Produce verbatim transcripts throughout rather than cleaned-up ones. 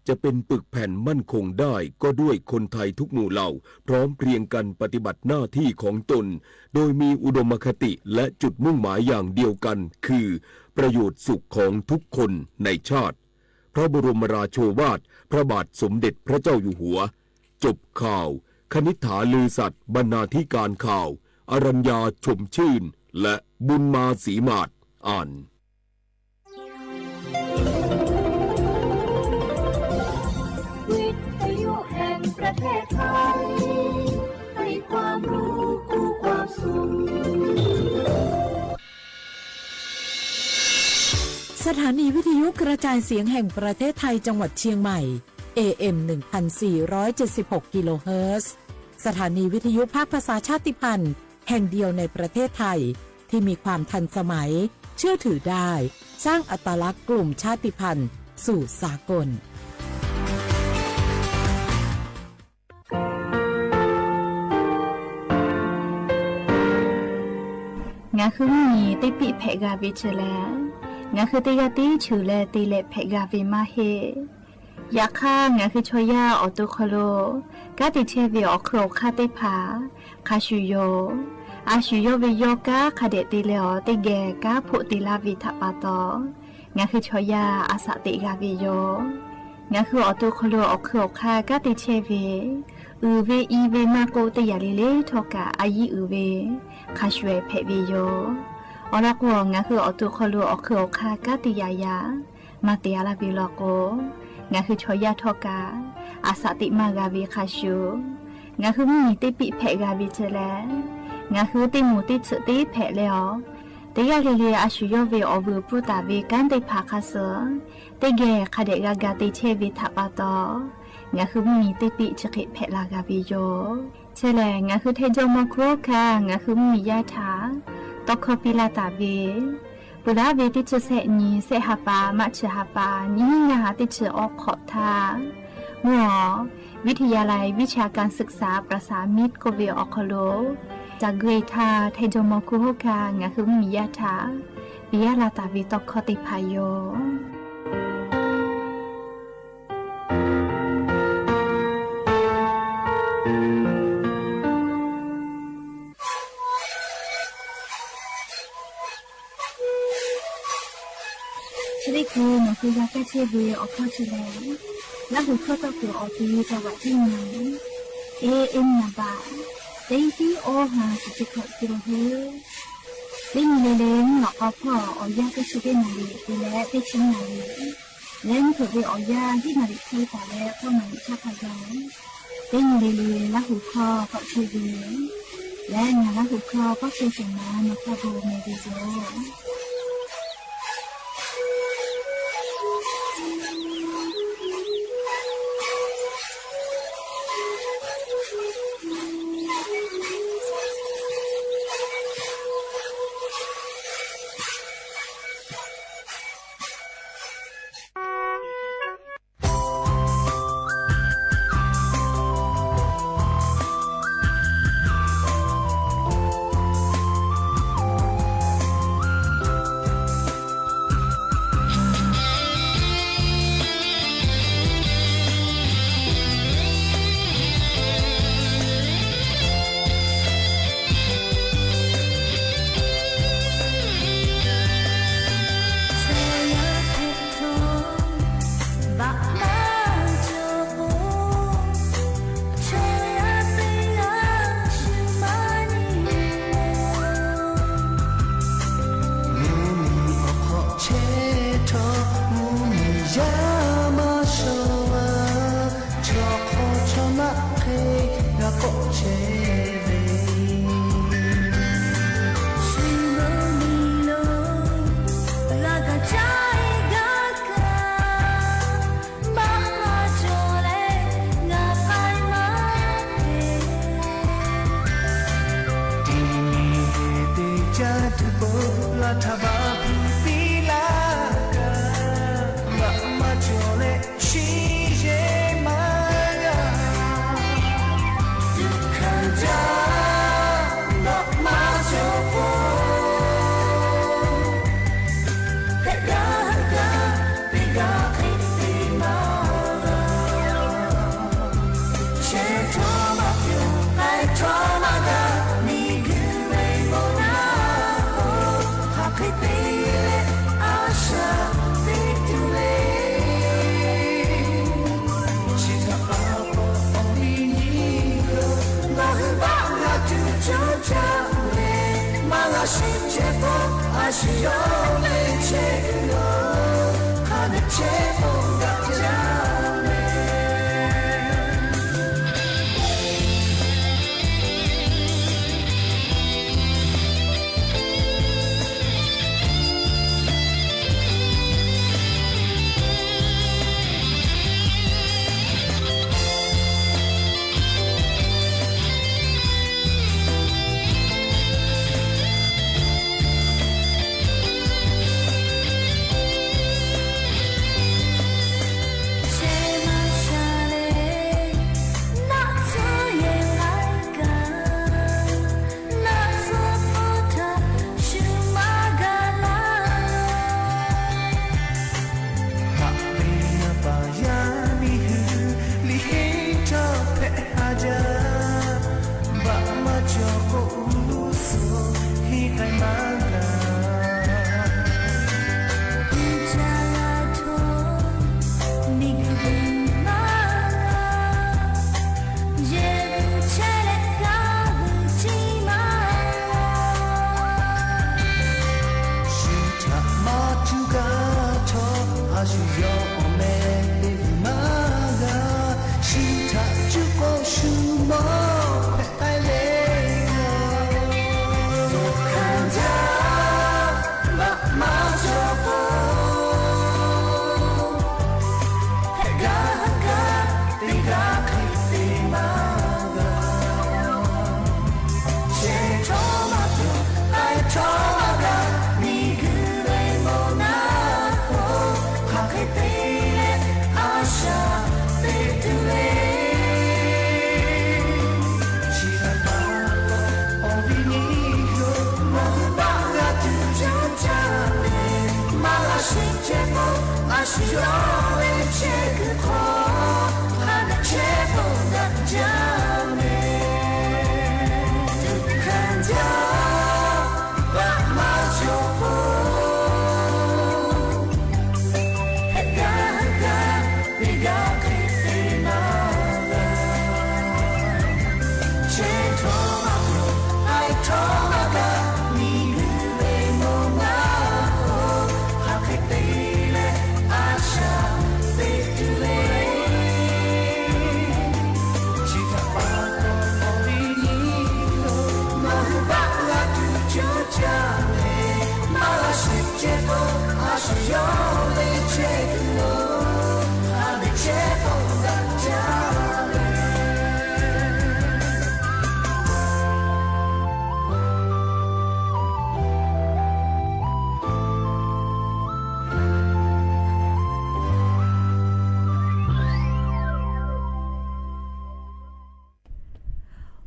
จะเป็นปึกแผ่นมั่นคงได้ก็ด้วยคนไทยทุกหมู่เหล่าพร้อมเพรียงกันปฏิบัติหน้าที่ของตน โดยมีอุดมคติและจุดมุ่งหมายอย่างเดียวกัน คือประโยชน์สุขของทุกคนในชาติ พระบรมราโชวาทพระบาทสมเด็จพระเจ้าอยู่หัว จบข่าว คณิษฐา ลือสัตย์ บรรณาธิการข่าว อรัญญา ชมชื่น และบุญมา ศรีหมาด อ่าน วิทยุแห่งประเทศไทย ให้ความรู้คู่ความสุข สถานีวิทยุกระจายเสียงแห่งประเทศไทยจังหวัดเชียงใหม่ เอ เอ็ม หนึ่งพันสี่ร้อยเจ็ดสิบหก กิโลเฮิรตซ์ สถานีวิทยุภาคภาษาชาติพันธุ์แห่งเดียวในประเทศไทย ที่มีความทันสมัย เชื่อถือได้ สร้างอัตลักษณ์กลุ่มชาติพันธุ์สู่สากล งาคือมีเต๊ะปิ๊แผะกาเวเจอแล งาคือเต๊ะยาเต๊ะเฉอแลเต๊ะแหลแผะกาเวมาเฮ ยาค่า งาคือชอย่า ออกตัวคอโล ก้าเต๊ะแชร์เวออกเครือข่ายเต๊ะผา คาชูโย อาชูโยเวยอก้า คาเดะเต๊ะแลออเต๊ะแก ก้าโผะเต๊ะลาเวถะปาตอ งาคือชอย่า อาสะเต๊ะกาเวยอ งาคือออกตัวคอโล ออกเครือข่าย ก้าเต๊ะแชร์เว อือเวอีเวมาโกเต๊ะยาเลเล ทอกะ อายีอือเว คาชวยแผะเวยอ ออละกัว งาคือออกตัวคอโล ออกเครือข่าย ก้าเต๊ะยายา มาเต๊ะอาลาเวลอโก งาคือชอย่าทอกะ อาสะเต๊ะมากาเวคาชู งาคือมีเต๊ะปิ๊แผะกาเวเจอแล งาคือเต๊ะหมู่เต๊ะเฉอเต๊ะแผะแลออ เต๊ะยาเลเล อาชูโยเวออกวือปูตาเว ก้านเต๊ะผาคาเสอ เต๊ะแก คาเดะกากาเต๊ะแชร์เวถะปาตอ งาคือมีเต๊ะปิ๊เฉอเต๊ะแผะลากาเวโย เจอแล งาคือไทยจอมอคูคา งาคือมียาถา ตอกคอปีลาตาเว ปุระเวเต๊ะเฉอแสะหนี แสะหาปา มะเฉอหาปา หนีหาเต๊ะเฉอออกขอบทา มัว วิทยาลัยวิชาการศึกษาประสานมิตร โกเวออกคอโล จากเกรทา ไทยจอมอคูคา งาคือมียาถา ปิยาลาตาเวตอกคอเต๊ะผาโย ชะลีคู หมอคือยาแก้เชฟเวออกข้อแชร์ และหัวข้อต่อไปออกที่จังหวัดเจียงใหม่ เอ เอ็ม นาบา เต๊ะตี้โอฮา สิบเจ็ด กิโลเฮิรตซ์ เต๊ะเลเล หลอกเอาพ่อออกยาเต๊ะชิเต๊ะนาลี และเต๊ะชินาลี และเผิดเวออกยาที่นาลีไทยตาและพ่อนาลีชาพยา เต๊ะเลเล และหัวข้อก็เชฟเวอ และงานละหุบคอก็คือเสียงน้ำนกกระโบในวิดีโอ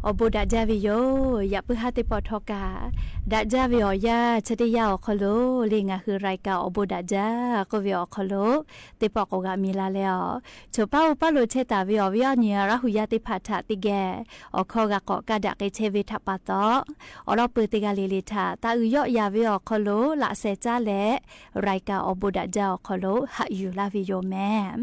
အိုဘိးဒၣ်ကၠၢဝ့ၢ်ယိၤ ယၣ်ပုၢ်ဟါသ့ၣ်ပီၣ်ထီၣ်ကၣ် ဒၣ်ကၠၢဝ့ၢ်အီၤယၢ် ဆၢဒ့ယၢ်အီၤခီလိာ် လၢအဂ့ၢ်ဟ့ၣ်ရၢၢ်ကၣ်အိုဘိးဒၣ်ကၠၢ ကိးဝ့ၢ်အီၤခီလိာ် သ့ၣ်ပီၣ်ကိးဂၤမံၤလၢ်လၢ်အီၤ ဆိပာ်အိၣ်ပာ်လိာ်ဆဲးတၢ်ဝ့ၢ်အီၤဝ့ၢ်အီၤနံၤ ရၤဟူယၢ်သ့ၣ်တဖၣ်ထၣ်သ့ၣ်ဂဲၤ အိၣ်ခိးဂၤကိးကးဒၣ်က့ၤဆဲးဝ့ၢ်ထၣ်ပာ်သီ အိၣ်လီၤပှဲၤသ့ၣ်ဂၤလံၤလံၤထၣ် တၢ်အုၣ်ယီၣ်ယၤဝ့ၢ်အီၤခီလိာ် လၢ်စဲးကၠၢလဲၣ် ရၢၢ်ကၣ်အိုဘိးဒၣ်ကၠၢအီၤခီလိာ် ဟးယူၢ်လၢ်ဝ့ၢ်ယိၤမဲ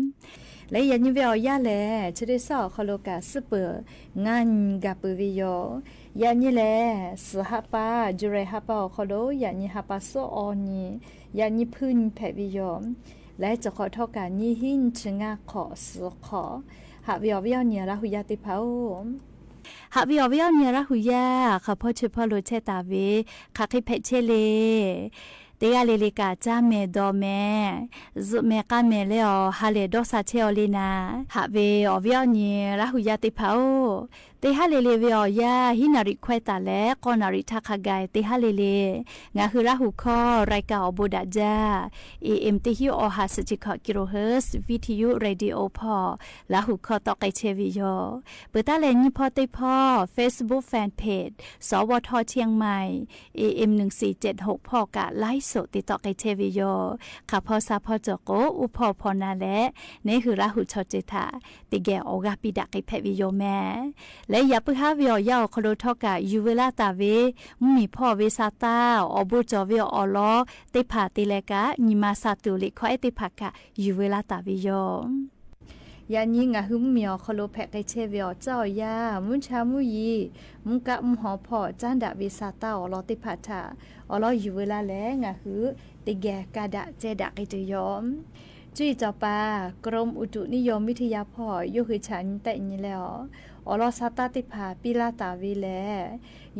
လၢယၣ်နံၤဝ့ၢ်အီၤယၢ်လဲၣ် ဆၢဒ့စၢ်အီၤခီလိာ်ကၣ် စံးပၢၢ်ငါးနံၤဂၤပၢၢ်ဝ့ၢ်ယိၤ ယၣ်နံၤလဲၣ် စှၤဟါပၢ် ယူၤရ့ၣ်ဟါပၢ်အီၤခီလိာ် ယၣ်နံၤဟါပၢ်စိအီၤနံၤ ယၣ်နံၤဖုနံၤဖဲးဝ့ၢ်ယိၤ လၢစၢၤဃီၤထီၣ်ကၣ် နံၣ်ဟံးနံၣ်ဆံငါခီၣ်စှၤခီၣ် ဟးဝ့ၢ်အီၤဝ့ၢ်အီၤနံၤ ရၤဟူယၢ်သ့ၣ်တဖၣ်အိၣ် ဟးဝ့ၢ်အီၤဝ့ၢ်အီၤနံၤ ရၤဟူယၢ် ဃၣ်ဖီဆိပာ်လိာ်ဆဲးတၢ်ဝ့ၢ် ဃၣ်ဃ့ဖဲးဆဲးလ့ၣ် သ့ၣ်ဂၤလံၤလံၤကၣ် ကၠၢ်မဲာ်ဒီးမဲာ် စူးမဲာ်ကါမဲာ်လၢအီၤ ဟးလဲၣ်ဒီးစးဆဲးအီၤလံနၤ ဟးဝ့ၢ်အီၤဝ့ၢ်အီၤနံၤ ရၤဟူယၢ်သ့ၣ်တဖၣ်အိၣ် သ့ၣ်ဟးလံၤလံၤဝ့ၢ်အီၤယၢ် ဟံးနၣ်ရံၣ်ခွဲးသးလၢ ဃိးနၣ်ရံၣ်ထးခါဂၤ သ့ၣ်ဟးလံၤလံၤ ငါဟုးရၤဟူခီ ရၢၢ်ကၣ်အိုဘိးဒၣ်ကၠၢ A M တဟံးအီၣ်ဟး ဆံဆံခီၣ် kilohertz ဝံထယု ရေဒီယိုဖီၣ် လၢဟူးခီတီၣ်ကဲဆဲးဝ့ၢ်ယိၤ ပတၢ်လဲၤနံၣ်ဖီသ့ၣ်ဖီ Facebook Fan Page စဝထ เชียงใหม่ A M หนึ่งสี่เจ็ดหก ဖီၣ်ကၣ် ไลฟ์สด သ့ၣ်တီၣ်ကဲဆဲးဝ့ၢ်ယိၤ ခးဖီဆါဖီစိာ်ကိး အူဖီၣ်ဖီနါလဲၣ် န့ၢ်ဟုးရၤဟူးဆီၣ်စၢၤထၣ် သ့ၣ်ဂဲၤအီၣ်ဂၤပံးဒၣ်က့ၤဖဲးဝ့ၢ်ယိၤမဲ လၢယၣ်ပုၢ်ဟါဝ့ၢ်အီၤယၢ်အီၤခီလိာ်ထီၣ်ကၣ် ယူၤဝဲလၢတၢ်ဝ့ၢ် မုၢ်မံၣ်ဖီၣ်ဝ့ၢ်စးသၣ် အီၣ်ဘိကၠီၣ်ဝ့ၢ်အီၣ်လီၤ သ့ၣ်တဖၣ်သ့ၣ်လဲၤကၣ် နံၣ်မၤစၢ်တူၢ်လံးခီအဲၣ်သ့ၣ်တဖၣ်ကၣ် ယူၤဝဲလၢတၢ်ဝ့ၢ်ယိၤ လၢ ယၣ်နံၤ ငါးဟု မုၢ်မံၤ အီၤခီလိ ဖဲးကဲဆဲးဝဲအီၤ ကၠီၣ်အီၤယၣ် မုၢ်ဆါမုၢ်ယံၤ မုၢ်ကၣ်မုၢ်ဟီၣ်ဖီၣ် ကၠၢ်ဒၣ်ဝဲ စၢတၢ်အီၤလီၤသ့ၣ်ဖၣ်ထၣ် အီၤလီၤယုၢ်ဝဲလၢ်လဲၣ် ငါးဟု တဂဲၤကၢ်ဒၣ် ကဲဒၣ်က့ၤတုၤယီၤ ကၠုၢ်အံၤစီၤပၤ กรมอุตุนิยมวิทยา ဖီၣ် ယိၣ်ဃုဆၣ် နံၣ်တၢ်အံၤလၢအီၤ အီၤလီၤ စၢတၢ်သ့ၣ်ဖၣ် ပံလၢ်တၢ်ဝဲလဲၣ်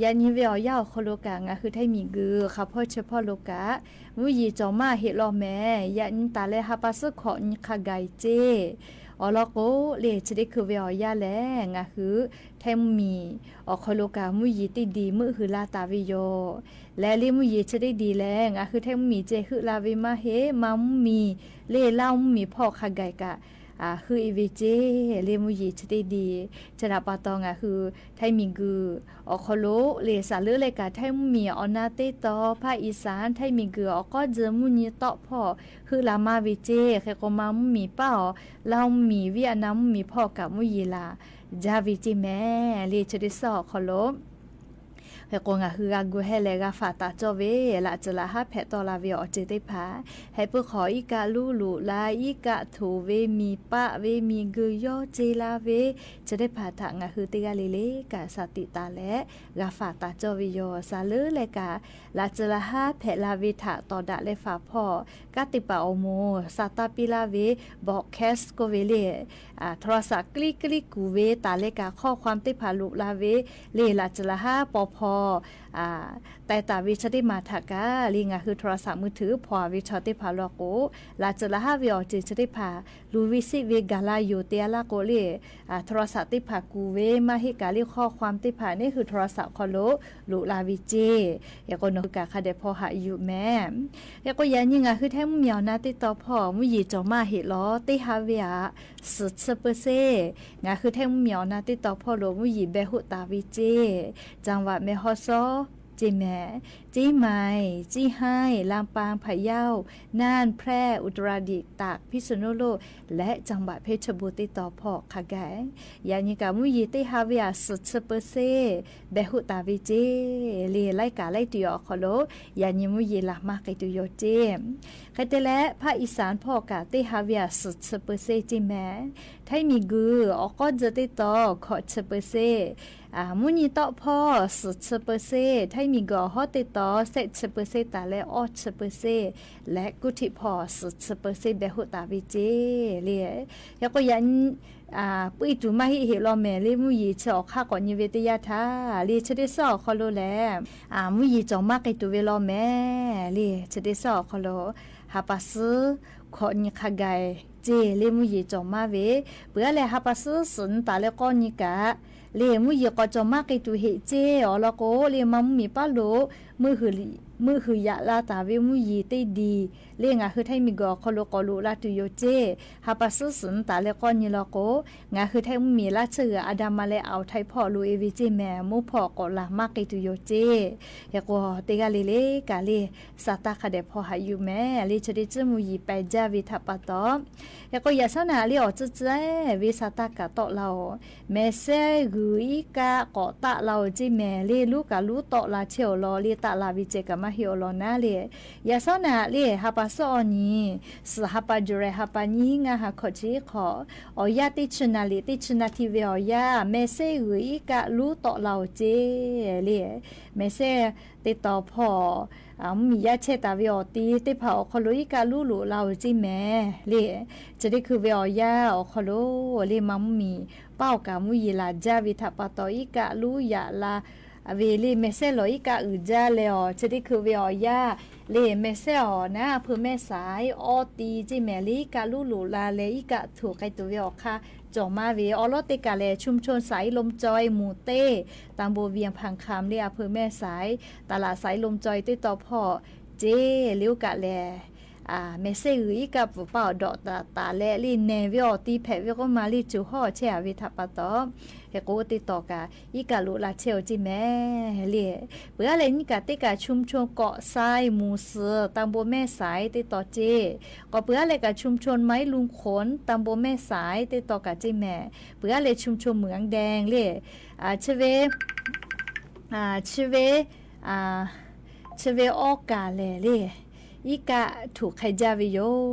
ယၣ်နံၤဝဲအီၤယၣ် အီၤခီလိကၣ် ငါးဟု ထၢၣ်မံၤဂုၢ် ဃးဖီၣ်ဆၢဖီၣ်လိကၣ် မုၢ်ယံၤ ကၠီၣ်မးဟ့းလီၤမဲာ် ယၣ်နံၤ တၢ်လၢ ဟါပာ်စုခီၣ်နံၤ ခါဂၤအံၤစ့ၢ် အီၤလီၤကိးလၢ ဆၢတ့ခုးဝဲအီၤယၣ်လဲၣ် ငါးဟု ထၢၣ်မံၤ အီၤခီလိကၣ် မုၢ်ယံၤတ့ၢ်ဒံး မုၢ်ဟုလၢ်တၢ်ဝဲယီၤ လဲၤလၢ မုၢ်ယံၤ ဆၢတ့ၢ်ဒံးလဲၣ် ငါးဟု ထၢၣ်မံၤစ့ၢ် ဟုလၢ်ဝဲမးဟ့ မၤမုၢ်မံၤ လၢလၢ်မုၢ်မံၤဖီၣ် ခါဂၤကၣ် ဟုအံၤဝဲစ့ၢ် လၢ မုၢ်ယံၤ ဆၢတ့ၢ်ဒံး ဆၢဒၣ်ပာ်တီၢ် ငါးဟု ထၢၣ်မံၤဂုၢ် အီၤခီလိလၢ စးလၢလၢ်ကၣ် ထၢၣ်မံၤ အီၤနၢ်တ့တီ ဖၣ်အံၣ်စၣ် ထၢၣ်မံၤဂုၢ် အီၤကီၢ်စၢၤ မုၢ်နံၤတီၣ်ဖီၣ် ဟုလၢ်မးဝဲစ့ၢ် ဃဲကိးမၤမုၢ်မံၤပၢ်အီၤ လၢမုၢ်မံၤ ဝံအနၢ်မုၢ်မံၤဖီၣ်ကၣ် မုၢ်ယံၤလၢ် ကၠၢ်ဝဲစ့ၢ်မဲာ် လၢ ဆၢတ့စီၣ် အီၤခီလိ ဃဲကိး ငါးဟု ဂၤဂုာ်ဟဲလဲၣ် ဂၤဖးတၢ်ကၠီၣ်ဝဲ လၢ်စၢၤလၢ်ဟါ ဖဲးတီၢ်လၢ်ဝဲအီၤစ့ၢ်သ့ၣ်ဖၣ် ဟဲပၢၢ်ဃီၤ အံၣ်ကၣ်လူလူလၢ် အံၣ်ကၣ်ထိၣ်ဝဲ မံၤပၢ်ဝဲ မံၤဂုာ်ယီၢ်စ့ၢ်လၢ်ဝဲ ဆၢသ့ၣ်ဖၣ်ထၣ် ငါးဟု တဂၤလၢ်လၢ်ကၣ် စးတံးတၢ်လဲၣ် ဂၤဖးတၢ်ကၠီၣ်ဝဲယီၤ စးလၢလၢ်ကၣ် လၢ်စၢၤလၢ်ဟါ ဖဲးလၢ်ဝဲထၣ် တီၢ်ဒၣ်လဲာ် ဖးဖီၣ် ကၣ်တံးပာ်အီၤမိၢ် စၢတၢ်ပံလၢ်ဝဲ broadcast ကိးဝဲလၢ် โทรศัพท์ ကလံၣ်ကလံၣ်ကူၣ်ဝဲ တၢ်လၢ်ကၣ် ข้อความသ့ၣ်ဖၣ်လိၣ်လၢ်ဝဲ လၢ်လၢ်စၢၤလၢ်ဟါ ပီၤဖီ တဲတၢ်ဝဲ ဆၢသ့ၣ်မၤထၣ်ကၣ် လၢ ငါးဟု โทรศัพท์ มือถือ ဖီၣ်ဝဲဆီၣ်သ့ၣ်ဖၣ်လီၤကိး လၢ်စၢၤလၢ်ဟါဝဲအီၤစ့ၢ် ဆၢသ့ၣ်ဖၣ် လူၤဝဲစံးဝဲ ကၤလၢယိၤ တ့အလၢ်ကိးလၢ် โทรศัพท์ သ့ၣ်ဖၣ်ကူၣ်ဝဲ မးဟ့ၣ်ကၣ်လၢ် ข้อความ သ့ၣ်ဖၣ် န့ၣ်ဟု โทรศัพท์ ခီလိ လိၣ်လၢ်ဝဲစ့ၢ် ဃဲကိး နီၢ်ဟု ကၣ်ခါဒဲး ဖီၣ်ဟးယူၣ်မဲာ် ဃဲကိး ယၣ်နံၤ ငါးဟု ထၢၣ်မံၤ အီၤနၢ်တ့တီ ဖီၣ် မုၢ်ယံၤ ကၠီၣ်မးဟ့းလီၤ တ့ဟါဝဲအ စံးဆၢပၢၢ်စ့ၢ် ငါးဟု ထၢၣ်မံၤ အီၤနၢ်တ့တီ ဖီၣ်လိ မုၢ်ယံၤ ဘဲဟူးတၢ်ဝဲစ့ၢ် จังหวัดแม่ฮ่องสอน စ့ၢ်မဲာ် เชียงใหม่ เชียงราย ลำปาง พะเยา น่าน แพร่ อุตรดิตถ์ ตาก พิษณุโลก และจังหวัดเพชรบูรณ์ တ့တီ ဖီၣ် ခါဂၤ ယၣ်နံၤကၣ် မုၢ်ယံၤ တ့ဟါဝဲအ စံးဆၢပၢၢ်စ့ၢ် ဘဲဟူးတၢ်ဝဲစ့ၢ် လၢ်လၢ်ကၣ် လၢ်တုၤအီၤခီလိ ယၣ်နံၤ မုၢ်ယံၤ လၢ်မးက့ၤတုၤယီၤစ့ၢ် ဃဲတဲလဲၣ် ภาคอีสาน ဖီၣ်ကၣ် တ့ဟါဝဲအ စံးဆၢပၢၢ်စ့ၢ် စ့ၢ်မဲာ် ထၢၣ်မံၤဂုာ် အီၤကီၢ်စၢၤတ့တီ ခီၣ်ဆၢပၢၢ်စ့ၢ် မုၢ်နံၤတီၣ်ဖီၣ် စံးဆၢပၢၢ်စ့ၢ် ထၢၣ်မံၤဂုာ် အီၤဟီၣ်တ့တီ စဲးဆၢပၢၢ်စ့ၢ် တၢ်လၢ အီၣ်ဆၢပၢၢ်စ့ၢ် လၢ ကူၣ်ထံးဖီၣ် စံးဆၢပၢၢ်စ့ၢ် ဘဲဟူးတၢ်ဝဲစ့ၢ် လၢ် ဃဲကိး ယၣ်နံၤ ပှဲၤတုၤမးဟ့ၣ်ဟ့ၣ်လီၤမဲာ် လၢမုၢ်ယံၤ ဆၢအီၤခါကိးနံၤဝဲတယၢ်ထါ လၢ ဆၢသ့ၣ်စီၣ် အီၤခီလိလဲၣ် မုၢ်ယံၤ ကၠီၣ်မးက့ၤတုၤဝဲလီၤမဲာ် လၢ ဆၢသ့ၣ်စီၣ် အီၤခီလိ ဟါပာ်စု ခီၣ်နံၤ ခါဂၤစ့ၢ် လၢမုၢ်ယံၤ ကၠီၣ်မးဝဲ ပှၤလဲၣ် ဟါပာ်စု စံးနတၢ်လၢ ကီၢ်နံၤကၣ် လၢမုၢ်ယံၤ ကီၢ်ကၠီၣ်မးက့ၤတုၤဟ့ၣ်စ့ၢ် အီၤလီၤကိးလၢ မၤမုၢ်မံၤပၢ်လိာ် မုၢ်ဟု မုၢ်ဟုယၣ်လၢ်တၢ်ဝဲ မုၢ်ယံၤတ့ၢ်ဒံး လၢ ငါးဟု ထၢၣ်မံၤဂုာ် အီၤခီလိ ကိးလိာ်လၢ်တုၤယီၤစ့ၢ် ဟါပာ်စု စံးနတၢ်လၢ ကီၢ်နံၤလီၤကိး ငါးဟု ထၢၣ်မံၤ လၢဆၢဂ့ၤ အါဒၣ်မးလၢ အအိုက်ထိုင်း ဖီၣ်လိာ်အ့ၣ်ဝဲစ့ၢ်မဲာ် မုၢ်ဖီၣ်ကိးလၢ်မးက့ၤတုၤယီၤစ့ၢ် ဃဲကိး တဂၤလၢ်လၢ်ကၣ် လၢ် စၢတၢ်ခါဒဲး ဖီၣ်ဟးယူၣ်မဲာ် လၢ ဆၢသ့ၣ်စီၣ် မုၢ်ယံၤ ပၢ်ကၠၢ်ဝဲထၣ်ပာ်တီၢ် ဃဲကိး ယၣ်စီၣ်နၤ လၢ အီၤစ့ၢ်ကီး ဝဲ စၢတၢ်ကၣ်တီၣ်လၢ်အီၤ မဲာ်ဆဲးဂုာ် အံၣ်ကၣ် ကိးတၢ်လၢ်အီၤစ့ၢ်မဲာ် လၢ လူကၣ်လူတီၣ်လၢ်ဆဲးအီၤလီၤ လၢ တၢ်လၢ်ဝဲစ့ၢ်ကီး မၤဟ့ၣ်အီၤလီၤနၤ လၢ် ယၣ်စီၣ်နၤ လၢ် ဟါပာ်စု အီၤနံၤ စံး ဟါပာ် ယူၤလံ ဟါပာ်နံၤ ဟံးငါး ဟါခီၣ်ဆံဃိး အီၤယၣ်တ့ၢ်ဆၢနၤလံာ် တ့ၢ်ဆၢနၤထံဝဲအီၤယၣ် မဲာ်ဆဲးဂုာ် အံၣ်ကၣ် လူတီၣ်လၢ်အီၤစ့ၢ် လၢ် မဲာ်ဆဲးတ့တီဖီၣ် မုၢ်မံၤယၣ်ဆဲးတၢ်ဝဲအီၤတ့ၢ်သ့ၣ်တဖၣ်အီၤခီလိ အံၣ်ကၣ်လူလိာ်လၢ်အီၤစ့ၢ်မဲာ် လၢ် ဆၢသ့ၣ်ခုးဝဲအီၤယၣ် အီၤခီလိ လၢ မၤမုၢ်မံၤပၢ်အီၤကၣ် မုၢ်ယံၤလၢ်ကၠၢ်ဝဲထၣ်ပာ်တီၢ် အံၣ်ကၣ်လူယၣ်လၢ် အဝဲ လၢ မဲာ်ဆဲးလီၤ အံၣ်ကၣ်အုၣ်ကၠၢ်လဲၣ်အီၤ ဆၢသ့ၣ်ခုးဝဲအီၤယၣ် လၢ မဲာ်ဆဲးအီၤနၤ အဖၢမဲာ်ဆှဲ အီတံၢ်စ့ၢ်မဲာ် လၢ အံၣ်ကၣ်လူလိာ်လၢ် လၢ အံၣ်ကၣ်ထိၣ်ကဲတုၤဝဲအီၤခါ ကၠီၣ်မးဝဲ အီၤလီၤတ့ၢ်ကၣ်လၢ ชุมชนสายลมจอย หมู่เต้ ตำบลเวียงผาคำ လၢ อำเภอแม่สาย တၢ်လၢ สายลมจอย သ့ၣ်တဖၣ် စ့ၢ် လၢအိၣ်ကၣ်လဲၣ် မဲာ်ဆဲးဂုာ် အံၣ်ကၣ်ပူၤပၢ်အီၤဒီးတၢ်တၢ်လဲၣ် လၢ နဲၣ်ဝဲအီၤတံၢ် ဖဲးဝဲကိးမး လၢ ကၠိၤဟီၣ်ဆဲး အဝဲထၣ်ပာ်တီၢ် ဟဲကိးသ့ၣ်တီကၣ် အံၣ်ကၣ်လူလိာ်လၢ်ဆဲးအီၤစ့ၢ်မဲာ် လၢ် ပှၤလဲၣ် နံၣ်ကၣ်တ့ၢ်ကၣ် ชุมชนเกาะทราย หมู่สี่ ตำบลแม่สาย သ့ၣ်တဖၣ်စ့ၢ် ကိးပှၤလဲၣ်ကၣ် ชุมชนไม้ลุงขน ตำบลแม่สาย သ့ၣ်တဖၣ်ကၣ်စ့ၢ်မဲာ် ပှၤလဲၣ် ชุมชนเหมืองแดง လၢ် ဆၢဝဲ ဆၢဝဲ ဆၢဝဲအီၣ်ကၣ်လဲၣ် လၢ် အီးကးထုးခဲယၢ်ဝဲယိူဝ်ႈ လဵဝ်ဆၢဝဲဢေၵႃႈလႄႈ ပိူဝ်ႈလႃႈထႃႈတႄႉ ၶေႃၵႃႈ အီးကးထုး ယၢ်ယၢ်ဝဲလႄႈ လဵဝ်ဆၢဝဲဢေၵႃႈယိူဝ်ႈမႄႈ လဵဝ်ၵေႃႈဝဲဢေႃႈၼီႈ ဢႃႇ လႃးႁူယၢ်တႄႉ ၽႃႇထေႃးၵႃႈ ဢႃႇ မႄႈသႄႉဢေႃႈ ဝဲဢေႃႈၼီႈ သႄႉဝဲလႄႈၵေႃႈ မႄႈၵႃႈ မႄႈသႄႉဢေႃႈ ၸႃႇၵိူဝ်လႄႈ ဢူဝ်းဢေႃႈ ၵႃႈၽႃႇ ၵိူဝ်ဢေႃႈ တေဢေႃႈ ၵႃႈၸႃႇၽႃႇဝဲလႄႈၵေႃႈ ၵႃႈ ႁႃၸႃႇယူႇတေႃႇမႄႈလႄႈဢေႃႈလႄႈၵေႃႈ ယႃႇၼီႈဝဲဢေႃႈ ယႃႇ မႄႈသႄႉဢိူဝ်ႈ ဢီးကးလႄႈ ၵႃႈတေလူးယႃႇလႃႈလႄႈ ဢီးကးဢိုဝ်ႈဝႄႈၸေး ၶႂ်ႈတေလႄႈ လႄႈ ၸိူဝ်းတီႈၶိုဝ်းဝႄႈဢေႃႈ ယႃႇ ဢီးကးၵႃႈလူးတေႃႇလဝ်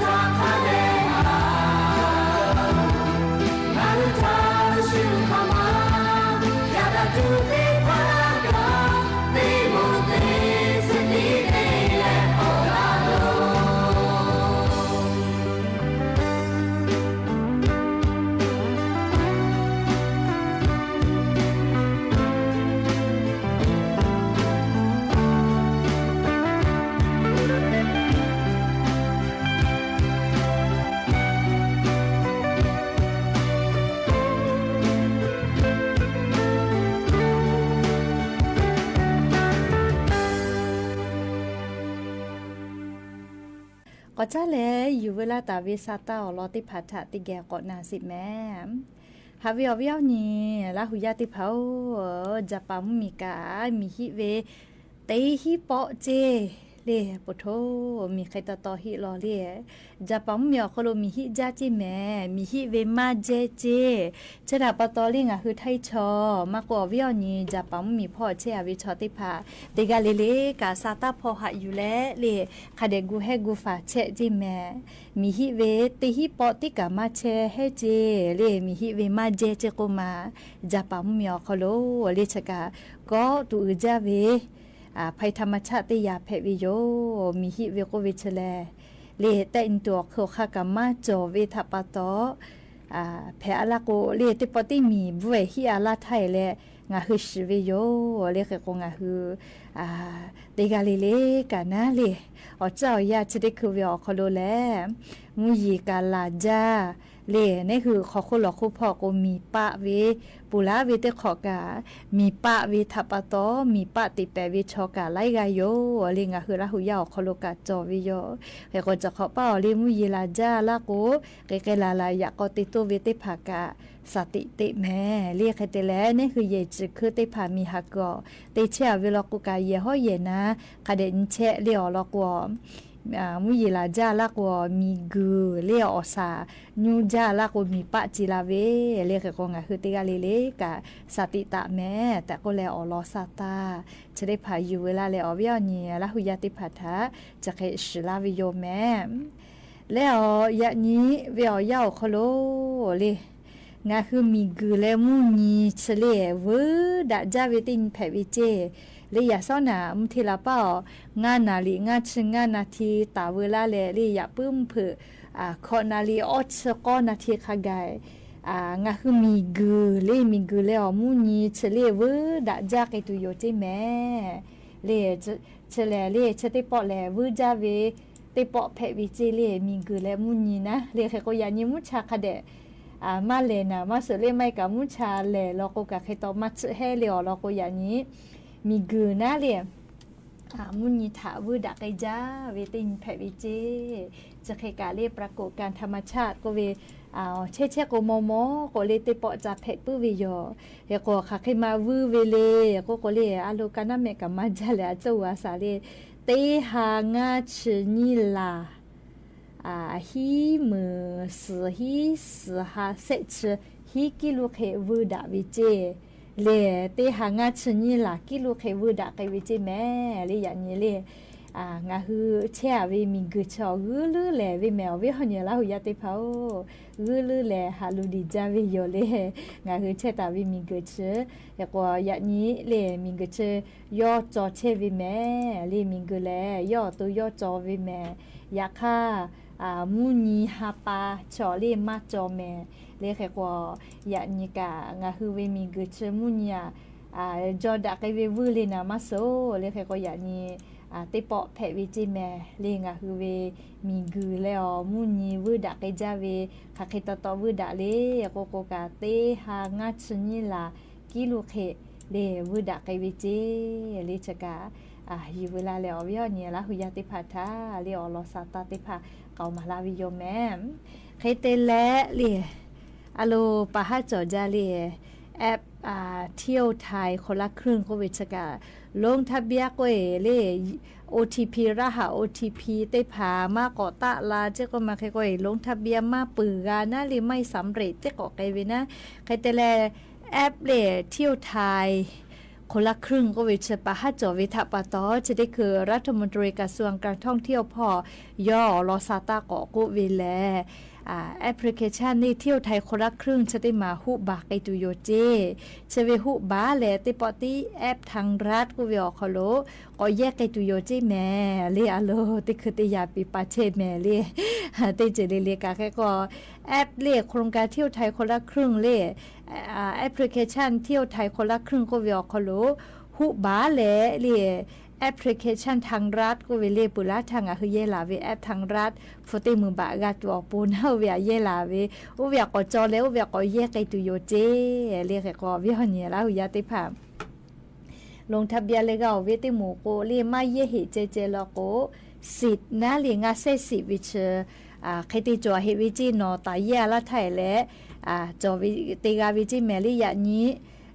ႈၸေးမႄႈလႄႈ မႄႈသႄႉဢိူဝ်ႈ သႂ်ႇၵႃႈလႄႈ ก่อจ๊ะแล อยู่เวลาต๋าเวซาต้าอ่อลอเต๊ะผาถะตี้แกก็นาสิแม่ หาเวออเวอ้อหญิง ลาหูย่าเต๊ะผา เออ จาปามุ้งหมี๋ก๋า หมี๋ฮิเว เต๊ะฮิเปาะเจ้ เล่ โปโธ หมี๋ใค่ตอตอฮิลอเล่ จาปามุ้งหมี๋อ่อคอโล หมี๋ฮิจ้าเจ้แม่ หมี๋ฮิเวม่าแจ้เจ้ เชดาปะตอเล่ หงาหื้อไทยชอ มากั๋วเวอ้อหญิง จาปามุ้งหมี๋พ่อเชดาเวชอเต๊ะผา เตกาเลเลกา ซาต้าผ่อหะอยู่แล เล่ คะแดะกูแฮะกูฝาแชะเจ้แม่ หมี๋ฮิเว เต๊ะฮิเปาะตี้ก๋าม่าแชะแฮะเจ้ เล่ หมี๋ฮิเวม่าแจ้เจ้โกมา จาปามุ้งหมี๋อ่อคอโล เล่ เชกา ก็ตูอือจ้าเว อ่า ภัยธรรมชาติเต๊ะยาแผะเวโย หมี๋ฮิเวโกเวเชแล เล่ แต่อินตั๋วเคิวคาก๋าม่าจ่อเวทะปะตอ อ่า แผะอะละโก เล่ เต๊ะปอตี้หมี๋ บุ้ย ฮิอะละไทยแล หงาหื้อสือเวโย เล่ ใค่โกหงาหื้อ อ่า เตกาเลเลกานะ เล่ อ่อเจ้า ยาเชเต๊ะคือเวอ่อคอโลแล มุ้งหยี๋ก๋าหลาจ้า เล่ เน่หื้อขอโคหลอโคผ่อโกหมี๋ปะเว ปู๋ละเวเต๊ะขอก๋า หมี๋ปะเวทะปะตอ หมี๋ปะเต๊ะแปะเวชอก๋าไล่กาโย เล่ หงาหื้อลาหูย่าอ่อคอโลก๋าจ่อเวโย ใค่โกจะขอป้าอ่อเล่ มุ้งหยี๋หลาจ้าละโก เกเกหลาหลายะก็เต๊ะโต้เวเต๊ะผาก๋า สติเต๊ะแม่ เล่ ใค่เต๊ะแล เน่หื้อเย่จื้อคือเต๊ะผาหมี๋หาก่อ เต๊ะแชะเวลอโกก๋า เย่ฮ้อเย่นา คะแดะแชะเล่อ่อลอโก อ่า มุ้งหยี๋หลาจ้าละโก หมี๋กือ เล่ อ่อสา ยู้จ้าละโก หมี๋ปะจีลาเว เล่ ใค่โกหงาหื้อเตกาเลเลกา สติตะแม่ แต่โกแลอ่อลอซาต้า เชเต๊ะผาอยู่เวลาแลอ่อเวอ้อหญิง ลาหูย่าเต๊ะผาถะ จะใค่สือลาเวโยแม่ แลอ่อยะนี้เวอ่อย่าอ่อคอโล เล่ หงาหื้อหมี๋กือและมุ้งหยี๋เชเล่ วื้อดะจ้าเวเต๊ะแผะเวเจ้ เล่ ยาซ้อนหนา มุ้งเทลาป้าอ่อ งานาลี งาชึง งานาที ต๋าเวลาแล เล่ ยาปื้มเผิก อ่า คอนาลี อ้อเชอก้อนาทีคะไก อ่า หงาหื้อหมี๋กือ เล่ หมี๋กือและอ่อ มุ้งหยี๋เชเล่ วื้อดะจ้าไกลตูโยเจ้แม่ เล่ เช เชแล เล่ เชเต๊ะปอแล วื้อจ้าเว เต๊ะปอแผะเวเจ้ เล่ หมี๋กือและมุ้งหยี๋นะ เล่ ใค่โกยะนี้มุ้งชาคะแดะ อ่า มาแหล่หนา มาเสิร์ฟเล่ ไม่ก๋ามุ้งชาแหล่ลอโกก๋า ใค่ตอมาเชิแฮะ เล่อ่อลอโกยะนี้ หมี๋กือนะ เล่ อ่า มุ้งหยี๋ถะวื้อดะไกลจ้าเวเต๊ะแผะเวเจ้ จะใค่ก๋า เล่ ปรากฏการณ์ธรรมชาติโกเว อ่า แชะแชะโกมอมอโกเล่ เต๊ะปอจะแผะปื้อเวโย ใค่โกขาใค่มาวื้อเวเล่ โกโกเล่ อะโลกานะแม่ก๋ามาจ้าแล อะเจ้าหวาสาเล่ เต๊ะฮางาชึงยี๋หลา อ่า ฮี่หมื่นสี่ ฮี่ สี่ ห้า เซะ ชื่อ ฮี่ กิโลเขต วื้อดะเวเจ้ เล่ เต๊ะฮางาชึงยี๋หลา กิโลเขต วื้อดะไกลเวเจ้แม่ เล่ ยะนี้เล่ อ่า หงาหื้อแชะเวหมี๋กือเชิง วื้อลื้อแหล่เวแม่ เวห่อเนีย ลาหูย่าเต๊ะผา วื้อลื้อแหล่ หาลูดีจ้าเวโย เล่ หงาหื้อแชะต๋าเวหมี๋กือเชิง ใค่โกยะนี้ เล่ หมี๋กือเชิง ย่อจอแชะเวแม่ เล่ หมี๋กือแล ย่อตั๋วย่อจอเวแม่ ยะค่า อ่า มุ้งหยี๋ฮาปา ชอเล่ มาจอแม่ เล่ ใค่โกยะนี้ก๋า หงาหื้อเวหมี๋กือเชิง มุ้งหยี๋ อ่า อ่า จอดะไกลเววื้อเล่นนามาโส เล่ ใค่โกยะนี้ อ่า เต๊ะปอแผะเวเจ้แม่ เล่ หงาหื้อเวหมี๋กือและอ่อ มุ้งหยี๋วื้อดะไกลจ้าเว ขาใค่ตอตอวื้อดะเล่ โกโกก๋า เต๊ะฮางาชึงยี๋หลา กิโลเขต เล่ วื้อดะไกลเวเจ้ เล่ เชกา อ่า อยู่เวลาแลอ่อเวอ้อเนีย ลาหูย่าเต๊ะผาถะ เล่ อ่อลอซาต้าเต๊ะผา เก่ามาลาวิโยแม่ ใค่เต๊ะแล เล่ อะโล ปาห้าจ๋อจ้าเล่ แอป อ่า เที่ยวไทยคนละครึ่งโกเวเชกา ลงทะเบียนโกเอเล่ โอทีพี รหัส โอทีพี เต๊ะผา มาเกาะตะลา เจ๊โกมาใค่โกเอ ลงทะเบียนมาปื้อกานะ เล่ ไม่สำเร็จ เต๊ะเกาะไกลเวนะ ใค่เต๊ะแล แอปเล่ เที่ยวไทย คนละครึ่งโกเวเชกา ปาห้าจ๋อเวทะปาตอ เชเต๊ะคือรัฐมนตรีกระทรวงการท่องเที่ยวผ่อ ย่อลอซาต้าเกาะโกเวแล อ่า แอปพลิเคชันนี้ เที่ยวไทยคนละครึ่ง เชเต๊ะมาฮู้บ่าไกลตุโยเจ้ เชเวฮู้บ่าแล เต๊ะปอตี้แอปทางรัฐโกเวอ่อคอโล ก็แยกไกลตุโยเจ้แม่ เล่ อะโล เต๊ะคือเต๊ะยาปีปาเจ้แม่ เล่ เต๊ะเจเล่เล่กาใค่โก แอปเล่ โครงการเที่ยวไทยคนละครึ่งเล่ อ่า แอปพลิเคชันเที่ยวไทยคนละครึ่งโกเวอ่อคอโล ฮู้บ่าแล เล่ แอปพลิเคชันทางรัฐโกเวเล่ ปื้อละทางอะ คือแยกหลาเว แอปทางรัฐ โฟเต้มือบ่ากาตั๋วปูนเฮาเว แยกหลาเว อู้เวก็จอแล อู้เวก็แยกไกลตุโยเจ้ เล่ ใค่โกเวอ่อเนีย ลาหูย่าเต๊ะผา ลงทะเบียนเล่นกาเวเต๊ะหมู่โกเล่ มาแยกเหตุเจเจลอโก สิทธิ์นะ หลีงาเส้นสิทธิ์วิเชอ อ่า ใครตี้จั่วเห็นวิจิหนอ ต๋าแย้ละไถ่แล อ่า จั่ววิ เตกาวิจิแหมลี่ ยะนี้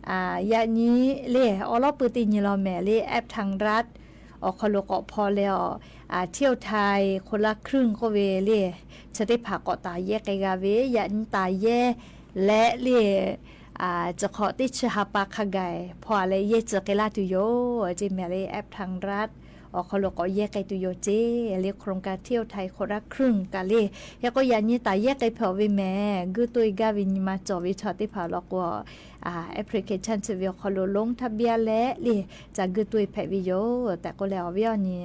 อ่า ยะนี้เล่ ออลอปือตี้นี่ลอแหมลี่ แอปทางรัฐ ออคอโลเกาะพอแล้ว อ่า เที่ยวไทยคนละครึ่งก็เวเล่ เชอเต้ผาเกาะต๋าแย้ไกลกาเว ยะนี้ต๋าแย้ และเล่ อ่า จะขอติดเชื้อหาปาคาไก่ พออะไรเย่เจอไกลล่าตุโย เจแหมเล่ แอปทางรัฐ ออคอโลเกาะแย้ไกลตุโยเจ เล่โครงการเที่ยวไทยคนละครึ่งกาเล่ แล้วก็ยะนี้ต๋าแย้ไกลเผาเวแหม กื้อตุ้ยก้าวิญมาจ่อวิชาติผาลอกกัว อ่า แอปพลิเคชันเชอเวออคอโลลงทะเบียนและเล่ จะกื้อตุ้ยแผะวิโย แต่ก็แล้วเวียนี้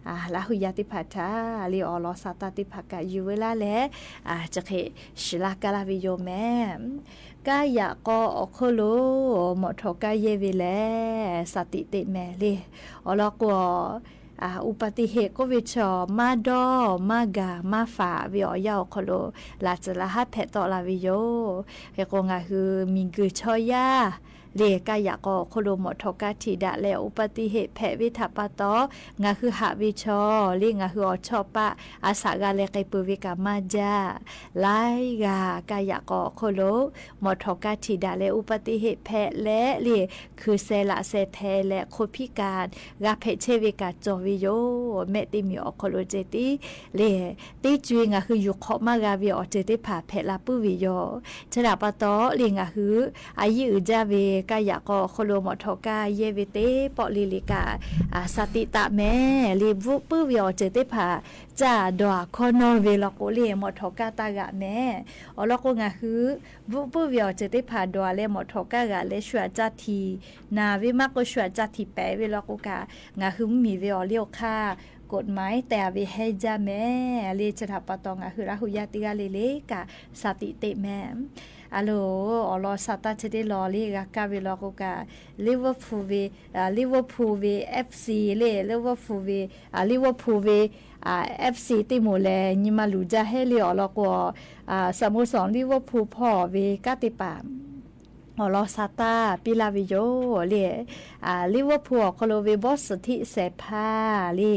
อ่า ละหุยาติผาทา เล่ออลอซาตาติผากะอยู่เวลาและ อ่า จะเคชิลากาลาวิโยแหม ก้าหยะกอออคอโล หมอทอก้าเย่เวแล สติเตะแหมเล่ ออลอกัว อ่า อุปัติเหตุก็วิชอ มาด้อ มากา มาฝา วิออยาวคอโล ลาจะละหัดแผะต่อลาวิโย เฮโกงาฮือ มีกือช่อยา เล่ก้าหยะกออคอโล หมอทอก้าถีดะ และอุปัติเหตุแผะวิถาปาตอ งาฮือหาวิชอ เล่งาฮือออช่อปะ อาสากาแลไกปือวิกามาจ้า หลายกา ก้าหยะกออคอโล หมอทอก้าถีดะ และอุปัติเหตุแผะและเล่ คือแซละแซแทและคนพิการ กาแผะเชเวกาจอวิโย แม่ติมีออคอโลเจติ เล่ ติจุยงาฮืออยู่เคาะมากาวิออเจติผาแผะลาปื้อวิโย ชะดาปาตอ เล่งาฮือ อายีอือจ้าเว ก้าหยะกออคอโล หมอทอก้าเย่เวเต เปาะลีลิกา อ่า สติตะแหม เล่วุปื้อวิออเจติผา จ้าดอคอนอเวลอโกเล่ หมอทอก้าตากะแหม ออลอโกงาฮือ วุปื้อวิออเจติผาดอและหมอทอก้ากะและชัวจ้าที นาเวมากก็ชัวจ้าทีแปะเวลอโกกะ งาฮือมีเวออเลี้ยวค่า กฎหมายแต่เวให้จ้าแหม เล่ชะดาปาตองาฮือละหุยาติกาเล่เล่กะ สติเตะแหม อะโหล ออลอซาตาเชเดลอเล่กะกาเวลอโกกะ ลิเวอร์พูลเว อ่า ลิเวอร์พูลเว เอฟซี เล่ ลิเวอร์พูลเว อ่า ลิเวอร์พูลเว อ่า เอฟซี ติหมู่แล นี่มาหลูจ้าให้เล่ออลอกัว อ่า สโมสรลิเวอร์พูลพ่อเวก้าติปะ ออลอซาตา ปิลาวิโย เล่ อ่า ลิเวอร์พูลออคอโลเวบอสสถิแสนพา เล่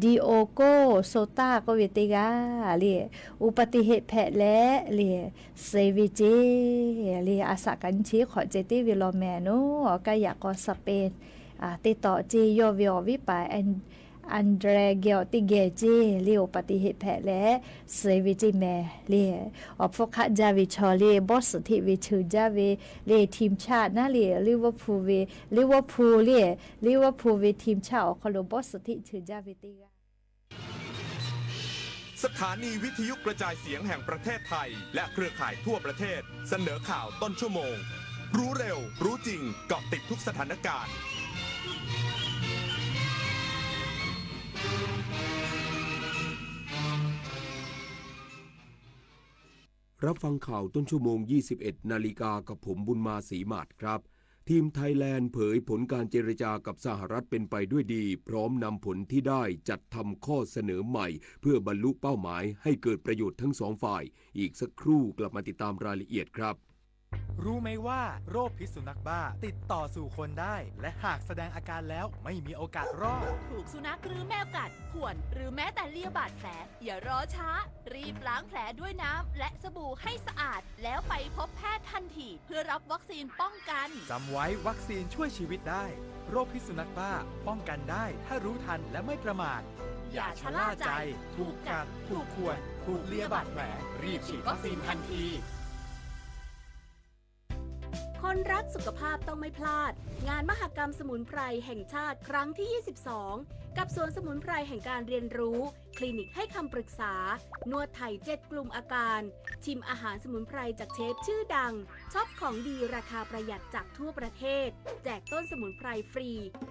ดีโอโก โซตา ก็เวเตกา เล่ อุปัติเหตุแผะและ เล่ เซเวเจ เล่ อาสากันชีขอเจติเวลอแหมโน ก้าหยะกอสเปน อ่า ติดต่อเจยอเวออวิปาแอน อันเดรเกลติเกเจ เล่อุปัติเหตุแผะและ เซเวเจแหม เล่ ออฟกะจ้าเวชอ เล่ บอสสถิเวถือจ้าเว เล่ ทีมชาตินะ เล่ ลิเวอร์พูลเว ลิเวอร์พูล เล่ ลิเวอร์พูลเวทีมชาติออคอโลบอสสถิถือจ้าเวเตกา สถานีวิทยุกระจายเสียงแห่งประเทศไทย และเครือข่ายทั่วประเทศ เสนอข่าวต้นชั่วโมง รู้เร็ว รู้จริง เกาะติดทุกสถานการณ์ รับฟังข่าวต้นชั่วโมง ยี่สิบเอ็ดนาฬิกา กับผมบุญมาศรีหมาดครับ ทีมไทยแลนด์เผยผลการเจรจากับสหรัฐเป็นไปด้วยดี พร้อมนำผลที่ได้จัดทำข้อเสนอใหม่ เพื่อบรรลุเป้าหมายให้เกิดประโยชน์ทั้งสองฝ่าย อีกสักครู่กลับมาติดตามรายละเอียดครับ รู้ไหมว่าโรคพิษสุนัขบ้าติดต่อสู่คนได้ และหากแสดงอาการแล้วไม่มีโอกาสรอด ถูกสุนัขหรือแมวกัด ข่วน หรือแม้แต่เลียบาดแผล อย่ารอช้า รีบล้างแผลด้วยน้ำและสบู่ให้สะอาด แล้วไปพบแพทย์ทันที เพื่อรับวัคซีนป้องกัน จำไว้ วัคซีนช่วยชีวิตได้ โรคพิษสุนัขบ้าป้องกันได้ ถ้ารู้ทันและไม่ประมาท อย่าชะล่าใจ ถูกกัด ถูกข่วน ถูกเลียบาดแผล รีบฉีดวัคซีนทันที คนรักสุขภาพต้องไม่พลาด งานมหกรรมสมุนไพรแห่งชาติครั้งที่ ยี่สิบสอง กับสวนสมุนไพรแห่งการเรียนรู้ คลินิกให้คำปรึกษา นวดไทยเจ็ดกลุ่มอาการ ชิมอาหารสมุนไพรจากเชฟชื่อดัง ช็อปของดีราคาประหยัดจากทั่วประเทศ แจกต้นสมุนไพรฟรี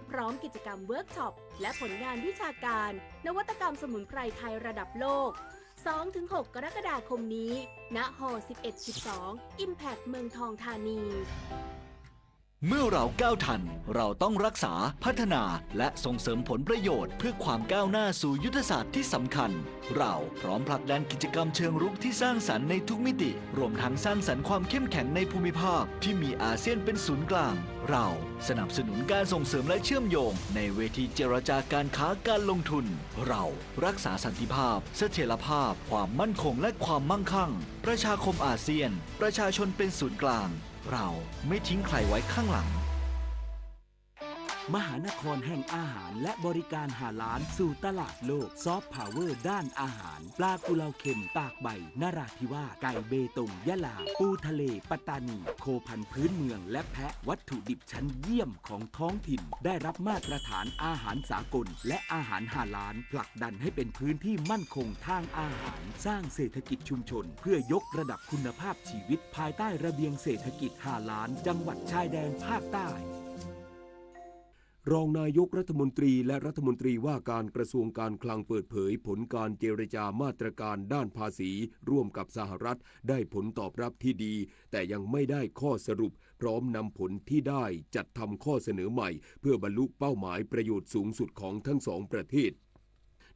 พร้อมกิจกรรมเวิร์กช็อป และผลงานวิชาการ นวัตกรรมสมุนไพรไทยระดับโลก สองถึงหก กรกฎาคมนี้ ณ ฮอ สิบเอ็ด สิบสอง Impact เมืองทองธานี เมื่อเราก้าวทัน เราต้องรักษา พัฒนา และส่งเสริมผลประโยชน์เพื่อความก้าวหน้าสู่ยุทธศาสตร์ที่สำคัญ เราพร้อมผลักดันกิจกรรมเชิงรุกที่สร้างสรรค์ในทุกมิติ รวมทั้งสร้างสรรค์ความเข้มแข็งในภูมิภาคที่มีอาเซียนเป็นศูนย์กลาง เราสนับสนุนการส่งเสริมและเชื่อมโยงในเวทีเจรจาการค้าการลงทุน เรารักษาสันติภาพ เสถียรภาพ ความมั่นคง และความมั่งคั่ง ประชาคมอาเซียน ประชาชนเป็นศูนย์กลาง เราไม่ทิ้งใครไว้ข้างหลัง มหานครแห่งอาหารและบริการฮาลาลสู่ตลาดโลก ซอฟต์พาวเวอร์ด้านอาหาร ปลากุเลาเค็มตากใบ นราธิวาส ไก่เบตง ยะลา ปูทะเล ปัตตานี โคพันธุ์พื้นเมือง และแพะ วัตถุดิบชั้นเยี่ยมของท้องถิ่น ได้รับมาตรฐานอาหารสากล และอาหารฮาลาล ผลักดันให้เป็นพื้นที่มั่นคงทางอาหาร สร้างเศรษฐกิจชุมชน เพื่อยกระดับคุณภาพชีวิต ภายใต้ระเบียงเศรษฐกิจฮาลาล จังหวัดชายแดนภาคใต้ รองนายกรัฐมนตรีและรัฐมนตรีว่าการกระทรวงการคลังเปิดเผยผลการเจรจามาตรการด้านภาษีร่วมกับสหรัฐ ได้ผลตอบรับที่ดี แต่ยังไม่ได้ข้อสรุป พร้อมนำผลที่ได้จัดทำข้อเสนอใหม่ เพื่อบรรลุเป้าหมายประโยชน์สูงสุดของทั้งสองประเทศ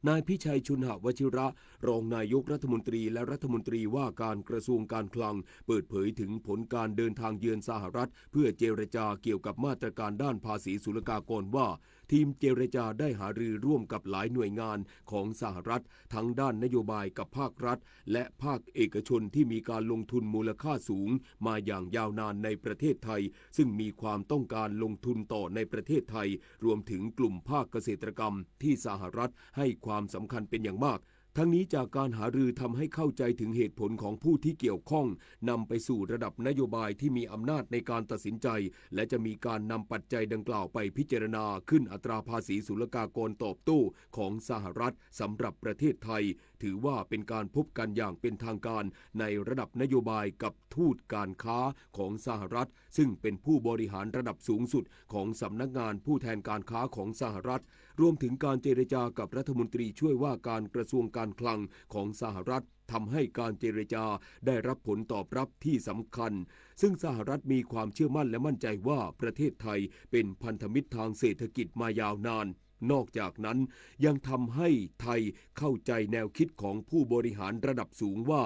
นายพิชัย ชุนหวชิระ รองนายกรัฐมนตรีและรัฐมนตรีว่าการกระทรวงการคลัง เปิดเผยถึงผลการเดินทางเยือนสหรัฐ เพื่อเจรจาเกี่ยวกับมาตรการด้านภาษีศุลกากรว่า ทีมเจรจาได้หารือร่วมกับหลายหน่วยงานของสหรัฐ ทั้งด้านนโยบายกับภาครัฐ และภาคเอกชนที่มีการลงทุนมูลค่าสูงมาอย่างยาวนานในประเทศไทย ซึ่งมีความต้องการลงทุนต่อในประเทศไทย รวมถึงกลุ่มภาคเกษตรกรรมที่สหรัฐให้ความสำคัญเป็นอย่างมาก ทั้งนี้จากการหารือทำให้เข้าใจถึงเหตุผลของผู้ที่เกี่ยวข้อง นำไปสู่ระดับนโยบายที่มีอำนาจในการตัดสินใจ และจะมีการนำปัจจัยดังกล่าวไปพิจารณาขึ้นอัตราภาษีศุลกากรตอบโต้ของสหรัฐสำหรับประเทศไทย ถือว่าเป็นการพบกันอย่างเป็นทางการในระดับนโยบายกับทูตการค้าของสหรัฐ ซึ่งเป็นผู้บริหารระดับสูงสุดของสำนักงานผู้แทนการค้าของสหรัฐ รวมถึงการเจรจากับรัฐมนตรีช่วยว่าการกระทรวงการคลังของสหรัฐ ทำให้การเจรจาได้รับผลตอบรับที่สำคัญ ซึ่งสหรัฐมีความเชื่อมั่นและมั่นใจว่าประเทศไทยเป็นพันธมิตรทางเศรษฐกิจมายาวนาน นอกจากนั้นยังทำให้ไทยเข้าใจแนวคิดของผู้บริหารระดับสูงว่า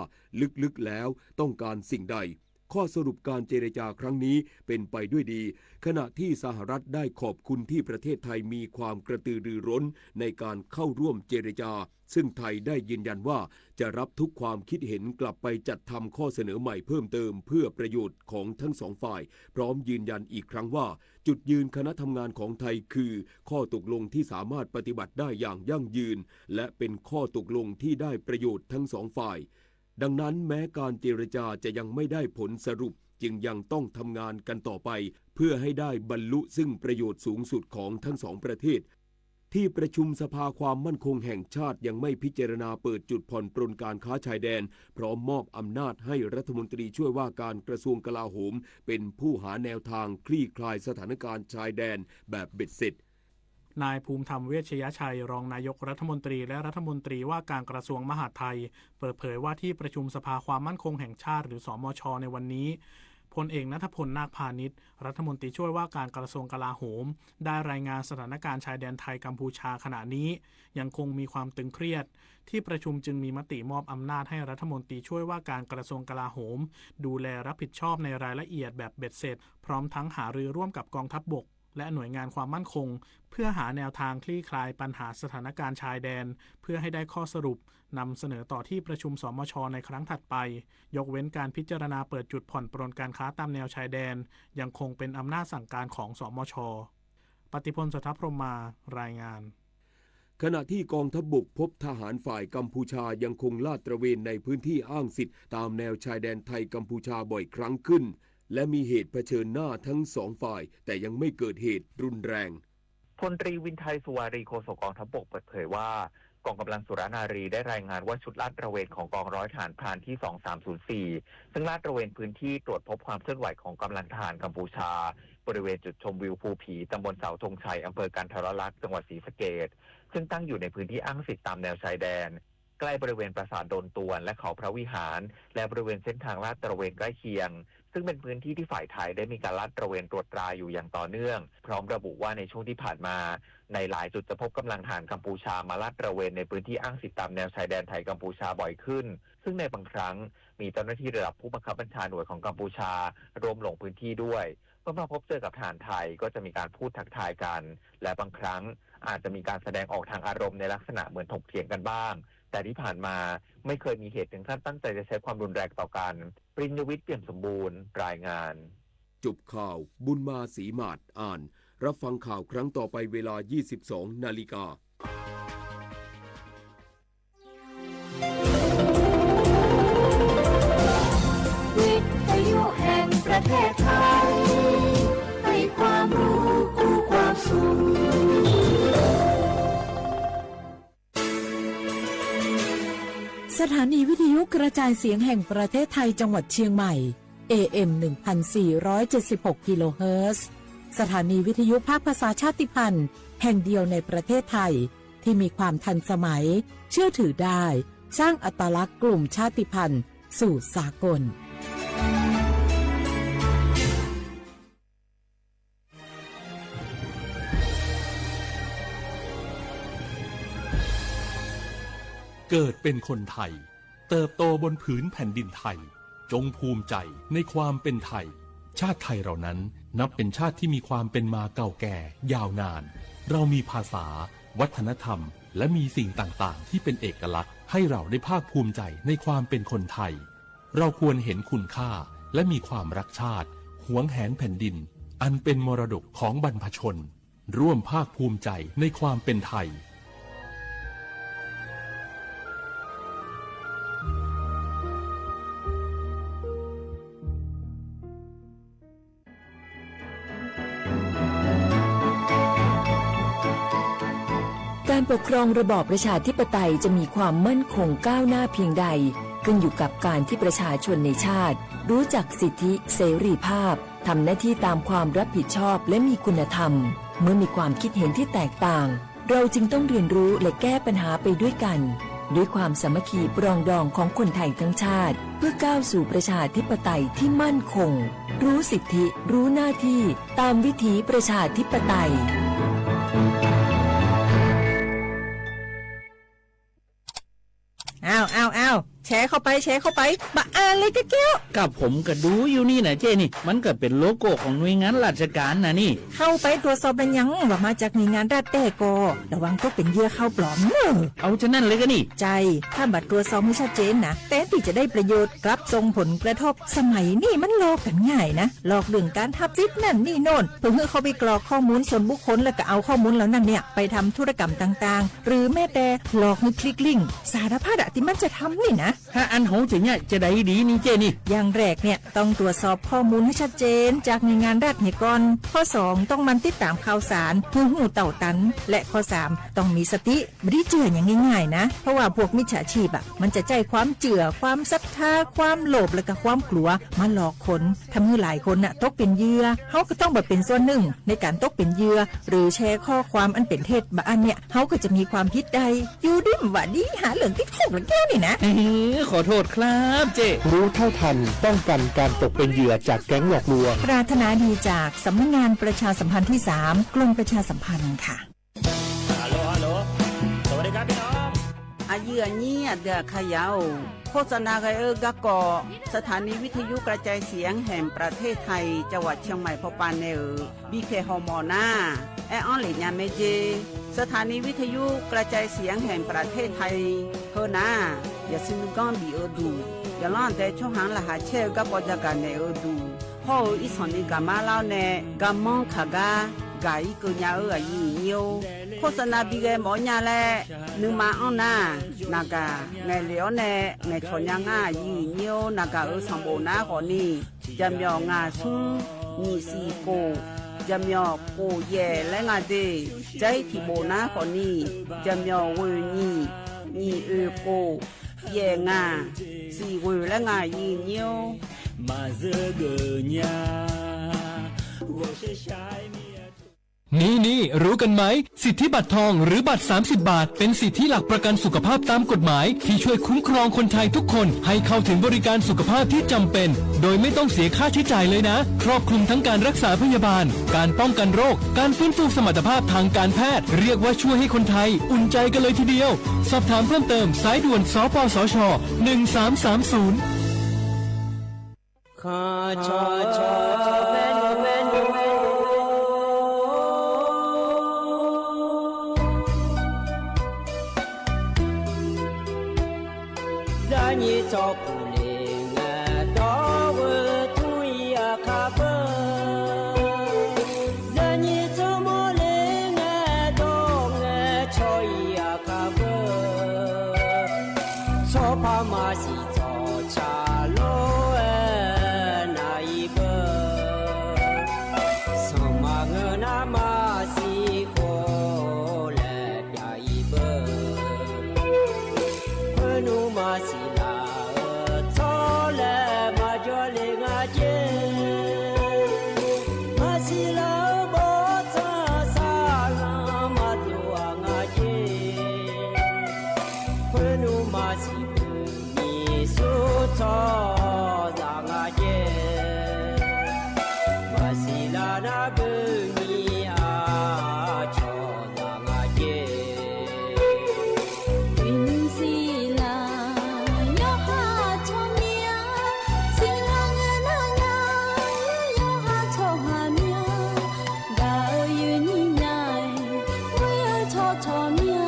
ลึกๆแล้วต้องการสิ่งใด ข้อสรุปการเจรจาครั้งนี้เป็นไปด้วยดี ขณะที่สหรัฐได้ขอบคุณที่ประเทศไทยมีความกระตือรือร้นในการเข้าร่วมเจรจา ซึ่งไทยได้ยืนยันว่าจะรับทุกความคิดเห็นกลับไปจัดทำข้อเสนอใหม่เพิ่มเติมเพื่อประโยชน์ของทั้งสองฝ่าย พร้อมยืนยันอีกครั้งว่า จุดยืนคณะทำงานของไทยคือข้อตกลงที่สามารถปฏิบัติได้อย่างยั่งยืน และเป็นข้อตกลงที่ได้ประโยชน์ทั้งสองฝ่าย ดังนั้นแม้การเจรจาจะยังไม่ได้ผลสรุป จึงยังต้องทำงานกันต่อไป เพื่อให้ได้บรรลุซึ่งประโยชน์สูงสุดของทั้งสองประเทศ ที่ประชุมสภาความมั่นคงแห่งชาติยังไม่พิจารณาเปิดจุดผ่อนปรนการค้าชายแดน พร้อมมอบอำนาจให้รัฐมนตรีช่วยว่าการกระทรวงกลาโหม เป็นผู้หาแนวทางคลี่คลายสถานการณ์ชายแดนแบบเบ็ดเสร็จ นายภูมิธรรม เวชยชัย รองนายกรัฐมนตรีและรัฐมนตรีว่าการกระทรวงมหาดไทย เปิดเผยว่าที่ประชุมสภาความมั่นคงแห่งชาติ หรือ สมช ในวันนี้ พลเอกณัฐพล นาคพานิช รัฐมนตรีช่วยว่าการกระทรวงกลาโหม ได้รายงานสถานการณ์ชายแดนไทยกัมพูชาขณะนี้ ยังคงมีความตึงเครียด ที่ประชุมจึงมีมติมอบอำนาจให้รัฐมนตรีช่วยว่าการกระทรวงกลาโหม ดูแลรับผิดชอบในรายละเอียดแบบเบ็ดเสร็จ พร้อมทั้งหารือร่วมกับกองทัพบก และหน่วยงานความมั่นคง เพื่อหาแนวทางคลี่คลายปัญหาสถานการณ์ชายแดน เพื่อให้ได้ข้อสรุป นำเสนอต่อที่ประชุม สมช ในครั้งถัดไป ยกเว้นการพิจารณาเปิดจุดผ่อนปรนการค้าตามแนวชายแดน ยังคงเป็นอำนาจสั่งการของ สมช. ปฏิพล โสธพรหมมา รายงาน ขณะที่กองทัพบกพบทหารฝ่ายกัมพูชายังคงลาดตระเวนในพื้นที่อ้างสิทธิ์ตามแนวชายแดนไทยกัมพูชาบ่อยครั้งขึ้น และมีเหตุเผชิญหน้าทั้งสองฝ่าย แต่ยังไม่เกิดเหตุรุนแรง พลตรีวินไทย สุวารี โฆษกกองทัพบกเปิดเผยว่า กองกำลังสุรนารีได้รายงานว่าชุดลาดตระเวนของกองร้อยทหารพรานที่ สองสามศูนย์สี่ ซึ่งลาดตระเวนพื้นที่ตรวจพบความเคลื่อนไหวของกำลังทหารกัมพูชา บริเวณจุดชมวิวภูผี ตำบลเสาธงชัย อำเภอกันทรลักษณ์ จังหวัดศรีสะเกษ ซึ่งตั้งอยู่ในพื้นที่อ้างสิทธิ์ตามแนวชายแดน ใกล้บริเวณปราสาทโดนตวน และเขาพระวิหาร และบริเวณเส้นทางลาดตระเวนใกล้เคียง ซึ่งเป็นพื้นที่ที่ฝ่ายไทยได้มีการลาดตระเวนตรวจตราอยู่อย่างต่อเนื่อง พร้อมระบุว่าในช่วงที่ผ่านมา ในหลายจุดจะพบกำลังทหารกัมพูชามาลาดตระเวนในพื้นที่อ้างสิทธิตามแนวชายแดนไทยกัมพูชาบ่อยขึ้น ซึ่งในบางครั้งมีเจ้าหน้าที่ระดับผู้บังคับบัญชาหน่วยของกัมพูชาร่วมลงพื้นที่ด้วย เมื่อมาพบเจอกับทหารไทยก็จะมีการพูดทักทายกัน และบางครั้งอาจจะมีการแสดงออกทางอารมณ์ในลักษณะเหมือนถกเถียงกันบ้าง แต่ที่ผ่านมาไม่เคยมีเหตุถึงขั้นตั้งใจจะใช้ความรุนแรงต่อกัน ปริญญวิทย์ เปี่ยมสมบูรณ์ รายงาน จบข่าว บุญมา ศรีหมาด อ่าน รับฟังข่าวครั้งต่อไปเวลา ยี่สิบสองนาฬิกา วิทยุแห่งประเทศไทย ให้ความรู้คู่ความสุข สถานีวิทยุกระจายเสียงแห่งประเทศไทยจังหวัดเชียงใหม่ เอ เอ็ม หนึ่งพันสี่ร้อยเจ็ดสิบหก กิโลเฮิรตซ์ สถานีวิทยุภาคภาษาชาติพันธุ์แห่งเดียวในประเทศไทย ที่มีความทันสมัย เชื่อถือได้ สร้างอัตลักษณ์กลุ่มชาติพันธุ์สู่สากล เกิดเป็นคนไทย เติบโตบนผืนแผ่นดินไทย จงภูมิใจในความเป็นไทย ชาติไทยเรานั้นนับเป็นชาติที่มีความเป็นมาเก่าแก่ยาวนาน เรามีภาษา วัฒนธรรม และมีสิ่งต่างๆ ที่เป็นเอกลักษณ์ ให้เราได้ภาคภูมิใจในความเป็นคนไทย เราควรเห็นคุณค่า และมีความรักชาติ หวงแหนแผ่นดิน อันเป็นมรดกของบรรพชน ร่วมภาคภูมิใจในความเป็นไทย การปกครองระบอบประชาธิปไตยจะมีความมั่นคงก้าวหน้าเพียงใด ขึ้นอยู่กับการที่ประชาชนในชาติ รู้จักสิทธิเสรีภาพ ทำหน้าที่ตามความรับผิดชอบและมีคุณธรรม เมื่อมีความคิดเห็นที่แตกต่าง เราจึงต้องเรียนรู้และแก้ปัญหาไปด้วยกัน ด้วยความสามัคคีปรองดองของคนไทยทั้งชาติ เพื่อก้าวสู่ประชาธิปไตยที่มั่นคง รู้สิทธิ รู้หน้าที่ ตามวิถีประชาธิปไตย อ้าว อ้าว อ้าว แชร์เข้าไป แชร์เข้าไป บ่อ่านเลยกะแก้ว กะผมกะดูอยู่นี่นะเจ้นี่ มันกะเป๋นโลโก้ของหน่วยงานราชการนะนี่ เข้าไปตรวจสอบแล้วยังว่ามาจากหน่วยงานรัฐแต๊ก่อ ระวังตกเป๋นเหยื่อข่าวปลอมเน่อ เอาจานั้นเลยกะนี่ ใจ้ ถ้าบ่ตรวจสอบหื้อชัดเจนนะ แตนตี้จะได้ประโยชน์ กลับส่งผลกระทบ สมัยนี้มันหลอกกั๋นง่ายนะ หลอกเรื่องการฮับสิทธิ์นั่นนี่โน่น เพื่อหื้อเข้าไปกรอกข้อมูลส่วนบุคคล แล้วกะเอาข้อมูลเหล่านั้นเนี่ย ไปทำธุรกรรมต่างๆ หรือแม้แต่หลอกหื้อคลิกลิงก์ สารพัดอะ ตี้มันจะทำนี่นะ ถ้าอั้นเฮาจะเยียะจาใดดีนี่เจ้นี่ อย่างแรกเนี่ย ต้องตรวจสอบข้อมูลหื้อชัดเจนจากหน่วยงานรัฐเหียก่อน ข้อสอง ต้องหมั่นติดตามข่าวสารหื้อฮู้เต้าตัน และข้อสาม ต้องมีสติ บ่ได้เจื้ออย่างง่ายๆ นะ เพราะว่าพวกมิจฉาชีพอะ มันจะใจ๊ความเจื้อ ความศรัทธา ความโลภ และกะความกลัว มาหลอกคน ทำหื้อหลายคนน่ะ ตกเป๋นเหยื่อ เฮาก็ต้องบ่เป๋นส่วนหนึ่งในก๋านตกเป๋นเหยื่อ หรือแชร์ข้อความอันเป๋นเท็จ บ่อั้นเนี่ย เฮาก็จะมีความผิดได้ อยู่ดีบ่ดี หาเรื่องติดคุกแล้วแก้วนี่นะ เฮ้ย ขอโทษครับเจ้ รู้เท่าทัน ป้องกันการตกเป็นเหยื่อจากแก๊งหลอกลวง ปรารถนาดีจากสำนักงานประชาสัมพันธ์ที่สาม กรมประชาสัมพันธ์ค่ะ ฮัลโหล ฮัลโหล สวัสดีครับพี่น้อง อายื้ออายี่ อาเดืออาขยาว โฆษณากั๋นเอ่อกะก่อ สถานีวิทยุกระจายเสียงแห่งประเทศไทย จังหวัดเชียงใหม่ พอปานแนเอ่อ บีเค ฮอมอนา แออั้นเหล่นญาแม่เจ สถานีวิทยุกระจายเสียงแห่งประเทศไทย เฮอนา อย่าซื้อก้อนบีเอ่อดู อย่าล่อนแต่ช่องหางรหัสแช่เอ่อกะก่อจะกะแหน่เอ่อดู พ่อเอ่อ อีสานนี่กะมาเล่าแน่ กะมองขากะ กะอีเกิดญาเอ่อ อายื้อเยียว โฆษณาบีแกหมอญาแล นึ่งมาอ้อนนา นากะ ไงเหลียวแน่ ไงชอญญาง่า อายื้อเยียว นากะเอ่อ สองโบนาขอนี่ จะเหมียวง่าซุง หยี่สี่โก จะเหมียวโกแย่และง่าเด ใจ๊ที่โบนาขอนี่ จะเหมียวเว่อหยี่ หยี่เอ่อโก แย่ง่า สี่เว่อและง่า อายื้อเยียว มาเจอเกิดญา โกเชชายเมีย นี่ๆ รู้กันไหม สิทธิบัตรทองหรือบัตรสามสิบบาท เป็นสิทธิหลักประกันสุขภาพตามกฎหมาย ที่ช่วยคุ้มครองคนไทยทุกคนให้เข้าถึงบริการสุขภาพที่จำเป็น โดยไม่ต้องเสียค่าใช้จ่ายเลยนะ ครอบคลุมทั้งการรักษาพยาบาล การป้องกันโรค การฟื้นฟูสมรรถภาพทางการแพทย์ เรียกว่าช่วยให้คนไทยอุ่นใจกันเลยทีเดียว สอบถามเพิ่มเติมสายด่วน สปสช หนึ่งสามสามศูนย์ ข้าชอชอแม่นแม่นแม่น ยายีชอผู้เล่งดอกเวอร์ทุยอาคาเบอร์ ยายีชอมอเล่งดอกเงชอยอาคาเบอร์ ชอพามาสี จอชาโลเอนาอีเบอร์ สมาเงินนามาสีโคและยาอีเบอร์ เพื่อหนูมาสีลาเออชอและมาจอเลงาเจ มาสีลาเออบอชาสาลามาตัวงาเจ เพื่อหนูมาสี มีสุดซอจางอาเจ มาสีลานาเบอร์มีอาชอจางอาเจ วินสีลายอหาชอเมีย สีลาเงินนางายอหาชอหาเมีย ดาเอ๋ยยืนยิ่งใหญ่ เว้ยเอ๋ยชอชอเมีย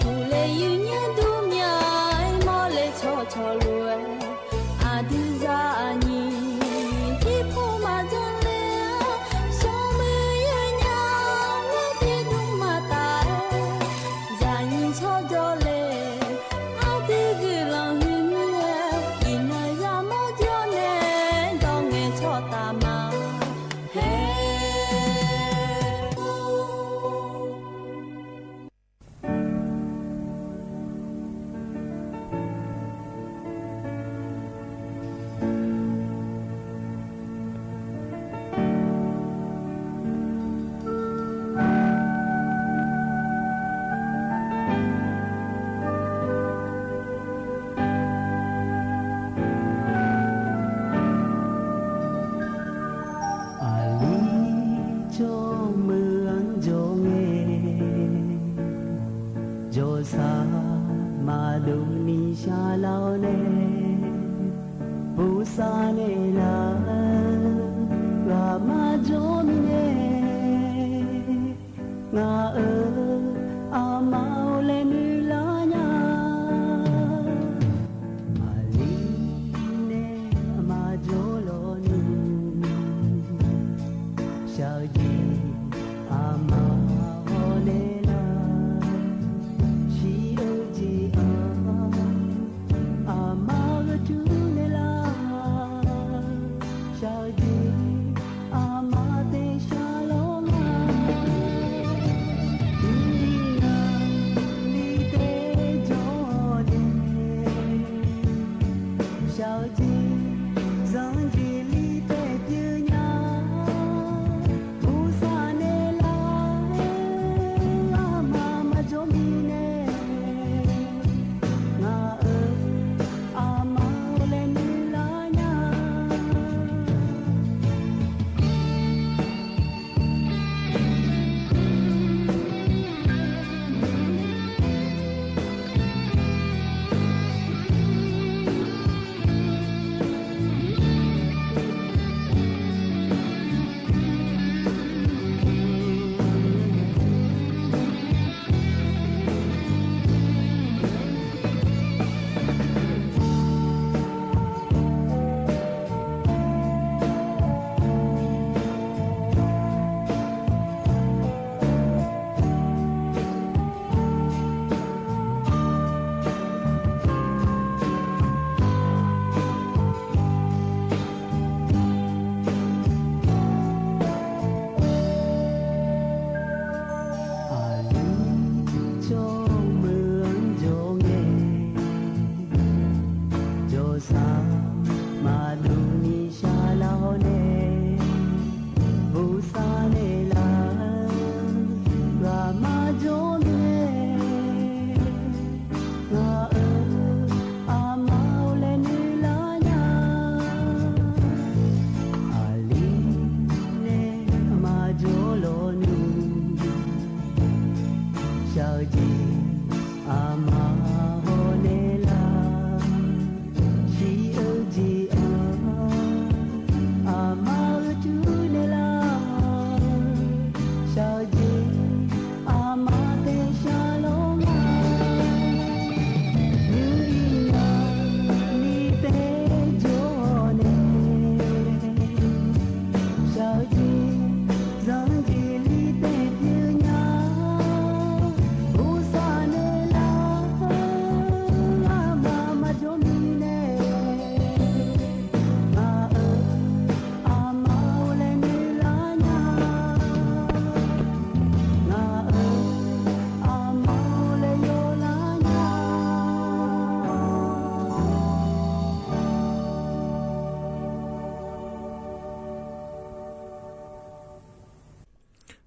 ผู้เล่ยืนเยียะดูเมีย มอเล่ชอชอรวย อาดื้อจาอายี ตี้ผู้มาจังเล่ สองมือยืนยาว ตี้ดุงมาตาย จายีชอจอเล่ อาดื้อกือลองหื้อเมีย อีกหน่อยจามอจอแน่ ดองแงชอตามา เฮ้ อาลีจอเมืองจอเง จอสามาดูนิชาลาวเน ปูซาเนลา กามาจอมีเน งาเอ๋ย อามาโอเลมิลาญา อาลีเน อามาโจโลนู ชาวจี อามาโอเลลา ชีเอ๋ยจีอา อามาเอ๋ยจูเนลา ชาวจี อามาเตชาลองา อีนาลีเตจอเน ชาวจี ซังจีลีเตจื้อญา ปู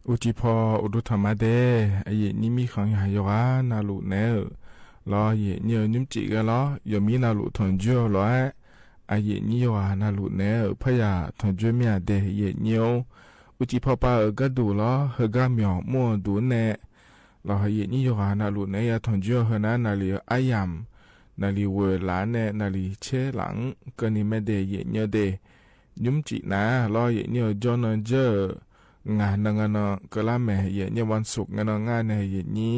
အိုၵ်းၸီး ဖီအိၣ်ဒူၣ်ထီၣ်မးဒဲး အယိာ်ညိမီးဃင်ယၢ်ယွၤ နၢ်လူၢ်နဲဧၢ လီၤ ယိာ်ညိ နုမ်ၸိကဲလီၤ ယိာ်မီးနၢ်လူၢ်ထွမ်ႇယွဲၼ်လီၤ အယိာ်ညိယွၤ နၢ်လူၢ်နဲဧၢ ဖဲယွၤထွမ်ၣ်ယွဲမ့ၢ်ဧါဒဲး ယိာ်ညိ အိုၵ်းၸီး ဖီပၢ်ဧၢ ကၢ်ဒိၣ်လီၤ ဟၢဂၤမၠီၣ်မိၢ်ဒိၣ်နဲ လီၤ ယိာ်ညိယွၤ နၢ်လူၢ်နဲ ယွၤထွမ်ၣ်ယွဲ ဟၢနၤ နၢ်လီၢ်အါယၢမ်ၢ် နၢ်လီၢ်ဝဲၢ်လၢ်နဲ နၢ်လီၢ်ဆဲလၢ် ကၢၢ်နံၤမ့ၢ်ဒဲး ယိာ်ညိဒဲး နုမ်ၸိနၤ လီၤ ယိာ်ညိ ကၠီၼၢၣ်ယၢၢ် ငါးနၢၤ ငါးနၢၤ ကလးမဲာ် ယိာ်ညိ ဝၼ်းသုၵ်း ငါးနၢၤ ငါးနၢၤ ယိာ်ညိ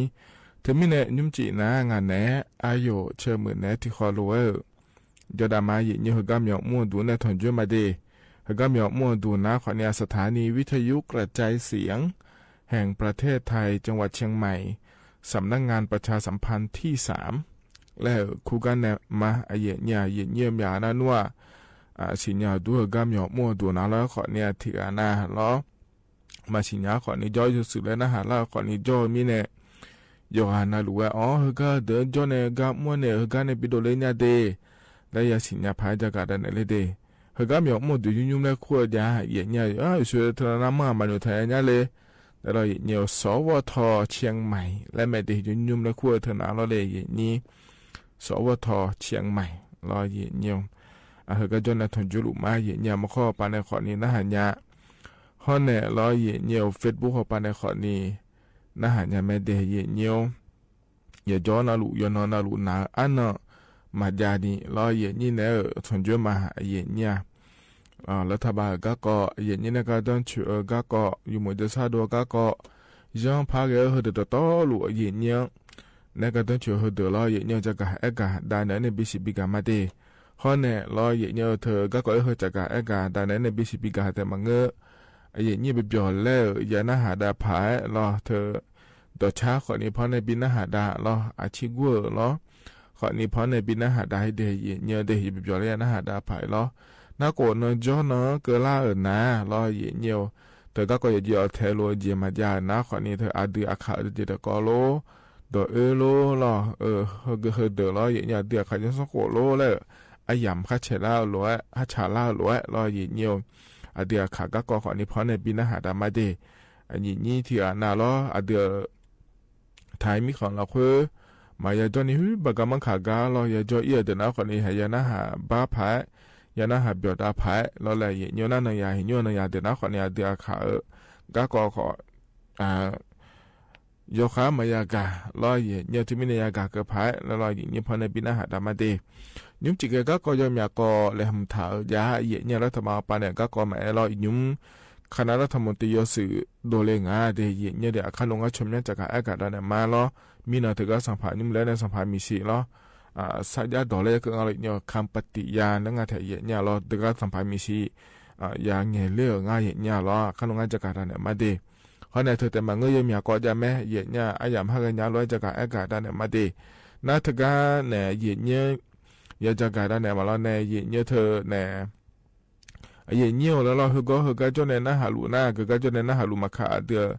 တမံၤနဲ နုမ်ၸိနၤ ငါးနၢၤ အယိာ် ဆၢမုၢ်နဲ ထံၣ်ဃီလိာ်ဝဲ ကၠီဒၣ်မး ယိာ်ညိ ဟၢဂၤမၠီၣ်မိၢ်ဒိၣ်နဲ ထွမ်ၣ်ယွဲမးဒဲး ဟၢဂၤမၠီၣ်မိၢ်ဒိၣ်နၤ ခီၣ်န့ၣ် สถานีวิทยุกระจายเสียงแห่งประเทศไทย จังหวัดเชียงใหม่สำนักงานประชาสัมพันธ์ที่สาม လႄႈ ခူၣ်ဂၤနဲမး အယိာ်ညိ ယိာ်ညိမၠးနၢ်နွဲ စံၣ်ညီၣ်ဒူ ဟၢဂၤမၠီၣ်မိၢ်ဒိၣ်နၤလီၤ ခီၣ်န့ၣ် ထံၣ်ဂၤနၤလီၤ မၤစံၣ်ညီၣ်ခီၣ်န့ၣ် ကၠီ ယိၤသုးလၢနၢ်ဟးလၢ ခီၣ်န့ၣ် ကၠီမံၤနဲ ယွၤနၢ်လူၢ်ဝဲ အိ ဟၢဂၤဒၢး ကၠီနဲ ဂၤမိၢ်နဲ ဟၢဂၤနဲ ပံၤဒိၣ်လၢညါဒဲး လၢယွၤစံၣ်ညီၣ်ဖး ယကၤဒၣ်နဲလဲၣ်ဒဲး ဟၢဂၤမၠီၣ်မိၢ်ဒိၣ် ယုမ်ယုမ်လၢခူၣ်ယၤ ယိာ်ညိ အိ ယွၤဆိၣ်ဂ့ၤထၢနၤ မၤမၤနုၤထၢညါလဲၣ် လၢလီၤ ယိာ်ညိ สวท.เชียงใหม่ လၢမဲာ်ဒဲး ယုမ်ယုမ်လၢခူၣ်ထၢနၤလီၤ လၢယိာ်ညိ สวท.เชียงใหม่ လီၤ ယိာ်ညိ အဟၢဂၤကၠီနဲ ထွမ်ၣ်ယွဲလူၤမး ယိာ်ညိ မၤခီပၤနဲ ခီၣ်န့ၣ် နၢ်ဟးညါ ဟီနဲၣ်လီၤ ယိာ်ညိ Facebook ဃီပၤနဲ ခီၣ်န့ၣ် နၢ်ဟးညါမ့ၢ်ဒဲး ယိာ်ညိ ယကၠီနၢ်လူၢ် ယနီၢ်နၢ်လူၢ်နၤ အါနၢ် မၤယၤဒ်လီၤ ယိာ်ညိနဲ ထွမ်ၣ်ယွဲမး ယိာ်ညိ လၢထးဘးဂၤကီး ယိာ်ညိ နဲကဒီဆူၣ်ဂၤကီး ယုၢ်မုၢ်ဒိၣ်ဆၣ်ဒိၣ်ဂၤကီး ယီဖးဂ့ၤ ဟၢဒၢးတီတီလိာ် ယိာ်ညိ နဲကဒီဆူၣ်ဟၢဒၢးလီၤ ယိာ်ညိ ကၠီကၤအဲၣ်ကၤဒၣ်နဲ နဘံၣ်စံးဘံၣ်ကၤမးဒဲး ဟီနဲၣ်လီၤ ယိာ်ညိ ထၢဂၤကီး ဟၢကၠီကၤအဲၣ်ကၤဒၣ်နဲ နဘံၣ်စံးဘံၣ်ကၤ တမံၤဂ့ၤ ယိာ်ညိ ပပျီၤလဲၣ် ယနၢ်ဟးဒၣ်ဖးလီၤ ထၢ ဒီးဆါ ခီၣ်န့ၣ်ဖီနဲ ဘံၣ်နၢ်ဟးဒၣ်လီၤ အဆံးဂီၢ်လီၤ ခီၣ်န့ၣ်ဖီနဲ ဘံၣ်နၢ်ဟးဒၣ်ဒဲး ယိာ်ညိဒဲး ယပပျီၤလၢယနၢ်ဟးဒၣ်ဖးလီၤ နၢ်ကိၣ်နၢ်ကၠီနၢ်ကလါဧၢနၤလီၤ ယိာ်ညိ ထၢဂၤကီး ယယီၤထဲလိာ် ယမၤယၤနၤ ခီၣ်န့ၣ် ထၢအဒုးအခးတကဲတကီလိာ် ဒီးအၢလိာ်လီၤ ဟၢဒၢးလီၤ ယိာ်ညိ အဒုးအခး ယစီၣ်ကိၣ်လိာ်လၢ အယၢမ်ၣ် ဟးဆဲးလၢအလိၤ ဟးဆးလၢအလိၤလီၤ ယိာ်ညိ အဒုးအခးဂၤကီး ခီၣ်န့ၣ်ဖီနဲ ဘံၣ်နၢ်ဟးဒၣ်မးဒဲး အယိာ်ညိ ထံၣ်ဂၤနၤလီၤ အဒုး ထၢမံၣ်ဃီလီၤဃိ မၤယၤကၠီန့ၣ် ဟုဘၣ်ကမၣ်ခးဂၤလီၤ ယၤကၠီအံၤအဒုးနၤ ခီၣ်န့ၣ် ဟဲယနၢ်ဟးဘါဖး ယနၢ်ဟးပျီၤတၢ်ဖးလီၤ လၢယိာ်ညိ နၢ်နၢၤယၤ ဟ့ၣ်ညိနၢၤယၤ ဒုးနၤ ခီၣ်န့ၣ် အဒုးအခးဧၢ ဂၤကီး ခီၣ် ယီၤဃာ်မၤယၤဂၤလီၤ ယိာ်ညိ တမံၤန့ၣ် ယၤဂၤကဖးလီၤ ယိာ်ညိ ဖီနဲ ဘံၣ်နၢ်ဟးဒၣ်မးဒဲး ညုမ်ၸိကဲ ဂၤကီး ယီၤမၠးကီး လဲၤမုာ်ထးဧၢ ယၤ ယိာ်ညိ လၢထးဘးပၤနဲ ဂၤကီး မၤအဲၣ်လီၤ ယညုမ် ခါနၤ လၢထးမူတယီၤသုး ဒိၣ်လၢငါဒဲး ယိာ်ညိဒဲး အခါနုာ် ငါဆိမိၣ် ကၠီကၤအဲၣ်ကၤဒၣ်နဲမးလီၤ မံနီၤ တဂၤသၣ်ဖး ညုမ်လဲၣ်န့ၣ် သၣ်ဖးမံၤဆံးလီၤ စးယါဒီးလၢယကငါလီၤ ယိာ်ညိ ခမ်ပတံယါ လၢငါထဲ ယိာ်ညိလီၤ တဂၤသၣ်ဖးမံၤဆံး ယၤငဲၤလၢငါ ယိာ်ညိလီၤ အခါနု် ငါကၠီကၤဒၣ်နဲမးဒဲး ဟီနဲၣ် ထၢတဲမၤငၢၢ် ယီၤမၠးကီး ယၤမ့ၢ် ယိာ်ညိ အယၢမ်ၣ် ဟးဂ့ၤညါလီၤ ကၠီကၤအဲၣ်ကၤဒၣ်နဲမးဒဲး နၤတဂၤနဲ ယိာ်ညိ ယကၠီကၤဒၣ်နဲမးလီၤနဲ ယိာ်ညိ ထၢနဲ အယိာ်ညိလၢလီၤ ဟၢဂၤ ဟၢဂၤကၠီနဲ နၢ်ဟးလူၤနၤ ဂၤကၠီနဲ နၢ်ဟးလူၤမးခး အဒုး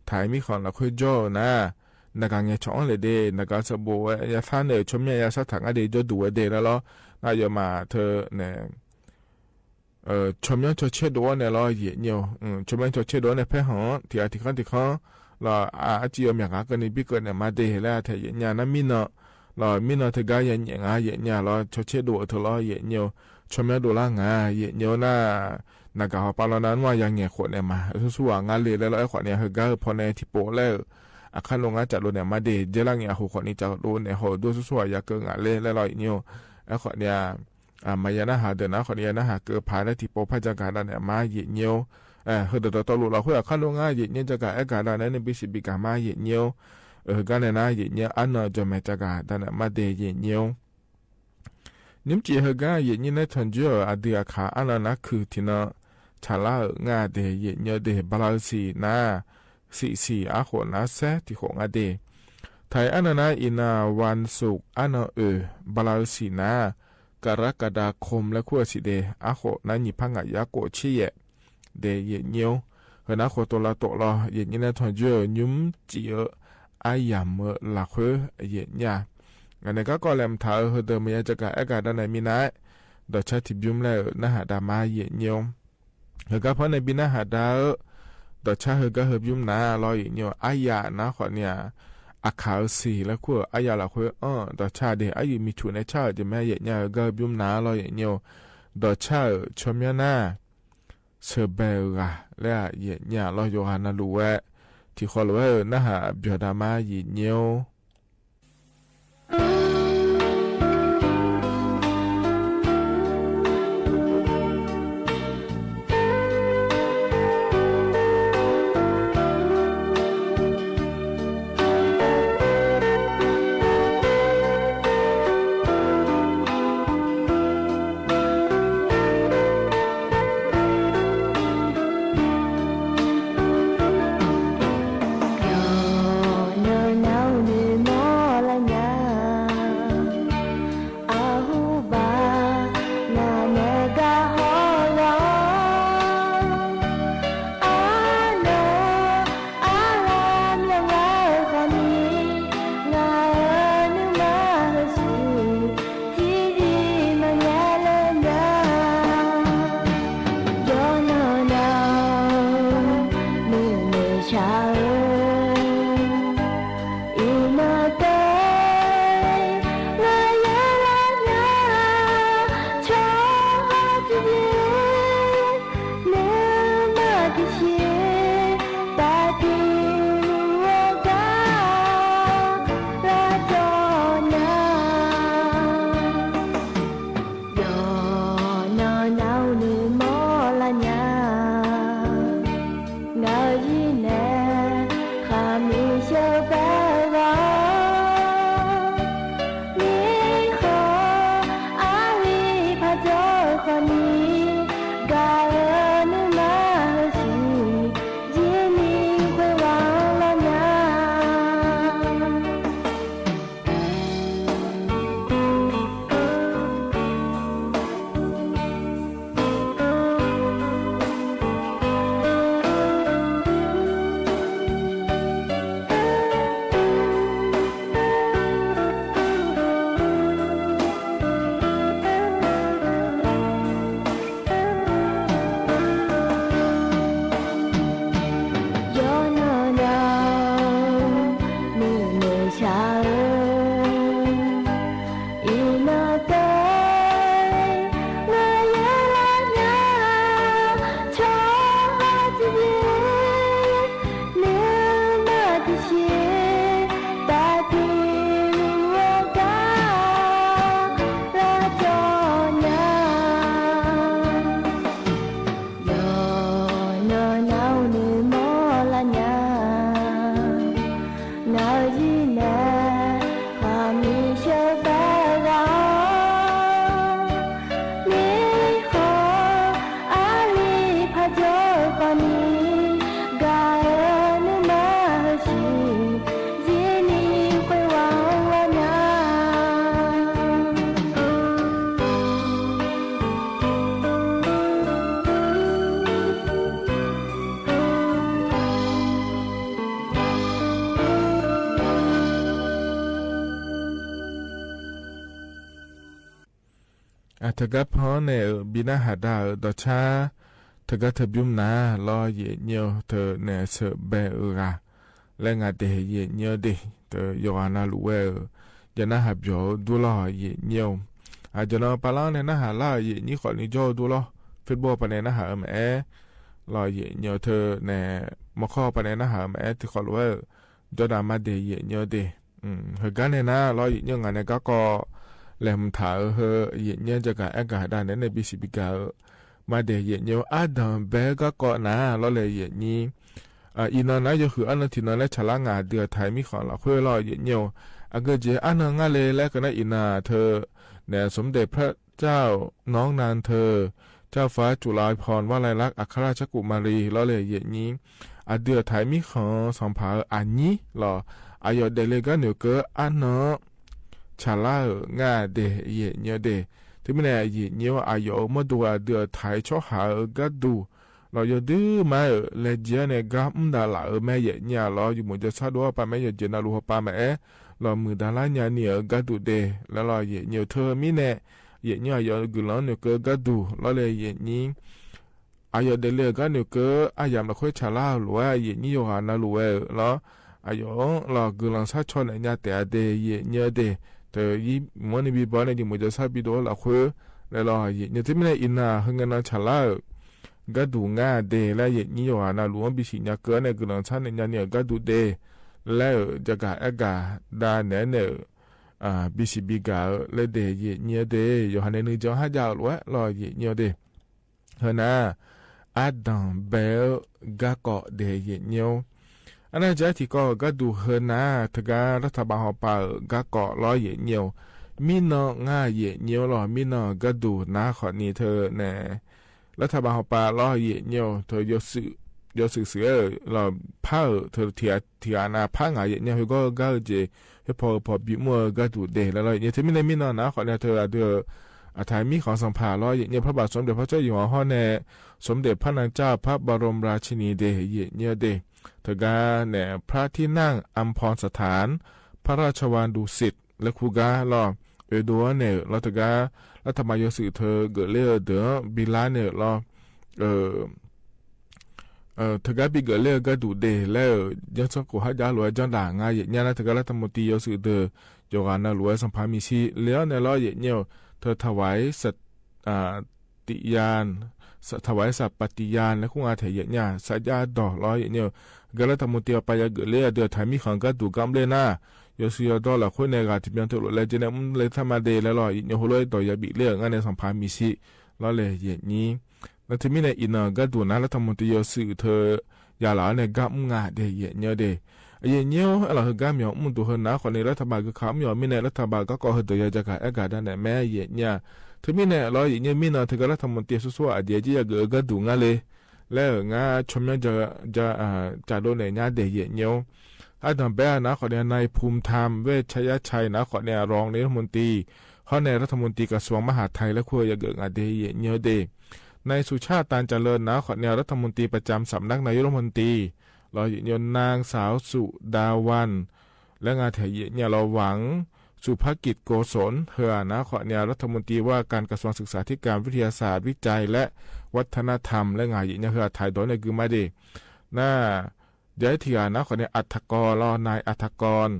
ထၢမံၣ်ဃီလီၤဃိ ကၠီဧၢနၤ နဂၤငဲၤဆီၣ်အီၣ်လဲၣ်ဒဲး နဂၤသဘိးဝဲ ယသးနဲ ဆိမိၣ်ယသးထး ငါဒဲး ကၠီဒိၣ်ဝဲဒဲးလၢလီၤ နယီၤမး ထၢနဲ ဆိမိၣ် ဆီဆဲးဒိၣ်အီၤနဲလီၤ ယိာ်ညိ ဆိမိၣ် ဆီဆဲးဒိၣ်အီၤနဲ ဖဲဟီ ထံၣ်အါထံၣ်ခီထံၣ်ခီ လီၤ အါ အစံၣ်ယီၤမၠးဂၤ ကၢၢ်နံၤဘံၣ်ကၢၢ်နဲမးဒဲး လၢအထဲ ယိာ်ညိ နမံနီၤ လီၤ မံနီၤတဂၤ ယၤငဲၤငါ ယိာ်ညိလီၤ ဆီဆဲးဒိၣ်အထၢလီၤ ယိာ်ညိ ဆိမိၣ်ဒိၣ်လၢငါ ယိာ်ညိနၤ နဂၤဟီပာ်လီၤနၤ နွံယၤငဲၤဃိးနဲမး ဆူၣ်ဆူၣ်ဝဲ ငါလဲၤလၢလီၤ အဲၣ်ဃိးနဲ ဟၢဂၤဖီနဲ ထံၣ်ပိာ်လဲၣ် အခါနု် ငါကၠီဒိၣ်နဲမးဒဲး ယဲလၢငဲၤအဃိ ဃိးနဲ ကၠီဒိၣ်နဲ ဟီၣ်ဒိၣ်ဆူၣ်ဆူၣ်ဝဲ ယၤကၢၢ်ငါလဲၣ် လၢလီၤ ယိာ်ညိ အဲၣ်ဃိးနဲ မၤယၤနၢ်ဟးဒၢးနၤ ဃိးနဲ ယၤနၢ်ဟးကၢၢ်ဖးလၢထံၣ်ပိာ်ဖး ကၠီကၤဒၣ်နဲမး ယိာ်ညိ ဟၢဒၢးတီတီလိာ်လီၤဃိ အခါနု် ငါ ယိာ်ညိ ကၠီကၤအဲၣ်ကၤဒၣ်နဲ နဘံၣ်စံးဘံၣ်ကၤမး ယိာ်ညိ ဟၢဂၤနဲနၤ ယိာ်ညိ အါနီၢ် ကၠီမဲာ် ကၠီကၤဒၣ်နဲမးဒဲး ယိာ်ညိ ညုမ်ၸိဟၢဂၤ ယိာ်ညိ နဲထွန်ယိ အဒုးအခး အါနီၢ်နၤ ခုၣ်ထံနီၤ ဆၣ်လါဧၢ ငါဒဲး ယိာ်ညိဒဲး ဘၣ်လါအုးဆံးနၤ ဆံးဆံး အါဃိးနၤ စဲထံၣ်ဃိး ငါဒဲး ထၢၣ်အါနီၢ်နၤ အံၤနၤ ဝၼ်းသုၵ်း အါနီၢ်အုး ဘၣ်လါအုးဆံးနၤ ကရကဒါ ခီမ လၢခူၣ်အဆံးဒဲး အါဃိးနၤ နံၣ်ဖးငါး ယါကိးဆံယဲၢ် ဒဲး ယိာ်ညိ ဟၢနၤ ဃိးတိၢ်လါတိၢ်လီၤ ယိာ်ညိ နဲထွန်ယိ ညုမ်ၸိဧၢ အါယၢမ်ၣ်မၢလၢ်ဃိ ယိာ်ညိ ဂၤန့ၣ် ဂၤကီး လဲၤမုာ်ထးဧၢ ဟၢဒၢးမုာ်ယၤ ကၠီကၤအဲၣ်ကၤဒၣ်နဲမံနၤ ဒီးဆၢထံၣ်ဘျုးလဲၣ်ဧၢ နၢ်ဟးဒၣ်မး ယိာ်ညိ ဟၢဂၤဖီနဲ ဘံၣ်နၢ်ဟးဒၣ်ဧၢ ဒိးဆါဟႂ်ၵႃၢ်ဟႂ်ပယုမ်ၼႃၢ် လီၤယံာ်ညို အယၣ်နၢ်ဃိးနံၣ် အခၢၣ်စံၣ်လႄႈ ခိၣ်အယၣ်လၢ်ဃိ အၢၣ် ဒိးဆါဒၣ် အယုၢ်မံထူၣ်န့ၣ် ဆါယမ့ႃးယံာ်ညို ဟ၂်ၵၢၢ်ဟႂ်ပယုမ်နၢၢ်လီၤယံာ်ညို ဒိးဆါဧၢ ဆီၣ်မၠၢနၢ် ဆၢၣ်ဘဲၣ်ဂၤ လၢယံာ်ညိုလီၤ ယိၤဟၣ်နၢ်လူဝဲ ထံၣ်ဃီလၢဝဲ နၢ်ဟၢၣ်ပျီၢ်တၢ်မၤယံာ်ညို အတဂၤဖီန့ၣ် ဘံနၢ်ဟၢၣ်ဒၣ်ဧၢ ဒီးဆါ တဂၤတဘျုးနၤ လီၤယံာ်ညို တၢ်နဲၣ်ဆၢၣ်ဘဲၣ်အဂၤ လၢငါဒဲးယံာ်ညိုဒဲး တယွၤနၢ်လူဝဲဧၢ ယနၢ်ဟၢၣ်ပျီၢ်ဒူလီၤယံာ်ညို အကၠီနီၤ ပာ်လီၤန့ၣ် နၢ်ဟၢၣ်လၢယံာ်ညိုဃီန့ၣ် ကၠီဒူလီၤ Facebook ပၤန့ၣ် နၢ်ဟၢၣ်အမအဲ လီၤယံာ်ညို တၢ်နဲၣ် မီၢ်ခီပၤန့ၣ် နၢ်ဟၢၣ်အမအဲ ထံၣ်ဃီလၢဝဲ ကၠီဒၣ်မၤဒဲးယံာ်ညိုဒဲး ဟဲကါန့ၣ်နၤ လီၤယံာ်ညို ငါန့ၣ် ကၠီကီး လဲၤမုာ်ထးဧၢ ဟဲယံာ်ညို ကၠီကၣ်အဲၣ်ကၣ်ဒၣ်န့ၣ် န့ၣ် ဘံစံးဘံကၣ်ဧၢ မၤဒဲးယံာ်ညို အါဒၢၣ်ဘဲကၠီကီးနၤ လီၤလဲၤယံာ်ညို အံၤနီၤနၤ ယဃုအါနီၤထံၣ်နီၤလၢ ဆၣ်လါငါဒုးအထါမံဃီလီၤ ခွ့လီၤယံာ်ညို အဂ့ၢ်ကဲ အါနီၤငါလဲၤလၢကနၣ်အံၤနၤ တၢ်နဲၣ် สมเด็จพระเจ้าน้องนางเธอ เจ้าฟ้าจุฬาภรณ์วลัยลักษณ์ อัครราชกุมารี လီၤလဲၤယံာ်ညို အဒုးအထါမံဃီ စီၤဖးဧၢ အညံလီၤ အယီၤဒဲးလၢကါနုာ်ကၢအါနီၤ ဆၣ်လါဧၢ ငါဒဲးယံာ်ညိုဒဲး တုၤမ့ၢ်န့ၣ် ယံာ်ညိုအယီၤ မီၢ်ဒိၣ်အဒုးအထါဆီဟၣ်ဧၢ ကါဒိၣ် လီၤယိၤဒုးမးဧၢ လဲၤကဲန့ၣ် ကါမုၢ်ဒၣ်လၣ်ဧၢ မ့ၢ်ယံာ်ညိုလီၤ ယမိၢ်ယဆၣ်ဒိၣ်ပၤမ့ၢ်ယံာ်ညို နၢ်လူဟီၣ်ပၤမ့ၢ်အဲ လီၤမုၢ်ဒၣ်လါညါနံၤဧၢ ကါဒိၣ်ဒဲး လၢလီၤယံာ်ညို တၢ်မံန့ၣ် ယံာ်ညိုအယီၤဂုာ်လီၤနုာ်ကၢကါဒိၣ် လီၤလဲၤယံာ်ညို အယိာ်ဒၣ်လဲာ် ကၢၼ်းနုာ်ကၢ အယမ်လၢခွဲးဆၣ်လၢ်လူဝဲ ယဲၢ်နံၣ်ယိၤဟၣ်နၢလူဝဲလီၤ. အယိာ်လီၤ ကုၢ်လီၤဆၣ်ဆီၣ် နဲၣ်ညါတဲာ်အဒဲး ယဲၢ်နံၣ်အဒဲး တယံာ်မီၣ်န့ၣ်ဘံဘီန့ၣ် ယမုၢ်ယဆၣ်ဘံဒိလၢခွဲး လၢလီၤ ယဲၢ်နံၣ် တမံၤန့ၣ် အံၤနၤ ဟဲငဲနီၤဆၣ်လၢ် ကၢၼ်းဒူၣ်ငါဒဲးလၢ ယဲၢ်နံၣ်ယိၤဟၣ်နၢလူဝဲ ဘံၣ်ဆံးညါကၢန့ၣ် ကုၢ်လီၤဆၣ် နဲၣ်ညါန့ၣ် ကၢၼ်းဒူၣ်ဒဲး လၢယကၣ်အဲၣ်ကၣ်ဒၣ်နဲၣ်န့ၣ် ဘံၣ်ဆံးဘံၣ်ကၣ်လၢဒဲး ယဲၢ်နံၣ်အဒဲး ယိၤဟၣ်န့ၣ် နုၢ်ကၠီဟါယၢ်လီၤဝဲလီၤ ယဲၢ်နံၣ်အဒဲး ဟဲနၤ အဒၣ်ဘဲ ကၢ်ကိးဒဲး ယဲၢ်နံၣ် အနၢ်ကၠၢထံကီၢ် ကၢၼ်းဒူၣ် ဟဲနၤ တဂၤ ရฐบาลဟီၣ်ပၢ် ကၢ်ကိးလီၤ ယဲၢ်နံၣ် မံနီၤငါ ယဲၢ်နံၣ်လီၤ မံနီၤကၢၼ်းဒူၣ် နၤ ခီၣ်နံၤ ထၢန့ၣ် ရฐบาลဟီၣ်ပၢ်လီၤ ယဲၢ်နံၣ် ထၢ ယိၤသုး ယိၤသုး စံးလီၤ ဖးဧၢ ထၢ ထံၣ်အနၢ်ဖးငါ ယဲၢ်နံၣ် ဟဲဂီၢ်ဂၤဧၢ ဟဲဖီၣ်ဧၢ ဖီၣ်ဘံၣ်မူဧၢ ကၢၼ်းဒူၣ်ဒဲးလၢလီၤ ယဲၢ်နံၣ် တမံၤန့ၣ် မံနီၤ နၤ ခီၣ်နံၤ ထၢ အဒုး အထါမံၣ်ဃီ သၣ်ဖၣ်လီၤ ယဲၢ်နံၣ် พระบาทสมเด็จพระเจ้าอยู่หัว ဟီၣ်နဲၣ် สมเด็จพระนางเจ้าพระบรมราชินี ဒဲး ယဲၢ်နံၣ်အဒဲး တဂၤန့ၣ် พระที่นั่งอัมพรสถานพระราชวังดุสิต လၢခိၣ်ဂၤလီၤ အၢၣ်ဒိၣ်န့ၣ်လီၤ တဂၤ ရฐบาลယိၤသုး ထၢ ဂၢၢ်လၢအဒုး ဘံလါန့ၣ်လီၤ တဂၤဘံၣ်ဂၢၢ်လၢကၢၼ်းဒူၣ်ဒဲးလၢ ယဲၢ်စၢကိၣ်ဟါယၢ်လီၤဝဲ ကၠီၣ်ဒၣ်ငါ ယဲၢ်နံၣ် နၤ တဂၤ ရฐมนตรีယိၤသုး ဒုး ယိၤဟၣ်နၢလူဝဲ သၣ်ဖၣ်မံၣ်ဆံး လၢန့ၣ်လီၤ ယဲၢ်နံၣ် ထၢ ถวายสัตย์ อ่า ติยาน ถวายสัตย์ปฏิญาณ လၢခိၣ်ဂၤထဲ ယဲၢ်နံၣ် စးယါဒီးလီၤ ယဲၢ်နံၣ် တဂၤ ရฐมนตรี ပယီၤဂၢၢ်လၢအဒုး အထါမံၣ်ဃီ ကၢၼ်းဒူၣ် ကၢ်ဘျ့နၤ ယိၤသုးယိၤဒီလီၤ ခိၣ်နဲၣ် ဂၤတဘျီ ထၢလိာ်လၢ ကၠဲန့ၣ် မူလၢထၢမၤဒဲးလၢလီၤ ယဲၢ်နံၣ် ဟိလိာ်ဒီးယၤဘံၣ်လၢ ငါန့ၣ် သၣ်ဖၣ်မံၣ်ဆံး လီၤလဲၣ် ယဲၢ်နံၣ် နၤ တမံၤန့ၣ် အံၤနၤ ကၢၼ်းဒူၣ်နၤ ရฐมนตรีယိၤသုး ထၢ ယၢ်လီၤန့ၣ် ကၢ်မူငါဒဲး ယဲၢ်နံၣ်ဒဲး ယဲၢ်နံၣ် အလီၤ ဟဲကၢ်မံၣ်အီၤ မူဒိၣ် ဟဲနၤ ခီၣ်နံၤ ရฐบาลဂၢၢ်ခးမံၣ်အီၤ မ့ၢ်န့ၣ် ရฐบาลကၢ်ကိး ဟဲဒုးယၤ ယကၣ်အဲၣ်ကၣ်ဒၣ်နဲၣ် မ့ၢ်ယဲၢ်နံၣ် တမံၤန့ၣ်လီၤ ယဲၢ်နံၣ် မံနီၤ တဂၤ ရฐมนตรี ဆိဆိ အဒဲး ကၠဲယၤဂၢၢ် ကၢၼ်းဒူၣ်ငါလၢ လၢ ငါ ဆိမိ ကၠၢ်ဒိၣ်နဲၣ်ညါဒဲး ယဲၢ်နံၣ် အဒၣ်ဘဲ နၤ ခီၣ်နံၤ นายภูมิธรรม เวชยชัย နၤ ခီၣ်နံၤ รองนายกรัฐมนตรี ဟီၣ်နဲၣ် รัฐมนตรีกระทรวงมหาดไทย လၢခိၣ်ဂၤ ယဲၢ်ဂၢၢ်ငါဒဲး ယဲၢ်နံၣ်ဒဲး นายสุชาติ ตันเจริญ နၤ ခီၣ်နံၤ รัฐมนตรีประจำสำนักนายกรัฐมนตรี လီၤ ယဲၢ်နံၣ် นางสาว สุดาวัน လၢငါထဲ ယဲၢ်နံၣ်လီၤ หวัง สุภกิจ โกศล ဟဲနၤ ခီၣ်နံၤ รัฐมนตรีว่าการกระทรวงศึกษาธิการ วิทยาศาสตร์ วิจัย และ วัฒนธรรม လၢငါ ယဲၢ်နံၣ် ဟဲထါဒိၣ်န့ၣ် ဂုာ်မးဒဲး နၤ ယဲၢ်ထံၣ်ဧါ နၤ ခီၣ်နံၤ อัฐกร လီၤ นายอัฐกร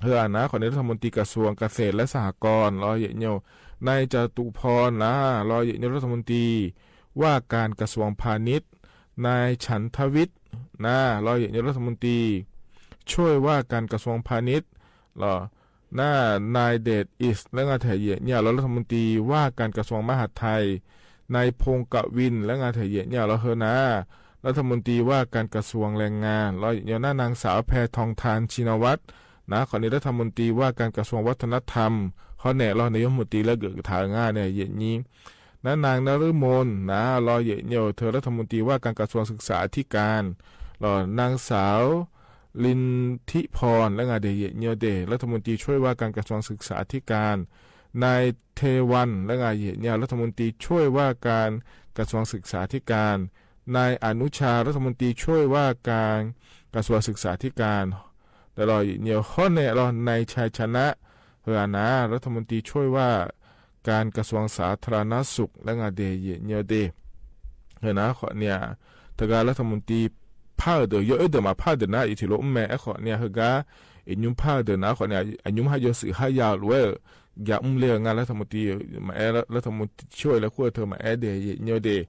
ဟဲနၤ ခီၣ်နံၤ รัฐมนตรีกระทรวงเกษตรและสหกรณ์ လီၤ ယဲၢ်နံၣ် นายจตุพร နၤ လီၤ ယဲၢ်နံၣ် รัฐมนตรีว่าการกระทรวงพาณิชย์ นายฉันทวิทย์ နၤ လီၤ ယဲၢ်နံၣ် รัฐมนตรี ช่วยว่าการกระทรวงพาณิชย์ လီၤ နၤ นายเดชอิทธิ์ လၢငါထဲ ယဲၢ်နံၣ်လီၤ รัฐมนตรีว่าการกระทรวงมหาดไทย นายพงษ์กวิน လၢငါထဲ ယဲၢ်နံၣ်လီၤ ဟဲနၤ รัฐมนตรีว่าการกระทรวงแรงงาน လီၤ ယဲၢ်နံၣ် นางสาว แพทองธาร ชินวัตร နၤ ခီၣ်နံၤ รัฐมนตรีว่าการกระทรวงวัฒนธรรม ဟီၣ်နဲၣ်လီၤ นายกรัฐมนตรี လၢဂုာ်ကထါငါန့ၣ် ယဲၢ်နံၣ် နၤ นางนฤมล နၤ လီၤ ယဲၢ်နံၣ် ထၢ รัฐมนตรีว่าการกระทรวงศึกษาธิการ လီၤ นางสาว ลินทิพร လၢငါဒဲး ယဲၢ်နံၣ်ဒဲး รัฐมนตรีช่วยว่าการกระทรวงศึกษาธิการ นายเทวัน လၢငါ ယဲၢ်နံၣ် รัฐมนตรีช่วยว่าการกระทรวงศึกษาธิการ นายอนุชา รัฐมนตรีช่วยว่าการกระทรวงศึกษาธิการ လီၤ ယဲၢ်နံၣ် ဟီၣ်နဲၣ်လီၤ นายชัยชนะ ဟဲနၤ รัฐมนตรีช่วยว่าการกระทรวงสาธารณสุข လၢငါဒဲး ယဲၢ်နံၣ်ဒဲး ဟဲနၤ ခီၣ်နံၤ တဂၤ รัฐมนตรี ဖးဒိၣ် ယိၤအၢဒိၣ်မး ဖးဒိၣ်နၤ ယထံၣ်လိာ် မ့ၢ်အဲၣ်ခီၣ်နံၤ ဟဲဂၤ အညုၣ်ဖးဒိၣ်နၤ ခီၣ်နံၤ အညုၣ်ဟးယိၤစုးဟးယၤလိာ်ဝဲ ယၤအူလ့ၤ ငါ รัฐมนตรี မၤအဲၣ် รัฐมนตรี ဆိၣ်ဝဲလၢခိၣ်ထၢ မၤအဲၣ်ဒဲး ယဲၢ်နံၣ်ဒဲး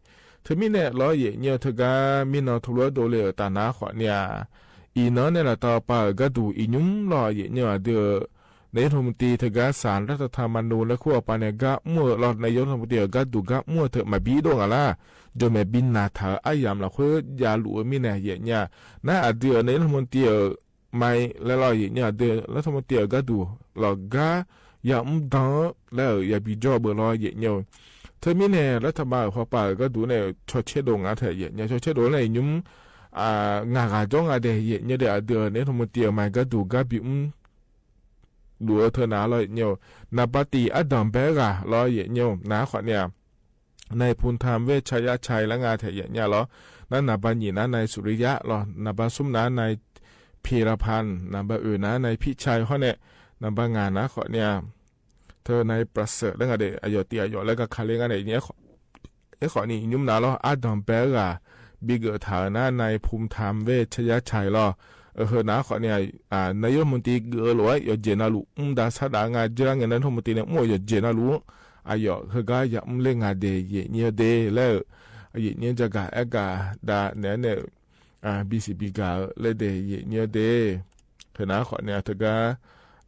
တမံၤနဲၣ်လီၤ ယဲၢ်နံၣ် တဂၤ မံနီၤထူလၢဒိၣ်လ့ၣ် တၢ်နၤ ခီၣ်နံၤ အံၤနၤန့ၣ်လီၤ တၢ်ပာ်ဂၤဒူၣ် အညုၣ်လီၤ ယဲၢ်နံၣ် အဒုး นายกรัฐมนตรี တဂၤ สานรัฐธรรมนูญ လၢခိၣ်အပၤန့ၣ် ဂၤမူၢ်လီၤ นายกรัฐมนตรี ဂၤဒူၣ် ဂၤမူၢ်ထၢ မၤဘံဒိၣ်ငါလၢ ဒိၣ်မဲာ်ဘံနၤထၢ အယၤမးလီၤ ဃုယၤလူၤမံန့ၣ် ယဲၢ်နံၣ် နၤ အဒုး นายกรัฐมนตรี မၤလၢလီၤ ယဲၢ်နံၣ် အဒုး รัฐมนตรี ဂၤဒူၣ်လီၤ ဂၤ ယၤမူဒါ လၢယၤဘံကၠီဘၢလီၤ ယဲၢ်နံၣ် တမံၤန့ၣ် รัฐบาล ဟီၣ်ပာ်ဂၤဒူၣ်န့ၣ် ဆီၣ်ဆဲးဒိၣ်ငါထဲ ယဲၢ်နံၣ် ဆီၣ်ဆဲးဒိၣ်န့ၣ် ညုၣ် ငါဂၤကၠီငါဒဲး ယဲၢ်နံၣ်ဒဲး အဒုး นายกรัฐมนตรี မၤဂၤဒူၣ် ဂၤဘံမူ လူၤအၢထၢနၤလီၤ ယဲၢ်နံၣ် နဘၣ်တံၢ် အဒၢၣ်ဘဲဂၤလီၤ ယဲၢ်နံၣ် နၤ ခီၣ်နံၤ นายภูมิธรรม เวชยชัย လၢငါထဲ ယဲၢ်နံၣ်လီၤ နၤ နဘၣ်နံၣ်နၤ นายสุริยะ လီၤ နဘၣ်သုးနၤ นาย พีรพันธ์ နဘၣ်အုၣ်နၤ นาย พิชัย ဟီၣ်နဲၣ် နဘၣ်ငါနၤ ခီၣ်နံၤ เธอ นายประเสริฐ လၢငါဒဲး အယီၢ်တံၢ်အယီၢ်လၢကခါလၢငါဒဲး ယဲၢ်နံၣ် ခီၣ် အဲၣ် ဃိးနံၣ် အံၤ နုၢ်မနုၤလီၤ အၣ်ဒွမ်ဘဲရၤ ဘံၣ်ဂၢၣ်ထၢၣ် နါနၢၢ်ဖူၣ်ထၢၣ်ဝဲ ချယါဆၢၣ်လီၤ. အၢ ဟၢၣ် နၤ ဃိးနံၣ် အ နႃယုၢ်မူၣ်တံၢ် ဂုာ်လိာ်ဝဲ ယိၤၵျ့ၣ်နၢ်လူၣ် မူဒါဆါဒၣ် ငါ ကၠိလါ ငဲၢ် နၢ်ထူၣ်မူၣ်တံၢ်န့ၣ် မူယိၤၵျ့ၣ်နၢ်လူၣ် အယိၤ ဟၢၣ်ဂၤ ယၤမူလၢငါဒဲး ယဲၢ်ညိဒဲး လၢ ယဲၢ်ညိ ကၠၢ်ကၣ်အဲၣ်ကၣ် ဒၣ်နဲန့ၣ် အ ဘံၣ်စံၣ်ဘံၣ်ဂၢၢ် လၢဒဲး ယဲၢ်ညိဒဲး ဟၢၣ် နၤ ဃိးနံၣ် အတဂၤ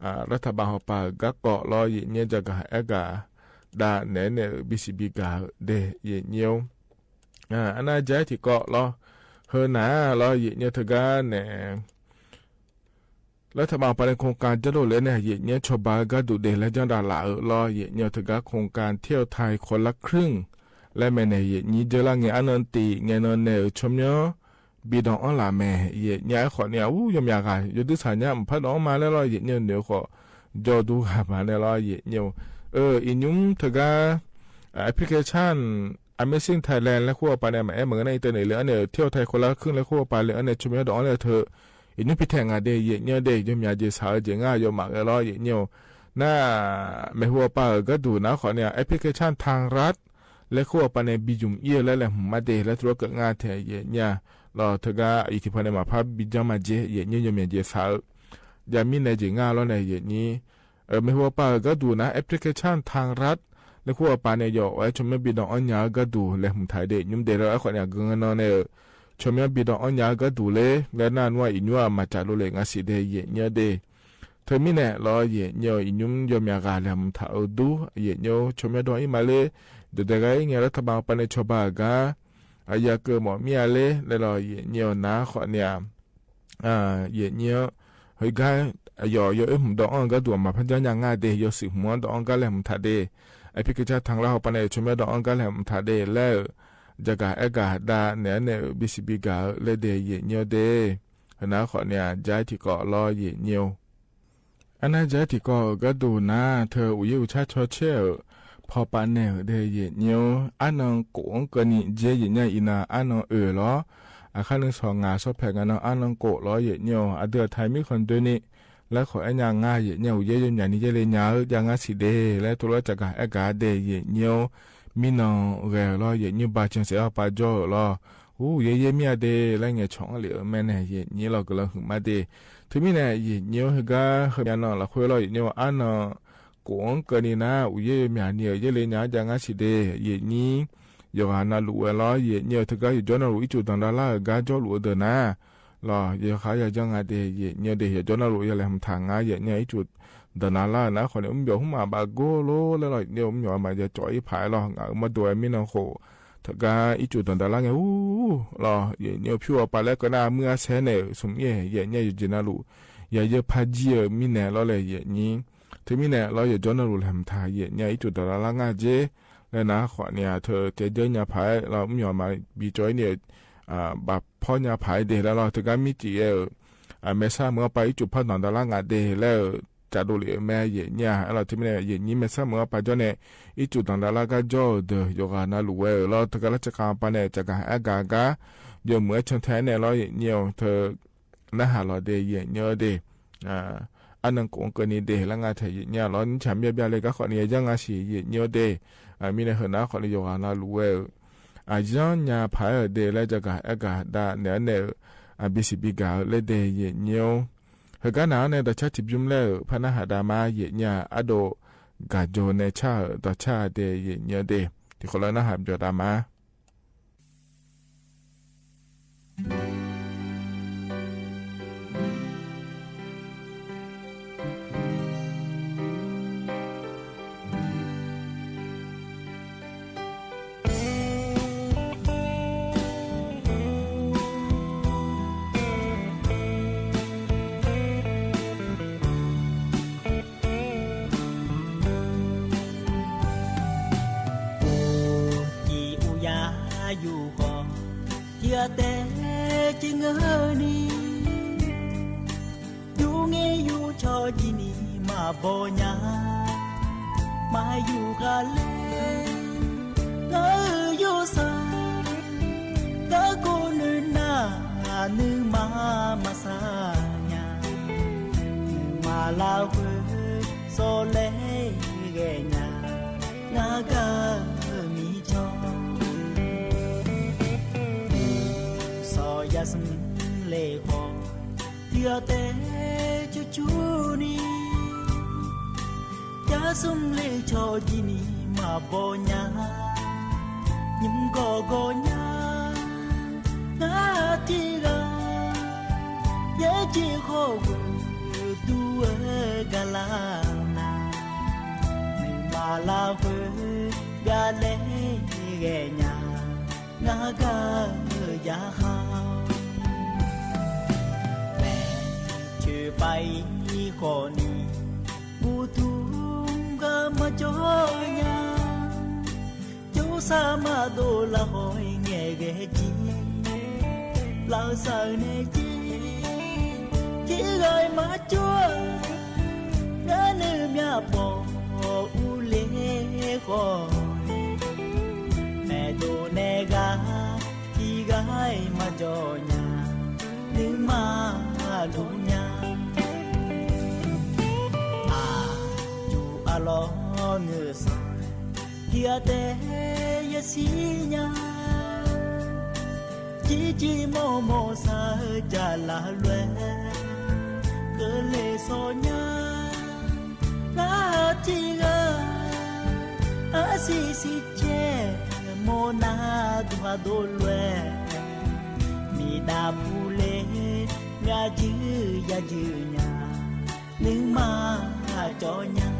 အ ရၤထၢၣ်ဘၣ်ဟီၣ်ပၢ် ဂၤကီၢ်လီၤ ယဲၢ်ညိ ကၠၢ်ကၣ်အဲၣ်ကၣ် ဒၣ်နဲန့ၣ် ဘံၣ်စံၣ်ဘံၣ်ဂၢၢ် ဒဲး ယဲၢ်ညိ အ အနၢ် ကၠဲထံၣ်ကီးလီၤ ဟၢၣ် နၤ လီၤ ယဲၢ်ညိ တဂၤန့ၣ် လၢထၢၣ်ဘၣ်ပာ်န့ၣ် ခိၣ်ကၢၢ် ကၠိဒိၣ်လဲၣ်န့ၣ် ယဲၢ်ညိ ဆီၣ်ဘၣ်ဂၤဒူၣ်ဒဲး လၢကၠီဒၣ်လၣ်အၢလီၤ ယဲၢ်ညိ တဂၤ ခိၣ်ကၢၢ် ထ့ထီၣ်ထၢၣ် คนละครึ่ง လၢမဲာ်န့ၣ် ယဲၢ်ညိ ကၠိလါ ငဲၢ် အါနၢၣ်တံၢ် ငဲၢ် နၢၣ်နဲၣ် ဆိမိ ဘံၣ်ဒီၣ်အီလၢ်မဲာ် ယဲၢ်ညိ ဃိးနံၣ် အူ ယိၤမၠၣ်ဂၤ ယိၤဒုးဆၣ်ညါ မ့ၢ်ဖးဒီးအီမးလဲၣ်လီၤ ယဲၢ်ညိ နၢၤဃီ ကၠီဒူဂၤမးန့ၣ်လီၤ ယဲၢ်ညိ အၢ အံၤ နုၢ် တဂၤ အ application Amazing Thailand လၢဃိာ်ပာ်န့ၣ် မ့ၢ်အဲၣ်မ့ၢ်ဂ့ၤန့ၣ် အံၤတန့ၣ်လၢအန့ၣ် ထ့ထီၣ်ထၢၣ် คนละครึ่ง လၢဃိာ်ပာ်လၢအန့ၣ် ဆိမိ ဒီးအီလၢထၢၣ် အံၤ နုၢ် ဖံးထဲၣ်ငါဒဲး ယဲၢ်ညိဒဲး ယိၤမၠၣ် ယဲၢ်ဆၣ်အၢ ယဲၢ်ငါ ယိၤမၠၣ်ဂ့ၤလီၤ ယဲၢ်ညိ နၤ မ့ၢ်ဃိာ်ပာ်ဂၤဒူၣ် နၤ ဃိးနံၣ် အ application ทางรัฐ လၢဃိာ်ပာ်န့ၣ် ဘံၣ်ယုၢ်အံၤလၢလဲၤမၤဒဲး လၢတြီကၢၣ် ငါထဲ ယဲၢ်ညိ လီၤ တဂၤ အံၤထံၣ်ဖဲန့ၣ် မ့ၢ်ဖး ဘံၣ်ယုၢ်မၤဒဲး ယဲၢ်ညိ ယိၤမၠၣ် ယဲၢ်ဆၣ်အၢ ယၤမံန့ၣ် ယဲၢ်ငါလီၤန့ၣ် ယဲၢ်ညိ အၢ မ့ၢ်ဃိာ်ပာ်ဂၤဒူၣ် နၤ application ทางรัฐ လၢဃိာ်ပာ်န့ၣ် ယိၤ အဝဲ ဆိမိ ဘံၣ်ဒီၣ်အီညၣ်ဂၤဒူၣ် လဲၤမၤထဲဒဲး ညိဒဲးလၢ ဃိးနံၣ် အဂ့ၢ်နီၢ်န့ၣ် ဆိမိ ဘံၣ်ဒီၣ်အီညၣ်ဂၤဒူၣ်လၢ လၢနၢ်နွံ အံၤ ညိ အမၤစၢ်ဒိၣ်လဲၣ် ငါစံးဒဲး ယဲၢ်ညိဒဲး ထၢၣ်မံန့ၣ်လီၤ ယဲၢ်ညိ အံၤ နုၢ် ယိၤမၠၣ်ဂၤ လဲၤမၤထဲအၢဒူၣ် ယဲၢ်ညိ ဆိမိ ဒီးအီမးလၢ ဒီးတဂၤအံၤ ငဲၢ် ရၤထၢၣ်ဘၣ်ပာ်န့ၣ် ဆီၣ်ဘၣ်ဂၤ အယၤကၢၢ်မီၣ်မံအါလဲၣ် လၢလီၤ ယဲၢ်ညိ နၤ ဃိးနံၣ် ယဲၢ်ညိ ဟဲဂၤ ယိၤ ယိၤအၢမုၢ်ဒီၣ်အီဂၤဒူၣ် အမၤဖးကၠီညါ ငါဒဲး ယိၤစံးမုၢ်ဒီၣ်အီဂၤ လဲၤမၤထဲဒဲး application ทางรัฐ ဃိာ်ပာ်န့ၣ် ဆိမိ ဒီၣ်အီဂၤ လဲၤမၤထဲဒဲး လၢ ကၠၢ်ကၣ်အဲၣ်ကၣ် ဒၣ်နဲန့ၣ် ဘံၣ်စံၣ်ဘံၣ်ဂၢ် လၢဒဲး ယဲၢ်ညိဒဲး ဟၢၣ် နၤ ဃိးနံၣ် ကၠဲထံၣ်ကီးလီၤ ယဲၢ်ညိ အနၢ် ကၠဲထံၣ်ကီး ဂၤဒူၣ် နၤ ထၢၣ် အိၣ်ယဲၢ်အိၣ်ဆၣ်ဆီဆဲး ဖီၣ်ပာ်နဲၣ်ဒဲး ယဲၢ်ညိ အါနီၢ်ကိၣ်အီကၢၢ်နံၣ် ယဲၢ် ယဲၢ်ညိ အံၤ နၤ အါနီၢ်အၢၣ်လီၤ အခါနုၢ် ဆီၣ်ငါ ဆီၣ်ဖဲး ငါနီၢ် အါနီၢ်ကိၣ်လီၤ ယဲၢ်ညိ အဒုးအထၢၣ်မံ ခီၣ်ဒုးနံၣ် လၢဃိာ်အဲၣ်ညါ ငါ ယဲၢ်ညိ အိၣ်ယဲၢ်ယိၤမၠၣ်နံၣ် ယဲၢ်လၢညါဧၢ ယၤ ငါစံးဒဲး လၢတြီကၠၢ်ကၣ်အဲၣ်ကၣ်ဒဲး ယဲၢ်ညိ မံနီၢ်ဂဲၤလီၤ ယဲၢ်ညိ ဘၣ်စၢၤစဲးအီၣ်ပာ်ကၠီဧၢလီၤ အိၣ်ယဲၢ်ယဲၢ်မံအါဒဲး လၢငဲၢ်ဆီၣ်အီၣ်လံအမဲာ်န့ၣ် ယဲၢ်ညိ လီၤကလၢၤဟုၣ်မးဒဲး ထၢၣ်မံန့ၣ် ယဲၢ်ညိ ဟဲဂၤ ဟၢၣ်မၠၣ်နီၢ်လီၤ ဃိာ်လီၤ ယဲၢ်ညိ အါနီၢ်ကိၣ်အီကၢၢ်နံၣ် နၤ အိၣ်ယဲၢ်ယိၤမၠၣ်နံၣ် ယဲၢ်လၢညါ ယၤ ငါစံးဒဲး ယဲၢ်ညိ ယိၤဂၤနၤလူၤဝဲလီၤ ယဲၢ်ညိ တဂၤ ယိၤကၠီနီၢ်လူၤ အံၣ်စူၣ်ဒၢၣ်ဒၣ်လၢ် ဂၤကၠီလူၤအဒၢး နၤ လီၤ ယိၤဃါယၤကၠီ ငါဒဲး ယဲၢ်ညိဒဲး ယိၤကၠီနီၢ်လူၤ ယၤလဲၤမၤထဲ ငါ ယဲၢ်ညိ အံၣ်စူၣ်ဒၢၣ်ဒၣ်လၢ် နၤ ဃိာ်န့ၣ် အူမၠိၣ်ဟုမးဘၣ်ကိၢ်လိၤလၢလီၤ ယဲၢ်ညိ အူမၠိၣ်မး ယၤကၠီအံၤဖးလီၤ ငါမၤဒိးဝဲမံနီၢ်ဃိာ် တဂၤ အံၣ်စူၣ်ဒၢၣ်ဒၣ်လၢ် ငဲၢ် အူလီၤ ယဲၢ်ညိ ဖၠူအီၤပာ်လၢကနၣ် မုၢ်အါဆဲးန့ၣ် ဆူမဲာ် ယဲၢ်ညိ ယိၤကၠီနီၢ်လူၤ ယၤယဲၢ်ဖးကၠီဧၢ မံန့ၣ်လီၤလၢ ယဲၢ်ညိ ထၢၣ်မံန့ၣ်လီၤ ယိၤကၠီနီၢ်လူၤ လဲၤမၤထဲ ယဲၢ်ညိ အံၣ်စူၣ်ဒၢၣ်ဒၣ်လၢ် ငါကၠီ လၢ နၤ ဃိာ်န့ၣ် ထၢၣ်တဲဒၢညါဖးလီၤ အူမၠိၣ်မး ဘံၣ်ကၠီအံၤန့ၣ် ဘၣ်ဖီၣ်ညါဖးဒဲးလၢလီၤ တဂၤမံတံၢ်အၢ အမဲာ်ဆှးမုၢ်အီၣ်ပာ် အံၣ်စူၣ်ဖးဒၢၣ်ဒၣ်လၢ် ငါဒဲး လၢ ကၠၢ်ဒိၣ်လံအမဲာ် ယဲၢ်ညိ လီၤ ထၢၣ်မံန့ၣ် ယဲၢ်ညိ မဲာ်ဆှးမုၢ်အီၣ်ပာ်ကၠီန့ၣ် အံၣ်စူၣ်ဒၢၣ်ဒၣ်လၢ် ဂၤကၠီအဒၢး ယိၤဂၤနၤလူၤဝဲလီၤ တဂၤလၢကၠၢ်ကၣ်ပာ်န့ၣ် ကၠၢ်ကၣ်အဲၣ်ကၣ်ဂၤ ယိၤမုၢ်အဲၣ်ဆၢထဲန့ၣ်လီၤ ယဲၢ်ညိ ထၢၣ် နဟးလီၤဒဲး ယဲၢ်ညိဒဲး အါနီၢ်ကိၣ်အီကၢၢ်နံၣ်ဒဲး လၢငါထဲ ယဲၢ်ညိလီၤ နဆၣ်မံဘၣ်လၢ ဂၤ ဃိာ်န့ၣ် ယၤ ငါစံး ယဲၢ်ညိဒဲး မံန့ၣ် ဟၢၣ် နၤ ဃိာ်န့ၣ် ယိၤဂၤနၤလူၤဝဲ အယီၢ်ညါဖးဒဲး လၢကၠၢ်ကၣ်အဲၣ်ကၣ် ဒၣ်နဲန့ၣ် အဘံၣ်စံၣ်ဘံၣ်ဂၢ်လၢဒဲး ယဲၢ်ညိ ဟဲဂၤ နၤန့ၣ် ဒီးဆၣ်ထံၣ်ဘျုးလၢ ဖဲနဟးဒၣ်မး ယဲၢ်ညိ အဒိၣ် ဂၤကၠီန့ၣ် ဆၣ်ဒီးဆၣ်ဒဲး ယဲၢ်ညိဒဲး တံၤဃီလၢနဟးဘျီဒၣ်မး အိၣ်ကံအိၣ်ယၤယူၢ်ဃီ ယတဲက့ၤငၢၢ်နံၤ ယူၢ်ငဲယူၢ်ဆီကံနံၤ မၤဘီညါ မၤယူၢ်ဃီလဲၣ် တၢ်ယူၢ်စၢ် တၢ်ကိးနုာ်နၤ နမၤမၤစၢ်ညါ နမၤလၢဃုာ် စီၤလဲၤဂဲၤညါ နဂၤမံၤကၠီ စံးလ့ၣ်ဃီ တၢ်တဲကၠူကၠူနံၤ ကၠၢ်စံးလ့ၣ်ဆီၣ်ကံနံၤ မၤဘီညါ ညိမ်ကီၢ်ကီၢ်ညါ နၢ်ထံဂၤ ယဲၢ်က့ၤဃီၣ်ဝဲ တူၢ်ဝဲကလါနၤ နမၤလၢဃုာ် ဘၣ်လဲၤဂဲၤညါ နဂၤယၤဃီ မ့ၢ်ဆၢပၢ်အံၤဃီနံၤ ဘူၣ်ထူၣ်ကမၤကၠီညါ ကၠိစၢ်မၤဒိၣ်လၢဃီ ငဲၤဂဲၤကံ လၢစၢ်န့ၣ်ကံ ကံဂၤမၤကၠီ ဂၤနုာ်မၠၣ်ပီၣ် အူလ့ၣ်ဃီ မဲာ်ဒိၣ်နဲဂၤ ထံဂၤမၤကၠီညါ နမၤလူညါ အါယူၢ်အလီၢ်နုာ်စၢ် တၢ်တဲယဲၢ်ဆံညါ ကံကံမိၢ်မိၢ်စၢ် ကၠၢ်လၢလွဲ ကလဲၤစီၤညါ နၢ်ထံဂၤ အစံးစံးကဲ မိၢ်နၢ်ဒိၣ်ဟးဒိၣ်လွဲ မ့ၢ်ဒၣ်ပူၤလဲၣ် မၠၣ်ယုၢ်ယၣ်ယုၢ်ညါ နမၤကၠီညါ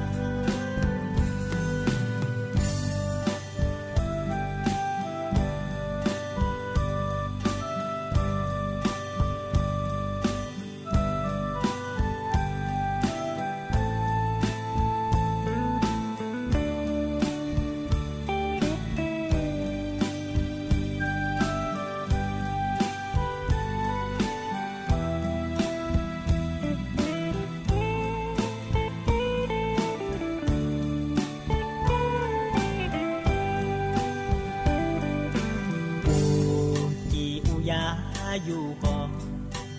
အူကံအူယၤယူၢ်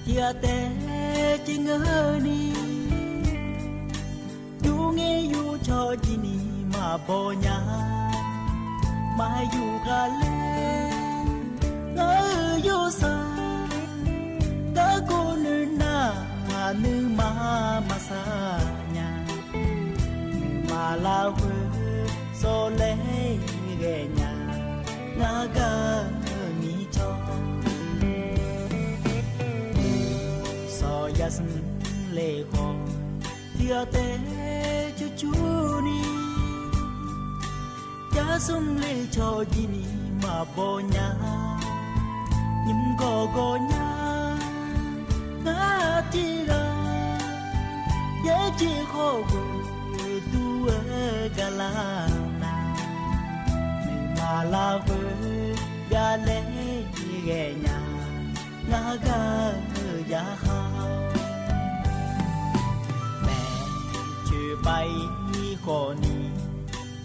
ဃီ တၢ်တဲကံငၢၢ်နံၤ ယူၢ်ငဲယူၢ်ဆီၣ်ကံနံၤ မၤဘီညါ မၤယူၢ်ကလဲၣ် နယူၢ်စၢ် တၢ်ကိးနုာ်နၤ နမၤမၤစၢ်ညါ နမၤလၢဃုာ် စီၤလဲၤဂဲၤညါ နဂၤမံၤဆီၣ် စီၤယဲၢ်ဆံလ့ၣ်ဃီ တၢ်တဲကၠူကၠူနံၤ ကၠၢ်စံးလ့ၣ်ဆီၣ်ကံနံၤ မၤဘီညါ ညိမ်ကီၢ်ကီၢ်ညါ နၢ်ထံဂၤ ယဲၢ်က့ၤဃီၣ်ဝဲ တူၢ်ဝဲကလါနၤ နမၤလၢဃုာ် ဘၣ်လဲၤဂဲၤညါ နဂၤယၤဃီ မ့ၢ်ဆၢပၢ်အံၤဃီနံၤ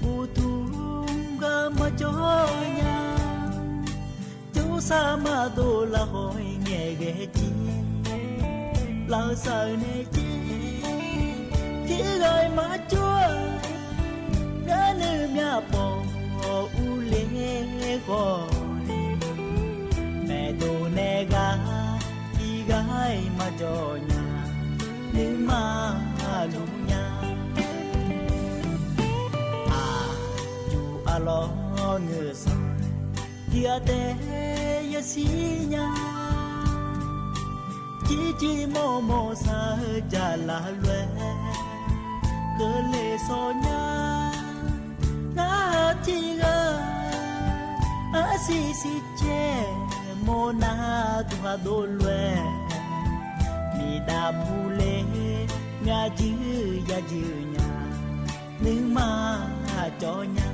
ဘူၣ်ထူၣ်ကမၤကၠီညါ ကၠိစၢ်မၤဒိၣ်လၢဃီ ငဲၤဂဲၤကံ လၢစၢ်န့ၣ်ကံ ကံဂၤမၤကၠီ ဂၤနုာ်မၠၣ်ပီၣ် အူလ့ၣ်ဃီ မဲာ်ဒိၣ်နဲဂၤ ထံဂၤမၤကၠီညါ နမၤလူညါ အါယူၢ်အလီၢ်နုာ်စၢ် တၢ်တဲယဲၢ်ဆံညါ ကံကံမိၢ်မိၢ်စၢ် ကၠၢ်လၢလွဲ ကလဲၤစီၤညါ နၢ်ထံဂၤ အစံးစံးကဲ မိၢ်နၢ်ဒိၣ်ဟးဒိၣ်လွဲ မ့ၢ်ဒၣ်ပူၤလဲၣ် မၠၣ်ယုၢ်ယၣ်ယုၢ်ညါ နမၤကၠီညါ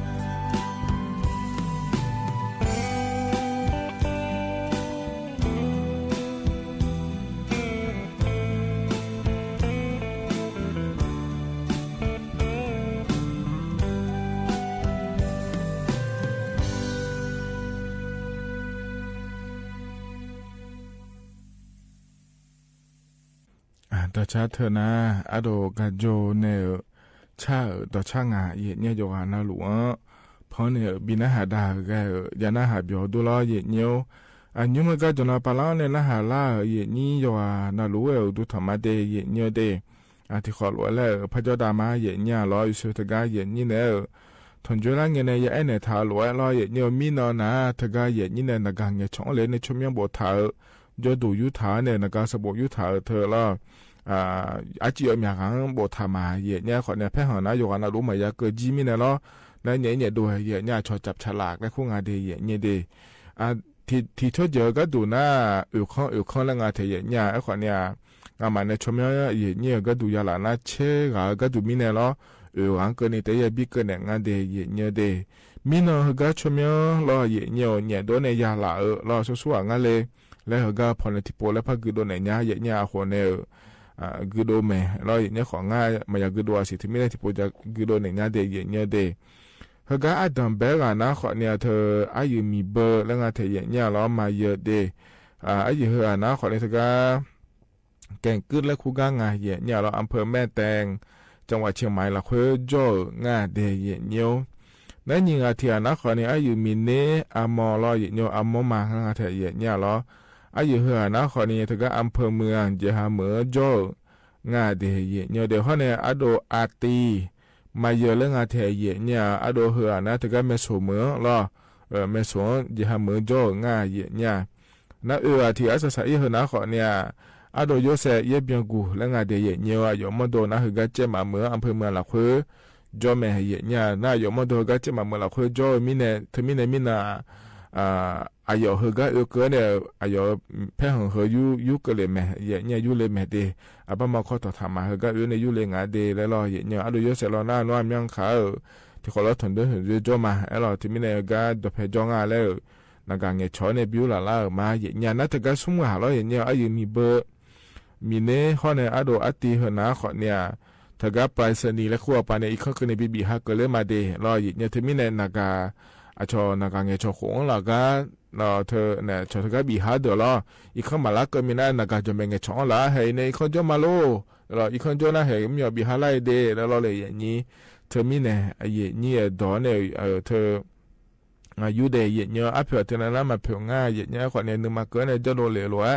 အၢ တၢ်ဆါထၢၣ်နၤ အဒိၣ်ကၠိန့ၣ်ဧၢ ဆါဧၢ တၢ်ဆါငါ ယဲၢ်ညိယိဂၤနၤလူၤဧၢ ဖီန့ၣ်ဧၢ ဘံၣ်နၢ်ဟးဒါဂၤဧၢ ယၤနၢ်ဟးပျီၤဒိၣ်လီၤ ယဲၢ်ညိဧၢ အညွှန်းမ့ၢ်ကါ ကျွန်တော်ပါလောင်းနဲ့ နဟလာ ယဲၢ်နံၣ် ယွၤနလူဝဲဢိူဝ် ဒုးထီၣ်မၤဒဲး ယဲၢ်နံၣ်အီၤဒဲး အထံၣ်ဃီၣ်လိာ်ဝဲလၢ ဖးကၠီဒါမး ယဲၢ်နံၣ်အီၤလီၤ ယွၤဆိၣ်တဂၤ ယဲၢ်နံၣ်န့ၣ် ထွံၣ်ကွၢ်လၢ်ငဲၤန့ၣ် ယအဲၣ်နဲၣ်ထးလိာ်ဝဲလီၤ ယဲၢ်နံၣ်အီၤ မံနီၤနၤ တဂၤ ယဲၢ်နံၣ်န့ၣ် နဂၤငဲၤဆီၣ်အီၤလဲၣ် နဆိမိၣ်ဘိၣ်ထးဧိၤ ကၠီဒိၣ်ယူၢ်ထးန့ၣ် နဂၤစ့ၢ်ဘိၣ်ယူၢ်ထးဧိၤ ထၢလီၤ အါ အစံၣ်အီၤမ့ၢ်ဂ့ၤ ဘိၣ်ထးမး ယဲၢ်နံၣ်အီၤ ခီၣ်န့ၣ် ဖဲဟီၣ်နၤ ယွၤနလူမၤယၤကၢၢ်ကံမံန့ၣ်လီၤ နညဲၣ်ညဲၣ်ဒိၣ် ယဲၢ်နံၣ်အီၤ ဆီၣ်စပ်းဆီၣ်လၢ် လၢခူငါဒဲး ယဲၢ်နံၣ်အီၤဒဲး အါ ထံၣ် ထံၣ်ဆိကၢၤကၢဒိၣ်နၤ အၢၣ်ခီအၢၣ်ခီလၢငါထဲး ယဲၢ်နံၣ်အီၤ အါ ခီၣ်န့ၣ် အါ ငါမၤနၢၤဆိမိၣ် ယဲၢ်နံၣ်အီၤ ကၢဒိၣ်ယၤလၢ်နၤ ဆဲးဂၤကၢဒိၣ်မံန့ၣ်လီၤ အၢၣ်ဂၤကၢန့ၣ် တယဲၢ်ဘံကၢန့ၣ်ငါဒဲး ယဲၢ်နံၣ်အီၤဒဲး မံနီၤဟၢဂၤဆိမိၣ်လီၤ ယဲၢ်နံၣ်အီၤ ညဲၣ်ဒိၣ်န့ၣ်ယၤလၢ်ဧိၤလီၤ ဆိဆိအါ ငါလဲၤ လၢဟၢဂၤဖီၣ်န့ၢ်ထံၣ်ပိာ်လၢဖးဂုာ်ဒိၣ်နဲၣ်ညါ ယဲၢ်နံၣ်အီၤ အဃိန့ၣ် ဂုာ်ဒိၣ်မဲာ်လီၤ ယဲၢ်နံၣ်အီၤ ခီၣ် ငါမၤယၤဂုာ်ဒိၣ်အစံၣ် တမံၤန့ၣ် ထံၣ်ပိာ်ယၤဂုာ်ဒိၣ်နဲၣ်ညါဒဲး ယဲၢ်နံၣ်အီၤဒဲး ဟၢဂၤအဒၢၣ်ဘဲဂၤနၤ ခီၣ်န့ၣ် အါ ထၢ အါယုၢ်မံၤဘၢ လၢငါထဲး ယဲၢ်နံၣ်အီၤလီၤ မၤယၢၤဒဲး အါ အါယုၢ်ဟၢဂၤနၤ ခီၣ်န့ၣ် တဂၤ ကဲၣ်ကုၢ် လၢခူဂၤ ငါ ယဲၢ်နံၣ်အီၤလီၤ อำเภอแม่แตง จังหวัดเชียงใหม่ လၢခွ့ကၠီၣ်ဧိၤ ငါဒဲးယဲၢ်နံၣ်အီၤ နညံၣ်ဂၤထံၣ်ဂၤနၤ ခီၣ်န့ၣ် အါယုၢ်မံၤန့ၣ် အါမီၤလီၤ ယဲၢ်နံၣ်အီၤ အါမီၤမၤ လၢငါထဲး ယဲၢ်နံၣ်အီၤလီၤ အါယုၢ်ဟၢဂၤနၤ ခီၣ်န့ၣ် တဂၤ อำเภอเมือง เชียงคาน จังหวัดเชียงราย ငါဒဲးယဲၢ်နံၣ်အီၤဒဲး ခီၣ်န့ၣ် အါဒိၣ်အါတံၤ မၤယၢၤလၢငါထဲး ယဲၢ်နံၣ်အီၤ အါဒိၣ်ဟၢဂၤနၤ တဂၤ မဲၢ်ဆိၣ်မုၣ်လီၤ မဲၢ်ဆိၣ် ယဲၢ်နံၣ်အီၤ မဲၢ်ဆိၣ် ကၠီၣ်ဧိၤ ငါ ယဲၢ်နံၣ်အီၤ နအၢၣ်ဂၤထံၣ် အါစၢ်စၢ်အ့ၣ်ဟၢနၤ ခီၣ်န့ၣ် အါဒိၣ်ယိၤစဲး ယဲၢ်ဘျီၣ်ကူၣ် လၢငါဒဲး ယဲၢ်နံၣ်အီၤ အယီၣ်မီၢ်ဒိၣ်နၤ ဟၢဂၤကဲမးမုၣ် อำเภอเมือง လၢခွ့ကၠီၣ်မဲ ယဲၢ်နံၣ်အီၤ နအယီၣ်မီၢ်ဒိၣ်ဟၢဂၤကဲမးမုၣ် လၢခွ့ကၠီၣ်ဧိၤ မံန့ၣ် တမံၤန့ၣ်မံနၤ အယီၣ်ဟၢဂၤအၢကၢန့ၣ် အယီၣ်ဖဲဟီၣ်ဟၢ ယူ ယူကလဲာ်မဲာ် ယဲၢ်နံၣ်အီၤ ယူလဲာ်မဲာ်ဒဲး အဘၣ်မၤခီၣ်ထီၣ်ထးမး ဟၢဂၤအၢန့ၣ် ယူလဲာ်ငါဒဲးလၢလီၤ ယဲၢ်နံၣ်အီၤ အါဒိၣ်ယိၤစဲးလီၤနၤ နွံမၠၣ်ခါဧိၤ ထံၣ်ဃီၣ်လၢထွံၣ်ဒိၣ်ထွံၣ်ဒိၣ်ကၠီၣ်မး အဲၣ်လီၤ တမံၤန့ၣ် ဟၢဂၤဒီးဖဲကၠီၣ် ငါလၢ နဂၤငဲၤဆီၣ်န့ၣ် ဘၣ်ယူၢ်လၢ်လၢ်ဧိၤမး ယဲၢ်နံၣ်အီၤ နတဂၤ ဆူမုၢ်ဟါလီၤ ယဲၢ်နံၣ်အီၤ အါယုၢ်မံၤဘၢ မံၤန့ၣ် ခီၣ်န့ၣ် အါဒိၣ်အါတံၤဟၢနၤ ခီၣ်န့ၣ် တဂၤ ไปรษณีย์ လၢခူအပၤန့ၣ် အံၤခီၣ်ကန့ၣ် ဘံၣ်ဘံၣ်ဟးကၢၤလၢမၤဒဲးလီၤ ယဲၢ်နံၣ်အီၤ တမံၤန့ၣ် နဂၤ အဆီၣ် နဂၤငဲၤဆီၣ်ဃိၣ်အီၤလၢ်ဂၤ လီၤ ထၢ နဆီၣ်တဂၤဘံၣ်ဟးဒၢးလီၤ အံၤခီၣ်မၤလၢကၢၤမံၤနၤ နဂၤကၠီၣ်မဲာ်ငဲၤဆီၣ်အီၤလၢ် ဟဲအံၤန့ၣ် အံၤခီၣ်ကၠီၣ်မးလီၤ လီၤ အံၤခီၣ်ကၠီၣ်နၤ ဟဲမ့ၢ်အီၤဘံၣ်ဟးလၢ်အံၤဒဲး လၢလီၤလၢယဲၢ်နံၣ် တမံၤန့ၣ် ယဲၢ်နံၣ်အီၤဒဲးန့ၣ် ထၢ ယူၢ်ဒဲး ယဲၢ်နံၣ်အီၤ အါဖျိးတနၤလၢမၤဖျိးငါ ယဲၢ်နံၣ်အီၤ ခီၣ်န့ၣ် နမၤကၢၤန့ၣ် ကၠီၣ်ဒိၣ်လဲာ်လီၤဧါ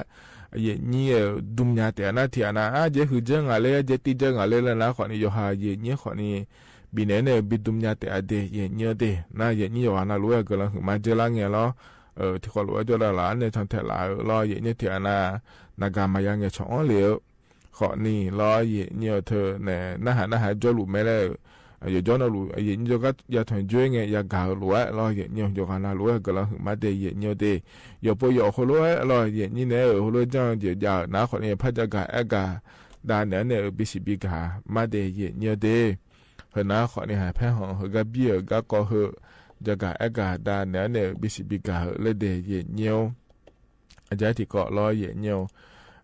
ယဲၢ်နံၣ်အီၤ ဒုးမၠါတဲာ်အနၤထံၣ်အနၤ အါ ယဲၢ်ဟုၣ်ယဲၢ်ငါလၢ ယဲၢ်တံၢ်ယဲၢ်ငါလၢလၢနၤ ခီၣ်န့ၣ် ယိၤဟၣ် ယဲၢ်နံၣ်အီၤ ခီၣ်န့ၣ် ဘံၣ်န့ၣ်န့ၣ် ဘံၣ်ဒုးမၠါတဲာ်အဒဲး ယဲၢ်နံၣ်အီၤဒဲး နၤ ယဲၢ်နံၣ်ယိၤဟၣ် နလူဝဲအဂ့ၤလီၤဟုၣ်မး ယဲၢ်လၢငဲၤလီၤ ထံၣ်ဃီၣ်လိာ်ဝဲကၠီၣ်ဒၣ်လၢ် အါန့ၣ် ထီၣ်ထဲးလၢ်လီၤ ယဲၢ်နံၣ်အီၤ ထံၣ်အနၤ နဂၤမၤယၤငဲၤဆီၣ်အီၤလဲာ် ခီၣ်န့ၣ်လီၤ ယဲၢ်နံၣ်အီၤ ထၢ နဟးနဟးကၠီၣ်လူၤမဲာ်လၢ ယိၤကၠီၣ်နီၢ်လူၤ ယဲၢ်နံၣ်အီၤ ယၤထွံၣ်ယွဲၢ်ငဲၤ ယၤဂၤဧိၤလီၤလီၤ ယဲၢ်နံၣ်အီၤ ယိၤဟၣ် နလူဝဲအဂ့ၤလီၤဟုၣ်မးဒဲး ယဲၢ်နံၣ်အီၤဒဲး ယိၤပိာ်ယိၤအီၤဃိလိာ်လီၤ ယဲၢ်နံၣ်န့ၣ် ဃိလိာ်ယဲၢ် ယဲၢ်နၤ ခီၣ်န့ၣ် ဖးယၤဂၤအဲၣ်ဂၤ ဒၣ်နဲၣ်န့ၣ် ဘံၣ်စံးဘံၣ်ဂၤမးဒဲး ယဲၢ်နံၣ်အီၤဒဲး ဟၢနၤ ခီၣ်န့ၣ် ဟဲဖဲဟီၣ် ဟၢဂၤဘံၣ်ဧိၤ ဂၤကီၢ်ဧိၤ ယၤဂၤအဲၣ်ဂၤ ဒၣ်နဲၣ်န့ၣ် ဘံၣ်စံးဘံၣ်ဂၤဧိၤလၢဒဲး ယဲၢ်နံၣ်အီၤ အကၠဲထံၣ်ကီၢ်လီၤ ယဲၢ်နံၣ်အီၤ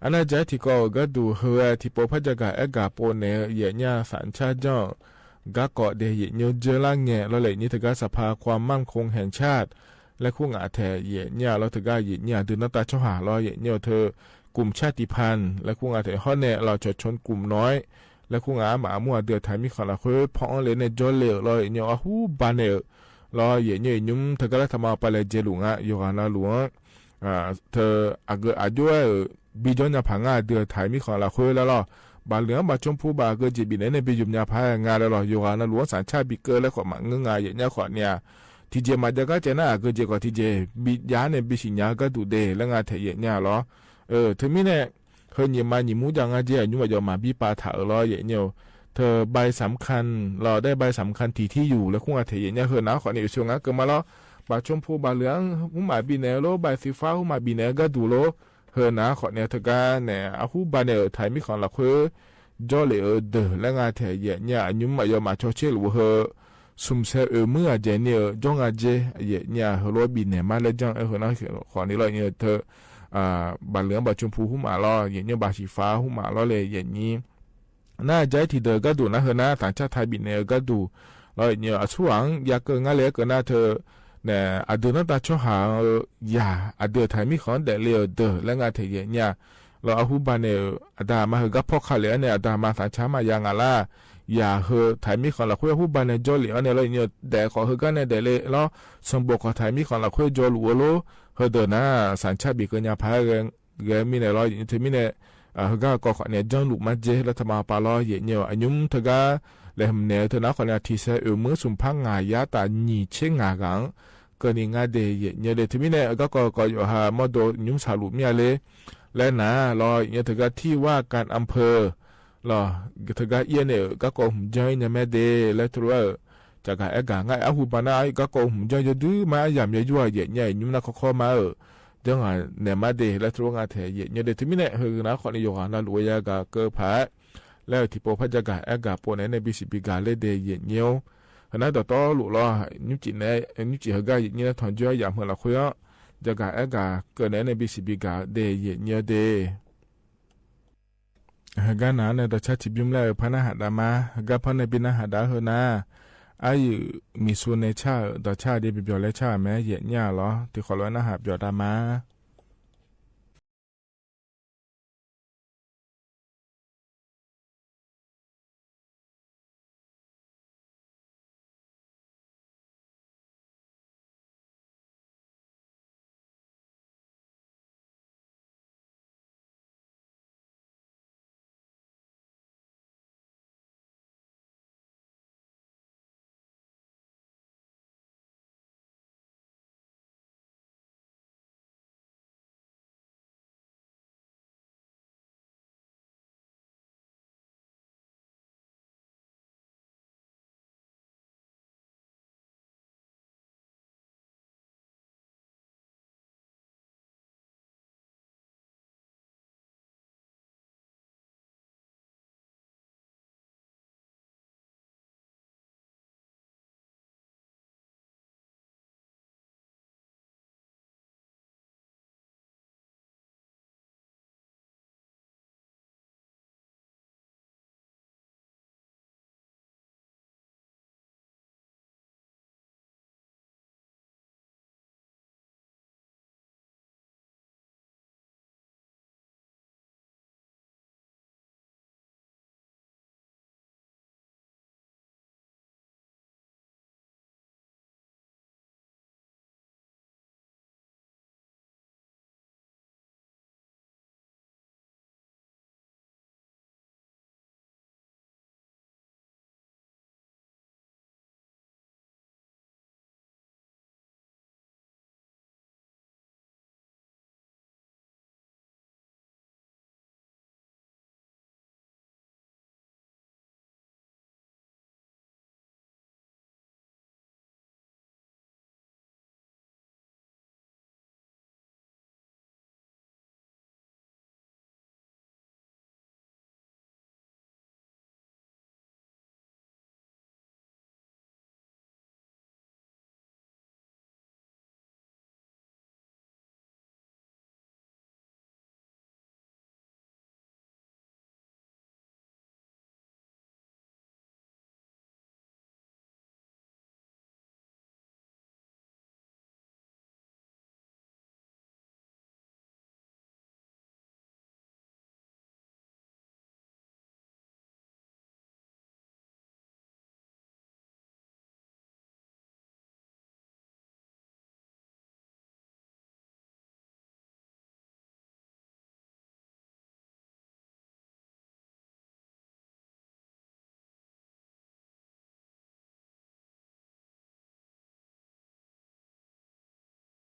အနၢ်ကၠဲထံၣ်ကီၢ် ဂၤဒုးဟၢဝဲ ထံၣ်ပိာ်ဖးယၤဂၤအဲၣ်ဂၤပိာ်န့ၣ် ယဲၢ်နံၣ်အီၤ သံၣ်ဆၣ်ကၠီၣ် ဂၤကီၢ်ဒဲး ယဲၢ်နံၣ်အီၤ ယဲၢ်လၢငဲၤ လီၤလၢယဲၢ်နံၣ် တဂၤ สภาความมั่นคงแห่งชาติ လၢခူငါထဲး ယဲၢ်နံၣ်အီၤ လီၤတဂၤ ယဲၢ်နံၣ်အီၤ ဒုးနၢ်တၢ်ဆီဟၣ်လီၤ ယဲၢ်နံၣ်အီၤ ထၢ กลุ่มชาติพันธุ์ လၢခူငါထဲး ဟီၣ်နဲၣ်လီၤ ชุมชนกลุ่มน้อย လၢခူငါအမးအမူအဒုး ထၢၣ်မံၣ်ဃီလၢ်ခွ့ ဖီၣ်အီၤလဲၣ်န့ၣ် ကၠီၣ်လဲၣ်လီၤ ယဲၢ်နံၣ်အီၤ အဟူဘၣ်န့ၣ် လီၤ ယဲၢ်နံၣ်အီၤ ယညုမ်တဂၤလၢထးမၤပာ်လဲၣ် ကၠဲလူၤငါ ယိၤဟၣ် နလူၤ ထၢ အဂ့ၢ်အယိၣ်ဝဲ ဘံၣ်ကၠီၣ်ညါဖးငါအဒုး ထၢၣ်မံၣ်ဃီလၢ်ခွ့လၢလီၤ ဘၣ်လိာ်ဘၣ်ဆိဖိဘၣ် အဂ့ၢ်ကၠဲဘံၣ်န့ၣ်န့ၣ် ဘံၣ်ယုမ်ၣ်ညါဖးငါလၢလီၤ ယိၤဟၣ် နလူၤ သံၣ်ဆၣ်ဘံၣ်ကၢလၢခီၣ်မး ငါယဲၢ်နံၣ်အီၤ ခီၣ်န့ၣ် ထံၣ်ကၠဲမး ယၤဂၤကၠဲနၤ အဂ့ၢ်ကၠဲကီၢ် ထံၣ်ကၠဲ ဘံၣ်ယၤန့ၣ် ဘံၣ်စံၣ်ညါဂၤဒုးဒဲး လၢငါထဲး ယဲၢ်နံၣ်အီၤလီၤ ထၢၣ်မံၣ်န့ၣ် ဟၢနံၣ်မးနံၣ်မူ ယၤငါကၠဲ အညုမ်အယီၢ်မးဘံၣ်ပာ်ထးဧိၤလီၤ ယဲၢ်နံၣ်အီၤ ထၢၣ် ใบสำคัญ လီၤ ได้ใบสำคัญ ထံၣ်ထံၣ်ယူၢ်လၢခူငါထဲး ယဲၢ်နံၣ်အီၤ ဟၢနၤ ခီၣ်န့ၣ် ဆိၣ်ငါကၢၤမးလီၤ ဘၣ်ဆိဖိဘၣ်လိာ် ဟူမးဘံၣ်န့ၣ်လီၤ ใบสีฟ้า ဟူမးဘံၣ်န့ၣ် ဂၤဒုးလီၤ ဟၢနၤ ခီၣ်န့ၣ် တဂၤန့ၣ် အဟူဘၣ်န့ၣ် ထၢၣ်မံၣ်ဃီလၢ်ခွ့ ကၠီၣ်လဲၣ်ဧိၤဒၢး လၢငါထဲး ယဲၢ်နံၣ်အီၤ အညုမ်အယီၢ်မး ဆီဆ့လူၤဟၢ သုးစဲးအၢမုၢ်အကၠဲန့ၣ် ကၠီၣ်ငါကၠဲ ယဲၢ်နံၣ်အီၤ ဟၢလီၤဘံၣ်န့ၣ်မးလၢ ကၠီၣ် ဟၢနၤ ခီၣ်န့ၣ်လီၤ ယဲၢ်နံၣ်အီၤ ထၢၣ် ဘၣ်လိာ်ဘၣ်ဆိဖိဟူမးလီၤ ယဲၢ်နံၣ်အီၤ ใบสีฟ้า ဟူမးလီၤလၢ ယဲၢ်နံၣ် နၢ်ကၠဲထံၣ်ဒၢး ဂၤဒုးနၤ ဟၢနၤ သံၣ်ဆၣ်ထးဘံၣ်န့ၣ် ဂၤဒုး လီၤ ယဲၢ်နံၣ်အီၤ အဆူၣ်အၣ် ယၤကၢၤငါလၢကၢၤနၤ ထၢၣ် န့ၣ် အဒုးနၢ်တၢ်ဆီဟၣ် ယၤ အဒုးထၢၣ်မံၣ်ဃီဒဲးလၢဒၢး လၢငါထဲး ယဲၢ်နံၣ်အီၤ လီၤ အဟူဘၣ်န့ၣ် အတၢ်မၤဟၢဂၤဖီၣ်ခါလဲၣ်န့ၣ် အတၢ်မၤသံၣ်ဆၣ်မးယၤငါလၢ် ယၤဟၢထၢၣ်မံၣ်ဃီလၢ်ခွ့ အဟူဘၣ်န့ၣ် ကၠီၣ်လဲၣ်အီၤန့ၣ်လီၤ ယဲၢ်နံၣ်အီၤ ဒဲးဃီၤဟၢဂၤန့ၣ်ဒဲးလၢလီၤ စံၣ်ဘိၣ်ကီၢ်ထၢၣ်မံၣ်ဃီလၢ်ခွ့ ကၠီၣ်လူၤအီၤလီၤ ဟ့ၣ်ဒိးနၢ် สัญชาติ ပီၣ်ကၢၣ်ညါ ဖးဂဲၤမံန့ၣ်လီၤ. ယိၤညို တမံန့ၣ် ဟ့ၣ်ဂံၢ်ဟ့ၣ်ကီၢ် ခီၣ်န့ၣ် ကၠီလူးမးကဲ လၢတမၤပာ်လီၤ ယဲၢ်ညို အညိုတဂၤ လဲၤမနုၤတဂၤ ခီၣ်န့ၣ် ထံၣ်ဆဲးအုးမုၢ် စုၣ်ဖး ငါးရာ တၢ်နံၣ်ဆံငါးဂၤ ကၢၢ်နံၣ်ငါဒဲး ယဲၢ်ညိုဒဲး တမံန့ၣ် ဟ့ၣ်ဂံၢ်ဟ့ၣ်ကီၢ် ကီၢ်ယိၤဟၣ် မီၢ်ဒိၣ်ညို ဆၣ်လူးမံလၢ လဲၤနၤလီၤ ယိၤညိုတဂၤ ထံဝါကၣ် อำเภอ လီၤ. တဂၤအံၤန့ၣ် ဟ့ၣ်ဂံၢ်ဟ့ၣ်ကီၢ် ဟူးကၠီၣ်ညါ မဲာ်ဒဲး လၢတရူး ကၠီၣ်ဂၤအဲၣ်ဂၤ ငါအဟူးဘၣ်နၤ ဟ့ၣ်ဂံၢ်ဟ့ၣ်ကီၢ် ဟူးကၠီၣ် ယဒုးမၤ အယၢမ်ၣ်ယယွၤ ယဲၢ်ညို ညိုနၤခီခီမးဧၢ ကၠီၣ်ဂၤနဲၣ်မးဒဲး လၢတရူး ငါထဲး ယဲၢ်ညိုဒဲး တမံန့ၣ် ဟ့ၣ်ဂံၢ်ဟ့ၣ်ကီၢ် ခီၣ်န့ၣ် ယိၤဂၤနၤလူး ဝဲယဲၢ်ဂၤ ကၢၢ်ဖး လၢထံၣ်ပိာ်ဖး ကၠီၣ်ဂၤအဲၣ်ဂၤ ပိာ်န့ၣ် NBCB ဂၤလၢဒဲး ယဲၢ်ညို ဟ့ၣ်နၤဒီးတီလူးလီၤ. ညိုကၠံၣ်န့ၣ် ညိုကၠံၣ် ဟ့ၣ်ဂံၢ်ဟ့ၣ်ကီၢ် ယဲၢ်ညို ထီၣ်ကၠီၣ် ယၢမ်ၣ်မုာ်လီၤ ခွ့အီၤ ကၠီၣ်ဂၤအဲၣ်ဂၤ ကၢၢ်န့ၣ် NBCB ဂၤဒဲး ယဲၢ်ညိုဒဲး ဟ့ၣ်ဂံၢ်နၤန့ၣ် ဒီးဆါထံၣ်ဘျုးမးလၢ ဖါနၢ်ဟးဒါမး ဟ့ၣ်ဂံၢ်ဖါန့ၣ် ဘံနၢ်ဟးဒါဟ့ၣ်နၤ အယုၢ်မံၤစိန့ၣ်ဆါ ဒီးဆါဒ်ပျီၤပျီၤလၢဆါ မဲာ်ယဲၢ်ညိုလီၤ တံၤဃီလၢနၢ်ဟးပျီၤတၢ်မး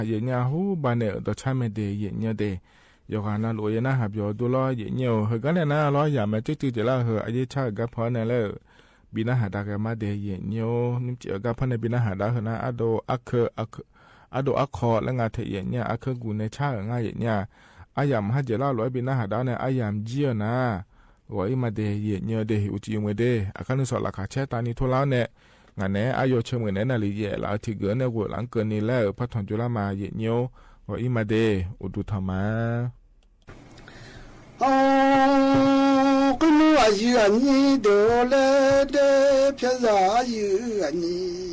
ယဲၢ်ညို ဟူးဘၣ်န့ၣ် ဒီးဆါမဲာ်ဒဲး ယဲၢ်ညိုဒဲး ယိၤဂၤနၤလူး ယနၢ်ဟးပျီၤဒိလီၤ ယဲၢ်ညိုဧၢ ဟ့ၣ်ဂံၢ်နၤလီၤ ယၤမ့ၢ်ကၠီၣ်ကၠီၣ်ကဲလၢဟ့ၣ် အယဲၢ်ဆါဟ့ၣ်ဂံၢ်ဖီန့ၣ်လၢ ဘံနၢ်ဟးဒါက့ၤမးဒဲး ယဲၢ်ညိုဧၢ နုၢ်ကၠံၣ် ဟ့ၣ်ဂံၢ်ဖီန့ၣ် ဘံနၢ်ဟးဒါဟ့ၣ်နၤ အဒိ အခိၣ် အဒိ အခီၣ်လၢငါထဲး ယဲၢ်ညို အခိၣ်ဂူာ်န့ၣ်ဆါဧၢ ငါယဲၢ်ညို အယၤမ့ၢ်ဟဲကဲလၢအလီၢ် ဘံနၢ်ဟးဒါန့ၣ် အယၤမ့ၢ်ကၠံၣ်ဧၢနၤ ဂီၤအံၤမးဒဲး ယဲၢ်ညိုဒဲး ဟ့ၣ်အူၣ်ကၠံၣ်အူၣ်မ့ၢ်ဒဲး အခါနုၢ်စီၤလၢ်ခးဆဲးတၢ်နံၤထိလီၤန့ၣ် ငါန့ၣ် အယီၤဆၢမုၢ်န့ၣ် နၣ်လံယဲၢ်လၢအထံၣ်ဂ့ၤန့ၣ် ဂီၤလၢကၢၢ်နံၤလၢ ဖးထီၣ်ကၠိလၢမး ယဲၢ်ညို ဂီၤအံၤမးဒဲး အိၣ်ဒူၣ်ထီၣ်မး အီ ကွံနူအယုၢ်အနံၣ်ဒိၣ်လဲၣ်ဒဲး ဖဲယၤအယုၢ်အနံၣ်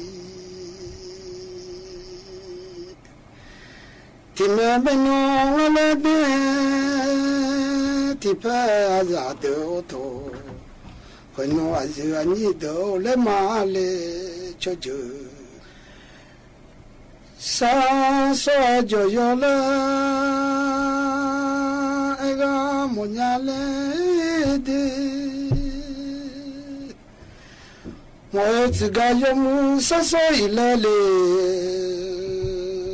ထံၣ်မဲာ်ဘဲနီၣ်ဝဲလဲၣ်ဒဲး ထံၣ်ဖဲအယၤဒိၣ်ထီၣ် ကွံနူအယုၢ်အနံၣ်ဒိၣ်လဲၣ်မးလဲၣ် ဆိကၠိ ဆါ စီၤအဲၣ်ကၠီၤယီၤလၢ အဲၣ်ဂၤမီၢ်ညါလဲၣ်ဒ့ၣ် မီၢ်အဲၣ်စ့ၢ်ကီးယီၤမုၢ် ဆါစီၤအံၤလဲၣ်လဲၣ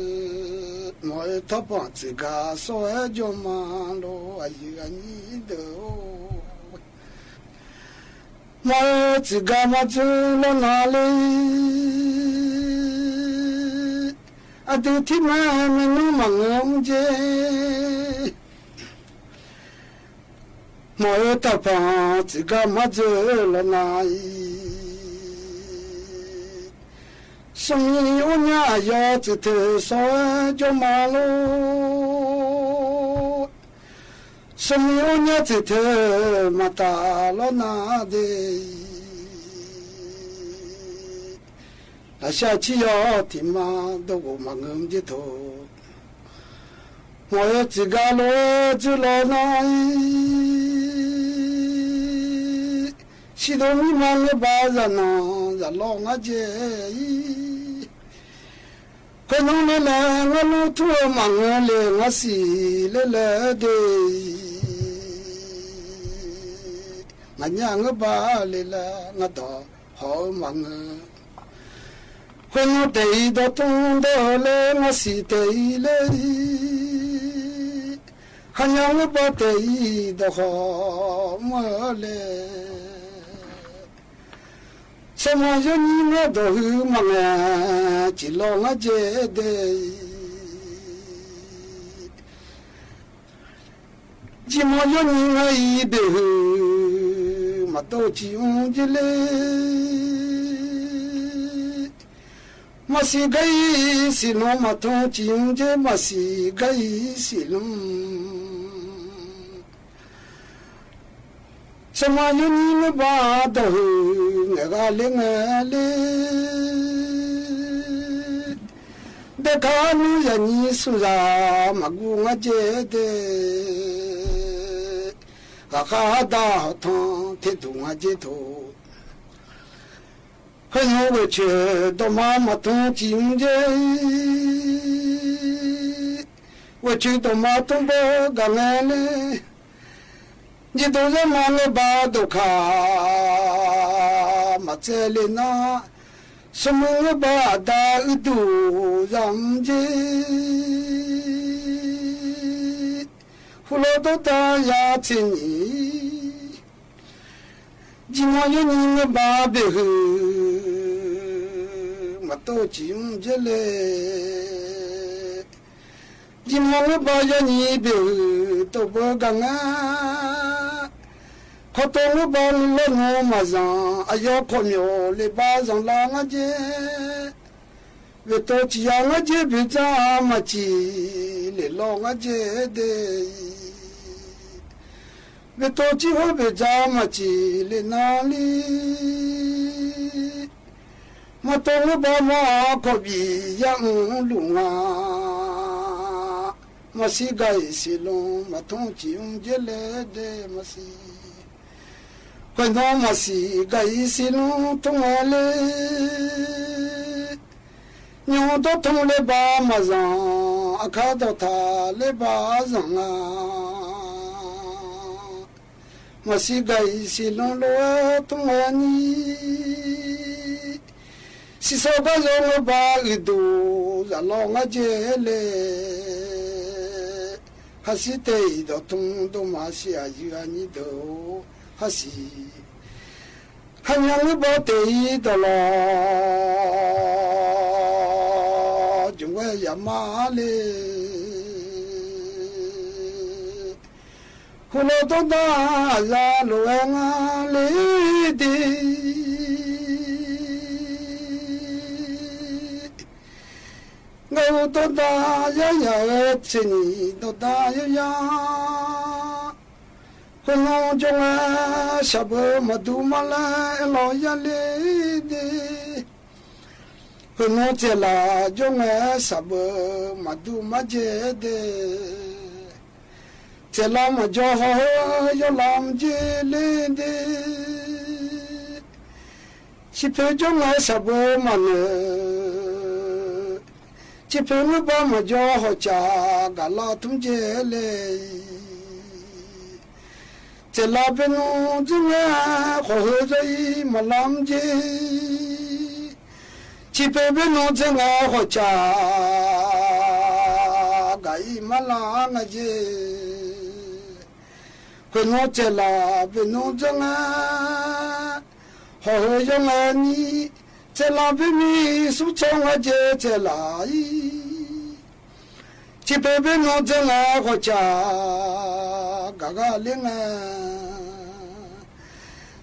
်, မီၢ်အဲၣ်ထီၣ်ပၢၣ်စ့ၢ်ကီး စီၤအဲၣ်ကၠီၤမးလီၤ အယုၢ်အညံဒၢဧိၤ. မီၢ်အဲၣ်စ့ၢ်ကီးမၤစၢၤလီၤနၤလၢ အဒုးထံၣ်မး မ့ၢ်နုၤမၤငၢၢ်အုၣ်က့ၢ် မီၢ်အဲၣ်ထီၣ်ပၢၣ်စ့ၢ်ကီးမၤစၢၤလီၤနၤ, ဆိမိၣ်အိၣ်ညါယီၤစ့ၢ်ထဲ စီၤအဲၣ်ကၠီၤမးလီၤ, ဆိမိၣ်အိၣ်ညါစ့ၢ်ထဲ မၤတၢ်လီၤနၤဒ့ၣ် လၢ်ဆှၢဆံယီၤထံၣ်မး ဒီးဂီၤမၤငၢၢ်မ့ၢ်က့ၤထိၣ်, မီၢ်အဲၣ်စ့ၢ်ကီးလီၤအဲၣ်စၢၤလီၤနၤအံၤ, စံးဒိၣ်မံမၤငၢၢ်ဘၣ်ယၤနီၤ ယၤလီၤငါကဲအံၤ, ခွဲးနီၣ်လဲၣ်လဲၣ် ငါလူထူၣ်မၤငၢၢ်လဲၣ် ငါစံးလဲၣ်လဲၣ်ဒ့ၣ် ငါညါငၢၢ်ဘၣ်လဲၣ်လဲၣ် ငါဒီးဟီၣ်မၤငၢၢ်, ခွဲးနီၣ်တဲာ်အံၤဒီးထူၣ်ဒီးလဲၣ် ငါစံးတဲာ်အံၤလဲၣ်, ဟါညါငၢၢ်ဘၣ်တဲာ်အံၤဒီးဟီၣ်မၤလဲၣ်, စီၤမၤယီၢ်နံၤငါဒီးဟုမၤငၢၢ် စံးလီၤငါကဲဒ့ၣ် ကၠံမီၢ်ယီၢ်နံၤငါအံၤဘၣ်ဟု မၤတိၢ်ကၠံအုၣ်က့ၢ်လဲၣ်, မၤစံးကါအံၤစံးလီၤ မၤတိၢ်ကၠံအုၣ်က့ၢ် မၤစံးကါအံၤစံးလီၤ စီၤမၤယီၢ်နံၤမ့ၢ်ဘၣ်ဒီးဟု ငဲၤဂၤလၢငဲၤလၢ ဒဲခါနံၤယၤနံၤဆူၣ်ယၤ မၤကူငါကဲဒ့ၣ် ဂၤဃါဒၣ်ဟီၣ်ထီၣ်ထဲတူၢ်ငါကဲထိၣ်, ခွဲးနီၣ်ဝဲဆၢဒီးမၤ မၤတိၢ်ကၠံအုၣ်က့ၢ် ဝဲဆၢဒီးမၤတိၢ်ဘၣ်ဂၤငဲၤလၢ ယဒိးယမၤလၢဘၣ်ဒိၣ်ခါ မၤစဲလဲၣ်နၤ ဆိမိၣ်ငၢၢ်ဘၣ်ဒၣ်အုၣ်ဒူၣ်ယၤအုၣ်က့ၢ် ဟူလီၤဒီးတၢ်ယၤဆ့နံၤ ကၠံမီၢ်ယီၢ်နံၤငၢၢ်ဘၣ်ဘၣ်ဟု မၤတိၢ်ကၠံအုၣ်က့ၢ်လဲၣ်, ကၠံမီၢ်ငၢၢ်ဘၣ်ယီၢ်နံၤဘၣ်ဟု တိၢ်ဘၣ်ဂၤငဲၤ, ခီတိၢ်ငၢၢ်ဘၣ်လီၤနီၢ်မၤစၢၤ အယီၢ်ခီၣ်မၠိၣ်လၢဘၣ်စၢၤလၢ်ငါကဲ ဝဲတိၢ်ကၠံယၤငါကဲဘၣ်စၢၤ မၤစံးလဲၣ်လီၤငါကဲဒ့ၣ် ဝဲတိၢ်ကၠံဟီၣ်ဘၣ်စၢၤ မၤစံးလဲၣ်နၤလံ, မၤတိၢ်ငၢၢ်ဘၣ်မၤခီၣ်ဘံၣ် ယၤအုၣ်လူၤငါ, မၤစံးကါအံၤစံးလီၤ မၤတိၢ်ကၠံအုၣ်က့ၢ်လဲၣ်ဒ့ၣ် မၤစံး ခွဲးနီၣ်မၤစံးကါအံၤစံးလီၤ ထိၣ်ငဲၤလၢ ညီဒီးထိၣ်လၢဘၣ်မၤစၢၤ အခါဒီးထးလၢဘၣ်စၢၤငါ, မၤစံးကါအံၤစံးလီၤ လီၤဝဲထိၣ်ဝဲနံၤ စံးစီၤကါယီၤငၢၢ်ဘၣ်အုၣ်ဒူၣ် ယၤလီၤငါကဲလဲၣ်, ဟးစံးတဲာ်အံၤဒီးထိၣ်ဒိၣ်မး စံးအယုၢ်အညံဒၢဧိၤ ဟးစံး ဟါညါငၢၢ်ဘၣ်တဲာ်အံၤဒီးလီၤ ယုၢ်ဝဲယၤမးလၢ ဟူလီၤဒီးတၢ်ယၤလီၤဝဲငါလၢဒ့ၣ် ဂၤအိၣ်ဒီးတၢ်ယၤယၤဧၢ ဆ့နံၤဒီးတၢ်ယၤယၤ ခွဲးနီၣ်ကၠီၤဝဲ ဆၣ်ဘၢမၤဒူမၤလဲၣ် အဲၣ်လီၤယၤလၢဒ့ၣ်, ခွဲးနီၣ်စဲးလးကၠီၤဝဲ ဆၣ်ဘၢမၤဒူမၤကဲဒ့ၣ်, စဲးလးမၤကၠီၤဟီၣ်ဧၢ ယီၤလးမၤကဲလၢဒ့ၣ် စံးဖဲကၠီၤဝဲ ဆၣ်ဘၢမၤနၢၤ จิเปเป๋นหมู่บ้านมาย่อหอจ๋ากะลาทุ่มเจเลย เจลาเป๋นหมู่เจิงแอ ขอหื้อเจ้าอี้มาลำเจ จิเปเป๋นหมู่เจิงแอ ขอจ๋ากะอี้มาลางาเจ เป๋นหมู่เจลาเป๋นหมู่เจิงแอ หอหื้อยองแอนี้ เจลาเป๋นมีสุขสงอาเจเจลาอี้ จิเปเป๋นหมู่เจิงแอ ขอจ๋ากะกะเล่งแอ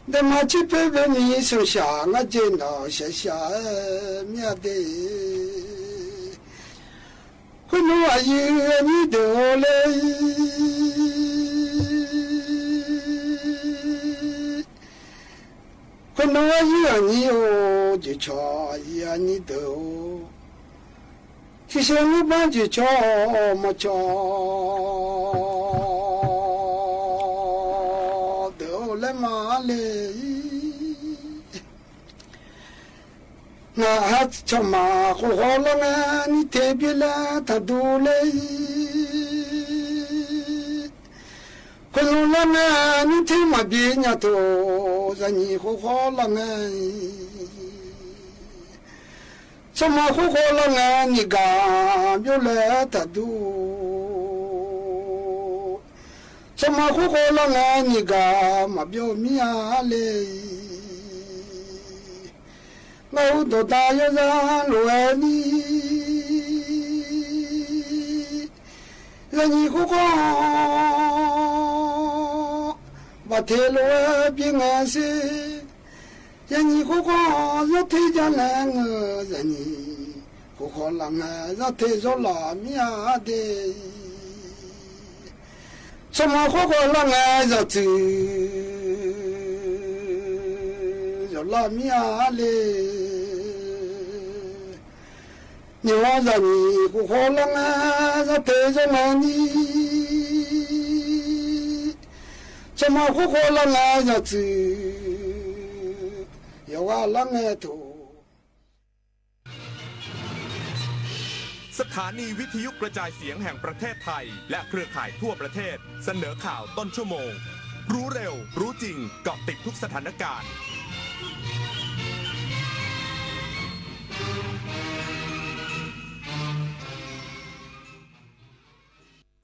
เดามาจิเปเป๋นมีสุขสงอาเจหนอ เสียเสียเมียเด คุณหนูอายุอันนี้เดียวเลย คุณหนูอายุอันนี้โอ เจชออายุอันนี้เดียว ตี้เสียงลูกบ้านเจชอมาชอ เดียวเลยมาเลย งาฮัดชะมาคู่ขอละแงนี้เทเปียละถ้าดูเลย คนละแงนี้เทมาเปียญาโต จะนี้คู่ขอละแง ชะมาคู่ขอละแงนี้กาเปียวแลถ้าดู ชะมาคู่ขอละแงนี้กามาเปียวเมียเลย เงาตัวตายยาซาโลเอนี้ ละนี้คู่ขอ บ่าเทโลเอเปียงแงเส ละนี้คู่ขอ จะเทจะแลงเออ ละนี้คู่ขอละแง จะเทจะลาเมียเด ชะมาคู่ขอละแงจะจื้อ จะลาเมียเลย เนี่ยว่าจะนี้คู่ขอละแงจะเทจะแลนี้ ชะมาคู่ขอละแงจะจื้อ อย่าว่าละแงโถ สถานีวิทยุกระจายเสียงแห่งประเทศไทย และเครือข่ายทั่วประเทศ เสนอข่าวต้นชั่วโมง รู้เร็ว รู้จริง เกาะติดทุกสถานการณ์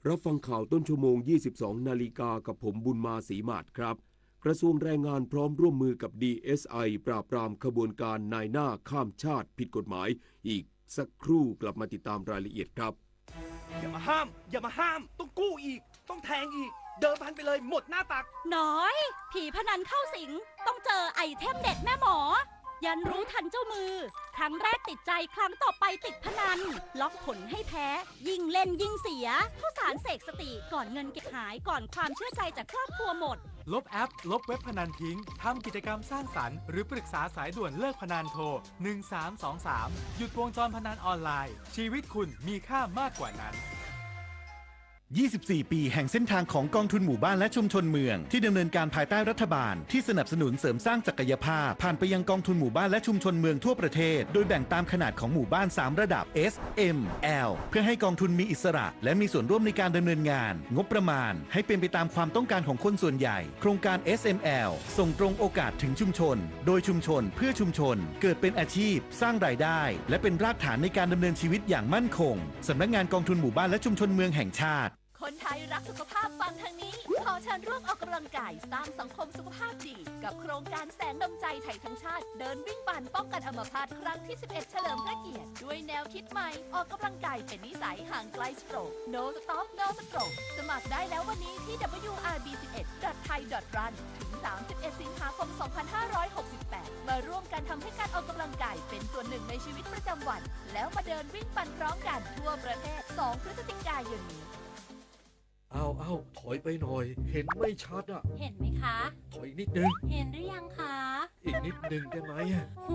รับฟังข่าวต้นชั่วโมง ยี่สิบสองนาฬิกา กับผมบุญมา ศรีหมาดครับ กระทรวงแรงงานพร้อมร่วมมือกับ ดีเอสไอ ปราบปรามขบวนการนายหน้าข้ามชาติผิดกฎหมาย อีกสักครู่กลับมาติดตามรายละเอียดครับ อย่ามาห้าม อย่ามาห้าม ต้องกู้อีก ต้องแทงอีก เดิมพันไปเลย หมดหน้าตัก หน้อย ผีพนันเข้าสิง ต้องเจอไอเทมเด็ดแม่หมอ ยันรู้ทันเจ้ามือ ครั้งแรกติดใจ ครั้งต่อไปติดพนัน ล็อกผลให้แพ้ ยิ่งเล่นยิ่งเสีย ข้าวสารเสกสติ ก่อนเงินเก็บหาย ก่อนความเชื่อใจจากครอบครัวหมด ลบแอป ลบเว็บพนันทิ้ง ทำกิจกรรมสร้างสรรค์ หรือปรึกษาสายด่วนเลิกพนัน โทร หนึ่งสามสองสาม หยุดวงจรพนันออนไลน์ ชีวิตคุณมีค่ามากกว่านั้น ยี่สิบสี่ปีแห่งเส้นทางของกองทุนหมู่บ้านและชุมชนเมือง ที่ดำเนินการภายใต้รัฐบาลที่สนับสนุนเสริมสร้างศักยภาพ ผ่านไปยังกองทุนหมู่บ้านและชุมชนเมืองทั่วประเทศ โดยแบ่งตามขนาดของหมู่บ้านสามระดับ เอส เอ็ม แอล เพื่อให้กองทุนมีอิสระ และมีส่วนร่วมในการดำเนินงาน งบประมาณให้เป็นไปตามความต้องการของคนส่วนใหญ่ โครงการ เอส เอ็ม แอล ส่งตรงโอกาสถึงชุมชน โดยชุมชน เพื่อชุมชน เกิดเป็นอาชีพ สร้างรายได้ และเป็นรากฐานในการดำเนินชีวิตอย่างมั่นคง สำนักงานกองทุนหมู่บ้านและชุมชนเมืองแห่งชาติ คนไทยรักสุขภาพฟังทางนี้ ขอเชิญร่วมออกกำลังกายสร้างสังคมสุขภาพดี กับโครงการแสงนำใจไทยทั้งชาติ เดินวิ่งปั่นป้องกันอัมพาตครั้งที่สิบเอ็ด เฉลิมพระเกียรติ ด้วยแนวคิดใหม่ ออกกำลังกายเป็นนิสัย ห่างไกลสโตรก No Stop No Stroke สมัครได้แล้ววันนี้ที่ ดับเบิลยูอาร์บีสิบเอ็ด ดอท ไทย ดอท รัน ถึง สามสิบเอ็ด สิงหาคม สองพันห้าร้อยหกสิบแปด มาร่วมกันทำให้การออกกำลังกายเป็นส่วนหนึ่งในชีวิตประจำวัน แล้วมาเดินวิ่งปั่นพร้อมกันทั่วประเทศ สอง พฤศจิกายนนี้ อ้าว อ้าว ถอยไปหน่อย เห็นไม่ชัดอะ เห็นไหมคะ ถอยอีกนิดนึง เห็นหรือยังคะ อีกนิดนึงได้ไหมอะ โห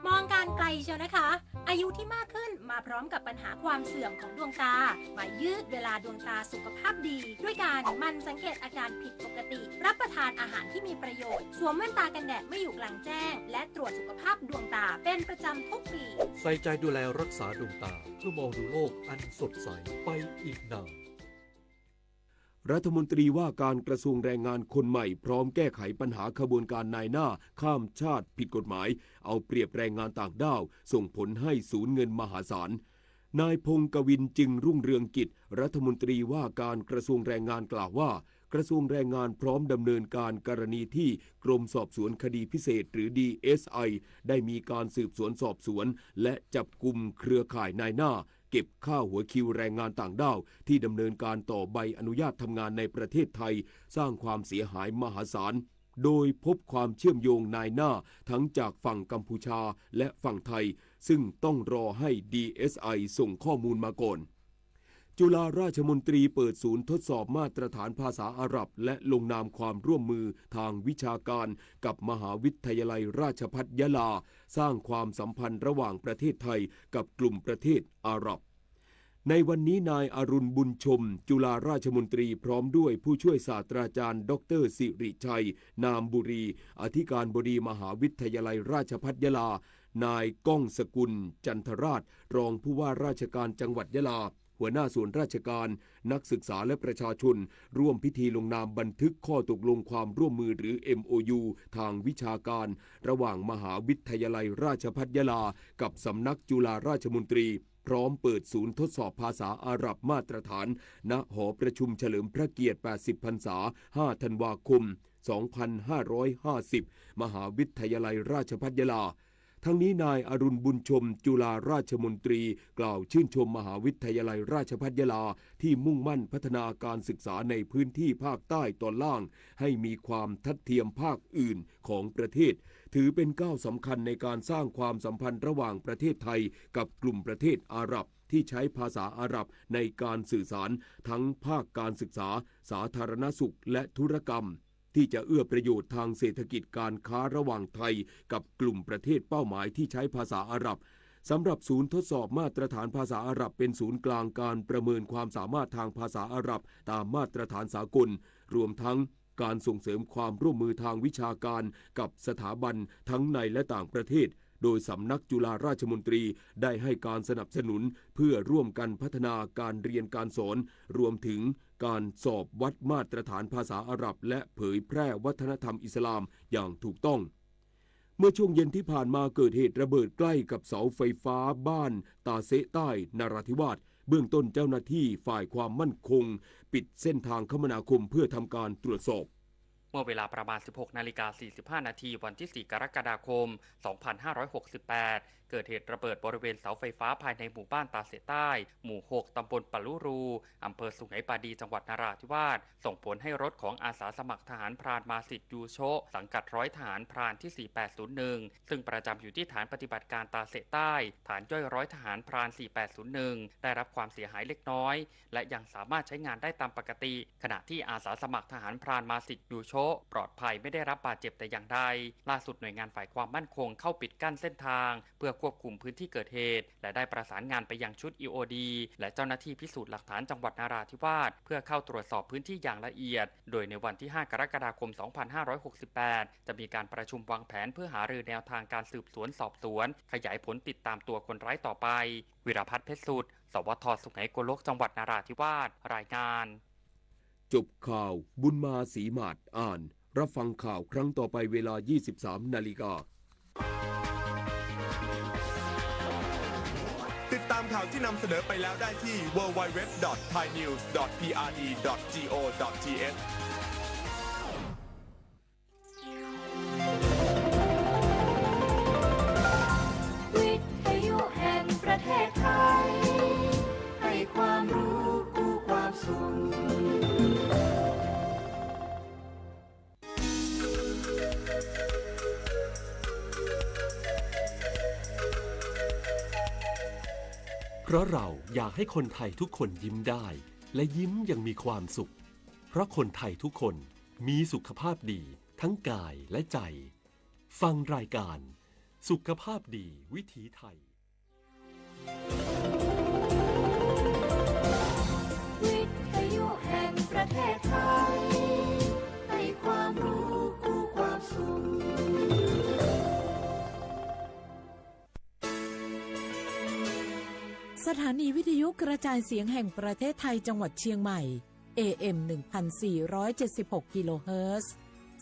มองการไกลเชียวนะคะ อายุที่มากขึ้นมาพร้อมกับปัญหาความเสื่อมของดวงตา มายืดเวลาดวงตาสุขภาพดี ด้วยการหมั่นสังเกตอาการผิดปกติ รับประทานอาหารที่มีประโยชน์ สวมแว่นตากันแดดเมื่ออยู่กลางแจ้ง และตรวจสุขภาพดวงตาเป็นประจำทุกปี ใส่ใจดูแลรักษาดวงตา เพื่อมองดูโลกอันสดใสไปอีกนาน รัฐมนตรีว่าการกระทรวงแรงงานคนใหม่พร้อมแก้ไขปัญหาขบวนการนายหน้าข้ามชาติผิดกฎหมาย เอาเปรียบแรงงานต่างด้าว ส่งผลให้สูญเงินมหาศาล นายพงษ์กวิน จึงรุ่งเรืองกิจ รัฐมนตรีว่าการกระทรวงแรงงานกล่าวว่า กระทรวงแรงงานพร้อมดำเนินการกรณีที่กรมสอบสวนคดีพิเศษ หรือ ดีเอสไอ ได้มีการสืบสวนสอบสวน และจับกุมเครือข่ายนายหน้า เก็บค่าหัวคิวแรงงานต่างด้าวที่ดำเนินการต่อใบอนุญาตทำงานในประเทศไทย สร้างความเสียหายมหาศาล โดยพบความเชื่อมโยงนายหน้าทั้งจากฝั่งกัมพูชาและฝั่งไทย ซึ่งต้องรอให้ ดีเอสไอ ส่งข้อมูลมาก่อน จุฬาราชมนตรีเปิดศูนย์ทดสอบมาตรฐานภาษาอาหรับ และลงนามความร่วมมือทางวิชาการกับมหาวิทยาลัยราชภัฏยะลา สร้างความสัมพันธ์ระหว่างประเทศไทยกับกลุ่มประเทศอาหรับ ในวันนี้นายอรุณ บุญชม จุฬาราชมนตรี พร้อมด้วยผู้ช่วยศาสตราจารย์ ด็อกเตอร์ สิริชัย นามบุรี อธิการบดีมหาวิทยาลัยราชภัฏยะลา นายก้องสกุล จันทราช รองผู้ว่าราชการจังหวัดยะลา หัวหน้าส่วนราชการ นักศึกษาและประชาชน ร่วมพิธีลงนามบันทึกข้อตกลงความร่วมมือ หรือ เอ็มโอยู ทางวิชาการ ระหว่างมหาวิทยาลัยราชภัฏยะลา กับสำนักจุฬาราชมนตรี พร้อมเปิดศูนย์ทดสอบภาษาอาหรับมาตรฐาน ณ หอประชุมเฉลิมพระเกียรติ แปดสิบ พรรษา ห้า ธันวาคม สองพันห้าร้อยห้าสิบ มหาวิทยาลัยราชภัฏยะลา ทั้งนี้นายอรุณ บุญชม จุฬาราชมนตรี กล่าวชื่นชมมหาวิทยาลัยราชภัฏยะลา ที่มุ่งมั่นพัฒนาการศึกษาในพื้นที่ภาคใต้ตอนล่าง ให้มีความทัดเทียมภาคอื่นของประเทศ ถือเป็นก้าวสำคัญในการสร้างความสัมพันธ์ระหว่างประเทศไทยกับกลุ่มประเทศอาหรับ ที่ใช้ภาษาอาหรับในการสื่อสารทั้งภาคการศึกษา สาธารณสุข และธุรกรรม ที่จะเอื้อประโยชน์ทางเศรษฐกิจการค้าระหว่างไทยกับกลุ่มประเทศเป้าหมายที่ใช้ภาษาอาหรับ สำหรับศูนย์ทดสอบมาตรฐานภาษาอาหรับ เป็นศูนย์กลางการประเมินความสามารถทางภาษาอาหรับตามมาตรฐานสากล รวมทั้งการส่งเสริมความร่วมมือทางวิชาการกับสถาบันทั้งในและต่างประเทศ โดยสำนักจุฬาราชมนตรีได้ให้การสนับสนุนเพื่อร่วมกันพัฒนาการเรียนการสอน รวมถึงการสอบวัดมาตรฐานภาษาอาหรับ และเผยแพร่วัฒนธรรมอิสลามอย่างถูกต้อง เมื่อช่วงเย็นที่ผ่านมาเกิดเหตุระเบิดใกล้กับเสาไฟฟ้าบ้านตาเซะใต้ นราธิวาส เบื้องต้นเจ้าหน้าที่ฝ่ายความมั่นคงปิดเส้นทางคมนาคมเพื่อทำการตรวจสอบ เมื่อเวลาประมาณ สิบหกนาฬิกาสี่สิบห้านาที วันที่ สี่ กรกฎาคม สองพันห้าร้อยหกสิบแปด เกิดเหตุระเบิดบริเวณเสาไฟฟ้าภายในหมู่บ้านตาเสะใต้ หมู่ หก ตำบลปะลุรู อำเภอสุไหงปาดี จังหวัดนราธิวาส ส่งผลให้รถของอาสาสมัครทหารพรานมาสิทธิ์ยูโชะ สังกัดร้อยทหารพรานที่ สี่แปดศูนย์หนึ่ง ซึ่งประจำอยู่ที่ฐานปฏิบัติการตาเสะใต้ ฐานย่อยร้อยทหารพราน สี่แปดศูนย์หนึ่ง ได้รับความเสียหายเล็กน้อย และยังสามารถใช้งานได้ตามปกติ ขณะที่อาสาสมัครทหารพรานมาสิทธิ์ยูโชะ ปลอดภัยไม่ได้รับบาดเจ็บแต่อย่างใด ล่าสุดหน่วยงานฝ่ายความมั่นคงเข้าปิดกั้นเส้นทาง เพื่อควบคุมพื้นที่เกิดเหตุ และได้ประสานงานไปยังชุด อี โอ ดี และเจ้าหน้าที่พิสูจน์หลักฐานจังหวัดนราธิวาส เพื่อเข้าตรวจสอบพื้นที่อย่างละเอียด โดยในวันที่ ห้า กรกฎาคม สองพันห้าร้อยหกสิบแปด จะมีการประชุมวางแผนเพื่อหารือแนวทางการสืบสวนสอบสวน ขยายผลติดตามตัวคนร้ายต่อไป วีรพัฒน์ เพชรสุด สวท สุไหงโกลก จังหวัดนราธิวาส รายงาน จบข่าว บุญมา ศรีหมาด อ่าน รับฟังข่าวครั้งต่อไปเวลา ยี่สิบสามนาฬิกา ติดตามข่าวที่นำเสนอไปแล้วได้ที่ ดับเบิลยู ดับเบิลยู ดับเบิลยู ดอท ไทยนิวส์ ดอท พีอาร์ดี ดอท จี โอ ดอท ที เอช วิทยุแห่งประเทศไทย ให้ความรู้คู่ความสุข เพราะเราอยากให้คนไทยทุกคนยิ้มได้ และยิ้มอย่างมีความสุข เพราะคนไทยทุกคนมีสุขภาพดีทั้งกายและใจ ฟังรายการสุขภาพดีวิถีไทย วิทยุแห่งประเทศไทย ให้ความรู้คู่ความสุข สถานีวิทยุกระจายเสียงแห่งประเทศไทยจังหวัดเชียงใหม่ เอ เอ็ม หนึ่งพันสี่ร้อยเจ็ดสิบหก กิโลเฮิรตซ์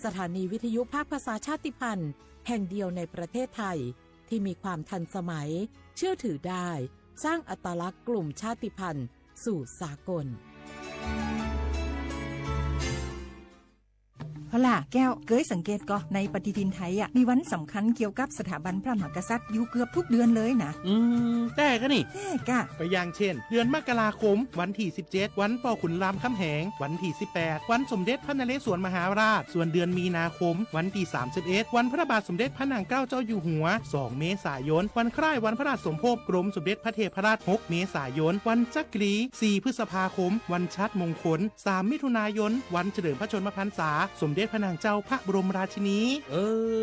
สถานีวิทยุภาคภาษาชาติพันธุ์แห่งเดียวในประเทศไทย ที่มีความทันสมัย เชื่อถือได้ สร้างอัตลักษณ์กลุ่มชาติพันธุ์สู่สากล พะล่ะแก้ว เกยสังเกตก่อ ในปฏิทินไทยอะ มีวันสำคัญเกี่ยวกับสถาบันพระมหากษัตริย์อยู่เกือบทุกเดือนเลยนะ อืม แต๊กะนี่ แต๊กะ ก็อย่างเช่น เดือนมกราคม วันตี้สิบเจ็ด วันป้อขุนรามคำแหง วันตี้สิบแปด วันสมเด็จพระนเรศวรมหาราช ส่วนเดือนมีนาคม วันตี้สามสิบเอ็ด วันพระบาทสมเด็จพระนางเกล้าเจ้าอยู่หัว สองเมษายน วันคล้ายวันพระราชสมภพกรมสมเด็จพระเทพรัตน์ หกเมษายน วันจักรี สี่พฤษภาคม วันชาติมงคล สามมิถุนายน วันเฉลิมพระชนมพรรษาสมเด็จพระนางเจ้าพระบรมราชินี เอ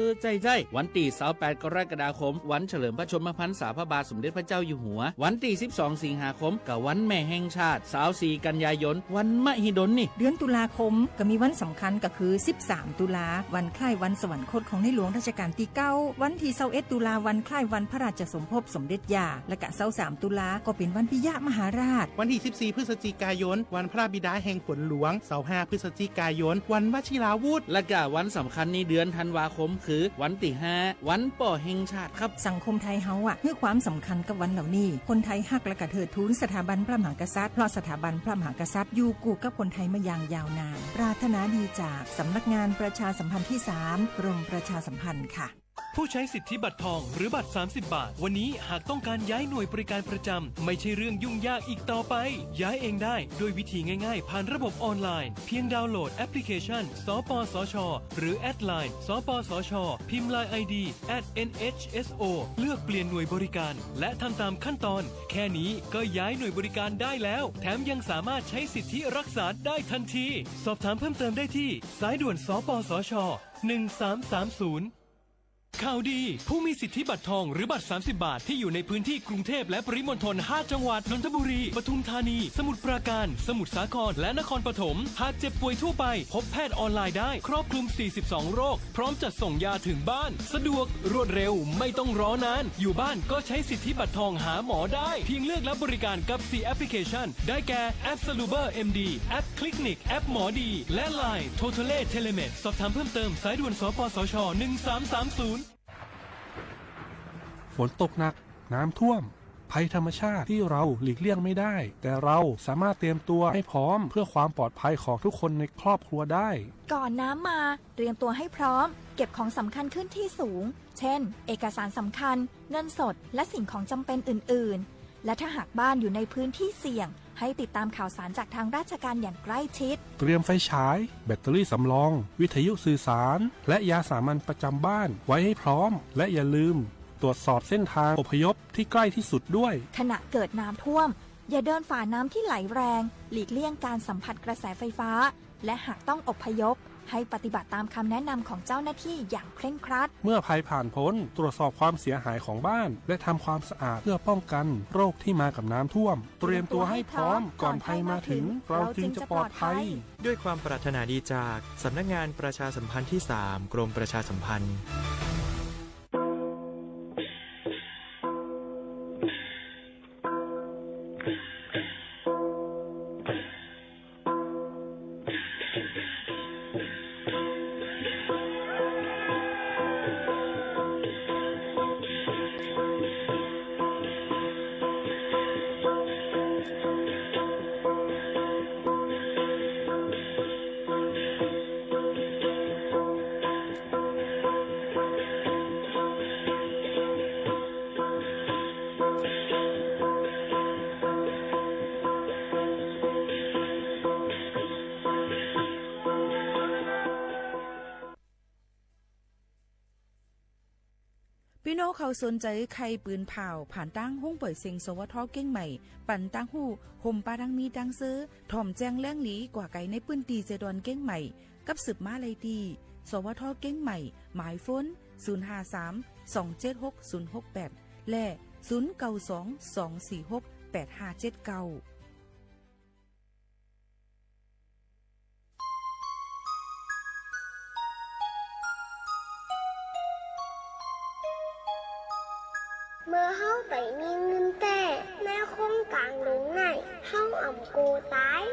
อ ใจ้ๆ วันตี้ซาวแปดกรกฎาคม วันเฉลิมพระชนมพรรษาพระบาทสมเด็จพระเจ้าอยู่หัว วันตี้สิบสองสิงหาคม ก็วันแม่แห่งชาติ ซาวสี่กันยายน วันมหิดลนี่ เดือนตุลาคมก็มีวันสำคัญก็คือสิบสามตุลา วันคล้ายวันสวรรคตของในหลวงรัชกาลตี้เก้า วันตี้ซาวเอ็ดตุลา วันคล้ายวันพระราชสมภพสมเด็จย่า และกะซาวสามตุลาก็เป๋นวันปิยมหาราช วันตี้สิบสี่พฤศจิกายน วันพระบิดาแห่งฝนหลวง ซาวห้าพฤศจิกายน วันวชิราวุธ และกะวันสำคัญในเดือนธันวาคมคือวันตี้ห้า วันป้อแห่งชาติครับ สังคมไทยเฮาอะ หื้อความสำคัญกับวันเหล่านี้ คนไทยฮักและกะเทิดทูนสถาบันพระมหากษัตริย์ เพราะสถาบันพระมหากษัตริย์อยู่กู้กับคนไทยมาอย่างยาวนาน ปรารถนาดีจากสำนักงานประชาสัมพันธ์ที่สาม กรมประชาสัมพันธ์ค่ะ ผู้ใช้สิทธิบัตรทองหรือบัตรสามสิบบาท วันนี้หากต้องการย้ายหน่วยบริการประจำ ไม่ใช่เรื่องยุ่งยากอีกต่อไป ย้ายเองได้ด้วยวิธีง่ายๆ ผ่านระบบออนไลน์ เพียงดาวน์โหลดแอปพลิเคชัน สปสช หรือแอดไลน์ สปสช พิมพ์ ไลน์ ไอดี แอท เอ็น เอช เอส โอ เลือกเปลี่ยนหน่วยบริการ และทำตามขั้นตอน แค่นี้ก็ย้ายหน่วยบริการได้แล้ว แถมยังสามารถใช้สิทธิรักษาได้ทันที สอบถามเพิ่มเติมได้ที่สายด่วน สปสช หนึ่งสามสามศูนย์ ข่าวดี ผู้มีสิทธิบัตรทองหรือบัตรสามสิบบาทที่อยู่ในพื้นที่กรุงเทพและปริมณฑลห้าจังหวัด นนทบุรี ปทุมธานี สมุทรปราการ สมุทรสาคร และนครปฐม หากเจ็บป่วยทั่วไป พบแพทย์ออนไลน์ได้ ครอบคลุมสี่สิบสองโรค พร้อมจัดส่งยาถึงบ้าน สะดวก รวดเร็ว ไม่ต้องรอนาน อยู่บ้านก็ใช้สิทธิบัตรทองหาหมอได้ เพียงเลือกรับบริการกับสี่แอปพลิเคชัน ได้แก่ แอป Saluber เอ็ม ดี แอป Clinic แอปหมอดี และ ไลน์ Totale Telemed สอบถามเพิ่มเติม สายด่วน สปสช หนึ่งสามสามศูนย์ ฝนตกหนัก น้ำท่วม ภัยธรรมชาติที่เราหลีกเลี่ยงไม่ได้ แต่เราสามารถเตรียมตัวให้พร้อมเพื่อความปลอดภัยของทุกคนในครอบครัวได้ ก่อนน้ำมา เตรียมตัวให้พร้อม เก็บของสำคัญขึ้นที่สูง เช่น เอกสารสำคัญ เงินสด และสิ่งของจำเป็นอื่นๆ และถ้าหากบ้านอยู่ในพื้นที่เสี่ยง ให้ติดตามข่าวสารจากทางราชการอย่างใกล้ชิด เตรียมไฟฉาย แบตเตอรี่สำรอง วิทยุสื่อสาร และยาสามัญประจำบ้านไว้ให้พร้อม และอย่าลืมตรวจสอบเส้นทางอพยพที่ใกล้ที่สุดด้วย ขณะเกิดน้ำท่วม อย่าเดินฝ่าน้ำที่ไหลแรง หลีกเลี่ยงการสัมผัสกระแสไฟฟ้า และหากต้องอพยพ ให้ปฏิบัติตามคำแนะนำของเจ้าหน้าที่อย่างเคร่งครัด เมื่อภัยผ่านพ้น ตรวจสอบความเสียหายของบ้าน และทำความสะอาดเพื่อป้องกันโรคที่มากับน้ำท่วม เตรียมตัวให้พร้อม ก่อนภัยมาถึง เราจึงจะปลอดภัย ด้วยความปรารถนาดีจากสำนักงานประชาสัมพันธ์ที่สาม กรมประชาสัมพันธ์ ปี้น้องเขาสนใจ๋ใค่ปืนผ่าว ผ่านตางห้องป่อยเสียง สวท เกียงใหม่ ปันตางฮู้ ห่มปาดังมีดังซื่อ ถ่อมแจ้งแหล่งหลีกว่าไก๋ในปื้นตี้เจดอนเกียงใหม่ กับสืบมาได้ตี้ สวท เกียงใหม่ หมายโฟน ศูนย์ห้าสาม สองเจ็ดหก ศูนย์หกแปด และ ศูนย์เก้าสอง สองสี่หก แปดห้าเจ็ดเก้า เมื่อเฮาไปมีเงินแต๊ ในโครงก๋านหลวงไหน เฮาอ่ำโก๋ต๋าย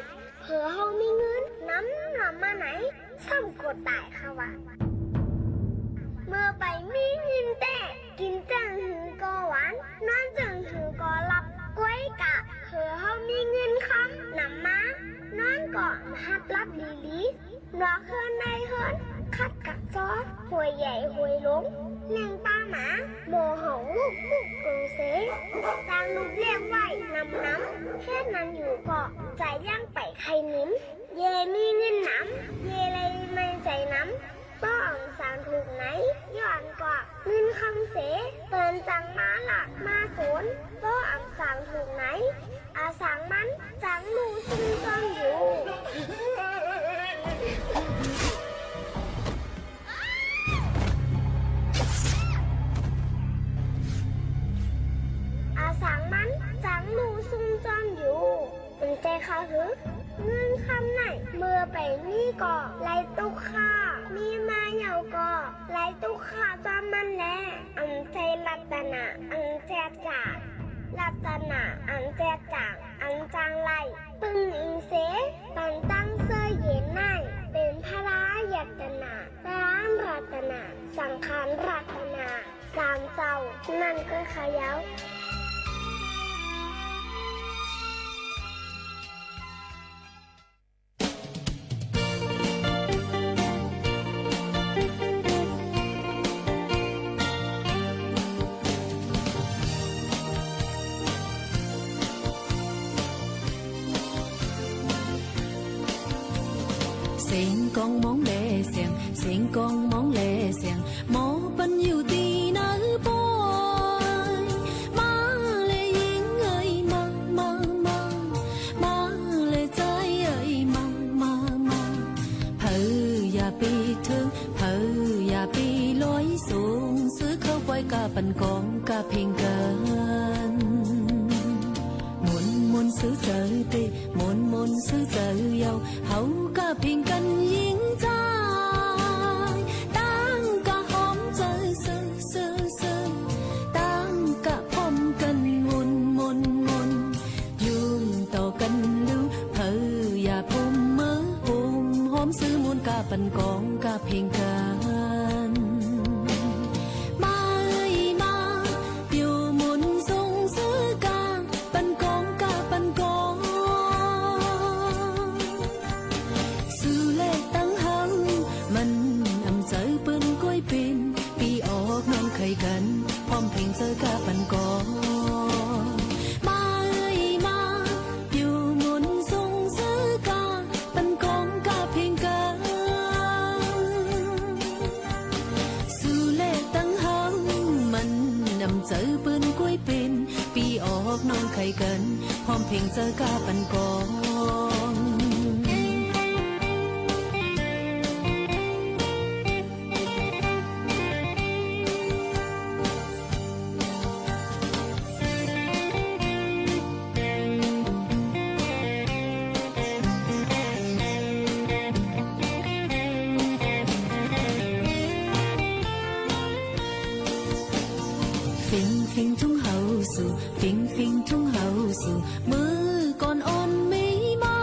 เผื่อเฮามีเงินนำนำมาไหน ซ้ำโก๋ต๋ายค่ะว่า เมื่อไปมีเงินแต๊ กิ๋นเจิ่งหื้อก็หวาน นอนเจิ่งหื้อก็หลับ ก้วยกะ เผื่อเฮามีเงินคำนำมา นอนก็หัดหลับดีๆ นอกเฮือนในเฮือน ขัดกับซอ ห้วยใหญ่ห้วยหลง เลี้ยงป้าหมา บ่เห่าวุกวุกเอิงเส จางลูกเลี้ยงไว้นำๆ เฮ็ดนั้นอยู่ก็ ใจ๋ยังไปใค่หนิม เยมีเงินนำ เยเลยไม่ใจ๋นำ บ่อ่ำสางถูกไหน ย้อนกว่าเงินคำเส เปิ้นจังมาลักมาโจร บ่อ่ำสางถูกไหน อาสางมันจังลู่ซุ่มซ่อนอยู่ อาสางมันจังลู่ซุ่มซ่อนอยู่ เปิ้นใจ๋ข้าหื้อ เงินคำไหน เมื่อไปมีก็ไหลตุ๊กข้า มีมาเหี่ยวก็ไหลตุ๊กข้าจ้อมมันแล อันใจ๋รัตนะ อันแจ๊ดจ๊าด รัตนะ อันแจ๊ดจ๊าด อันจางไหล ปึ้งอิงเส ปันตั้งเสื้อเย็นไหน เป๋นพระรัตนะ พระรัตนะ สังฆรัตนะ สามเจ้า นั่นก็ขะเย้า เสียงกองมองแลเสียง เสียงกองมองแลเสียง หมอเปิ้นอยู่ตี้ไหนปอย มาเลยหญิงเอ๋ย มา มา มา มาเลยจายเอ๋ย มา มา มา เผออย่าไปเถิง เผออย่าไปลอย ส่งเสื้อเข้าไปก้าปันกองก้าเพลงกั๋น มนต์มนต์ซื้อใจ๋เต๊ มนต์มนต์ซื้อใจ๋เย้า เฮาก้าเพลงกั๋นหญิงจาย ตั้งก้าหอมใจ๋เซอ เซอ เซอ ตั้งก้าพร้อมกั๋นมนต์มนต์มนต์ ยุ่งต่อกั๋นลู เผออย่าพมเมอ โฮมหอมซื้อมนต์ก้าปันกองก้าเพลงกั๋น มาเอ๋ยมา ปิ้วมนต์ส่งเสื้อก้าปันกองก้าปันกอง สู่แลตังเฮา มันอ่ำใจ๋เปิ้นก้วยเป๋น ปี้ออกน้องใค่กั๋น พร้อมเพลงเสื้อก้าปันกอง มาเอ๋ยมา ปิ้วมนต์ส่งเสื้อก้าปันกองก้าเพลงกั๋น สู่แลตังเฮา มันอ่ำใจ๋เปิ้นก้วยเป๋น ปี้ออกน้องใค่กั๋น พร้อมเพลงเสื้อก้าปันกอง เฟียงเฟียงทุ่งเฮาสู่ เฟียงเฟียงทุ่งเฮาสู่ เมื่อก่อนอ่อนไม่มา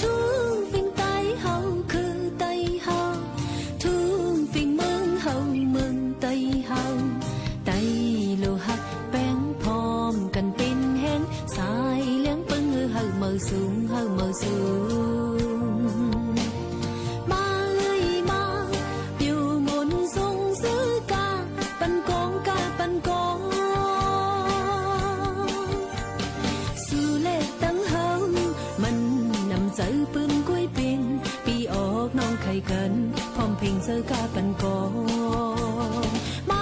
ทุ่งเฟียงใต้เฮาคือใต้เฮา ทุ่งเฟียงเมืองเฮาเมืองใต้เฮา ใต้โลหักแป้งพร้อมกั๋นเป๋นแฮง สายเลี้ยงเปิ้งเฮาเฮาเมาสูง เฮาเมาสูง มาเอ๋ยมา ปิ้วมนต์ส่งเสื้อก้า ปันกองก้าปันกอง สู่แลตังเฮา มันอ่ำใจ๋เปิ้นก้วยเป๋น ปี้ออกน้องใค่กั๋น พร้อมเพลงเสื้อก้าปันกอง มา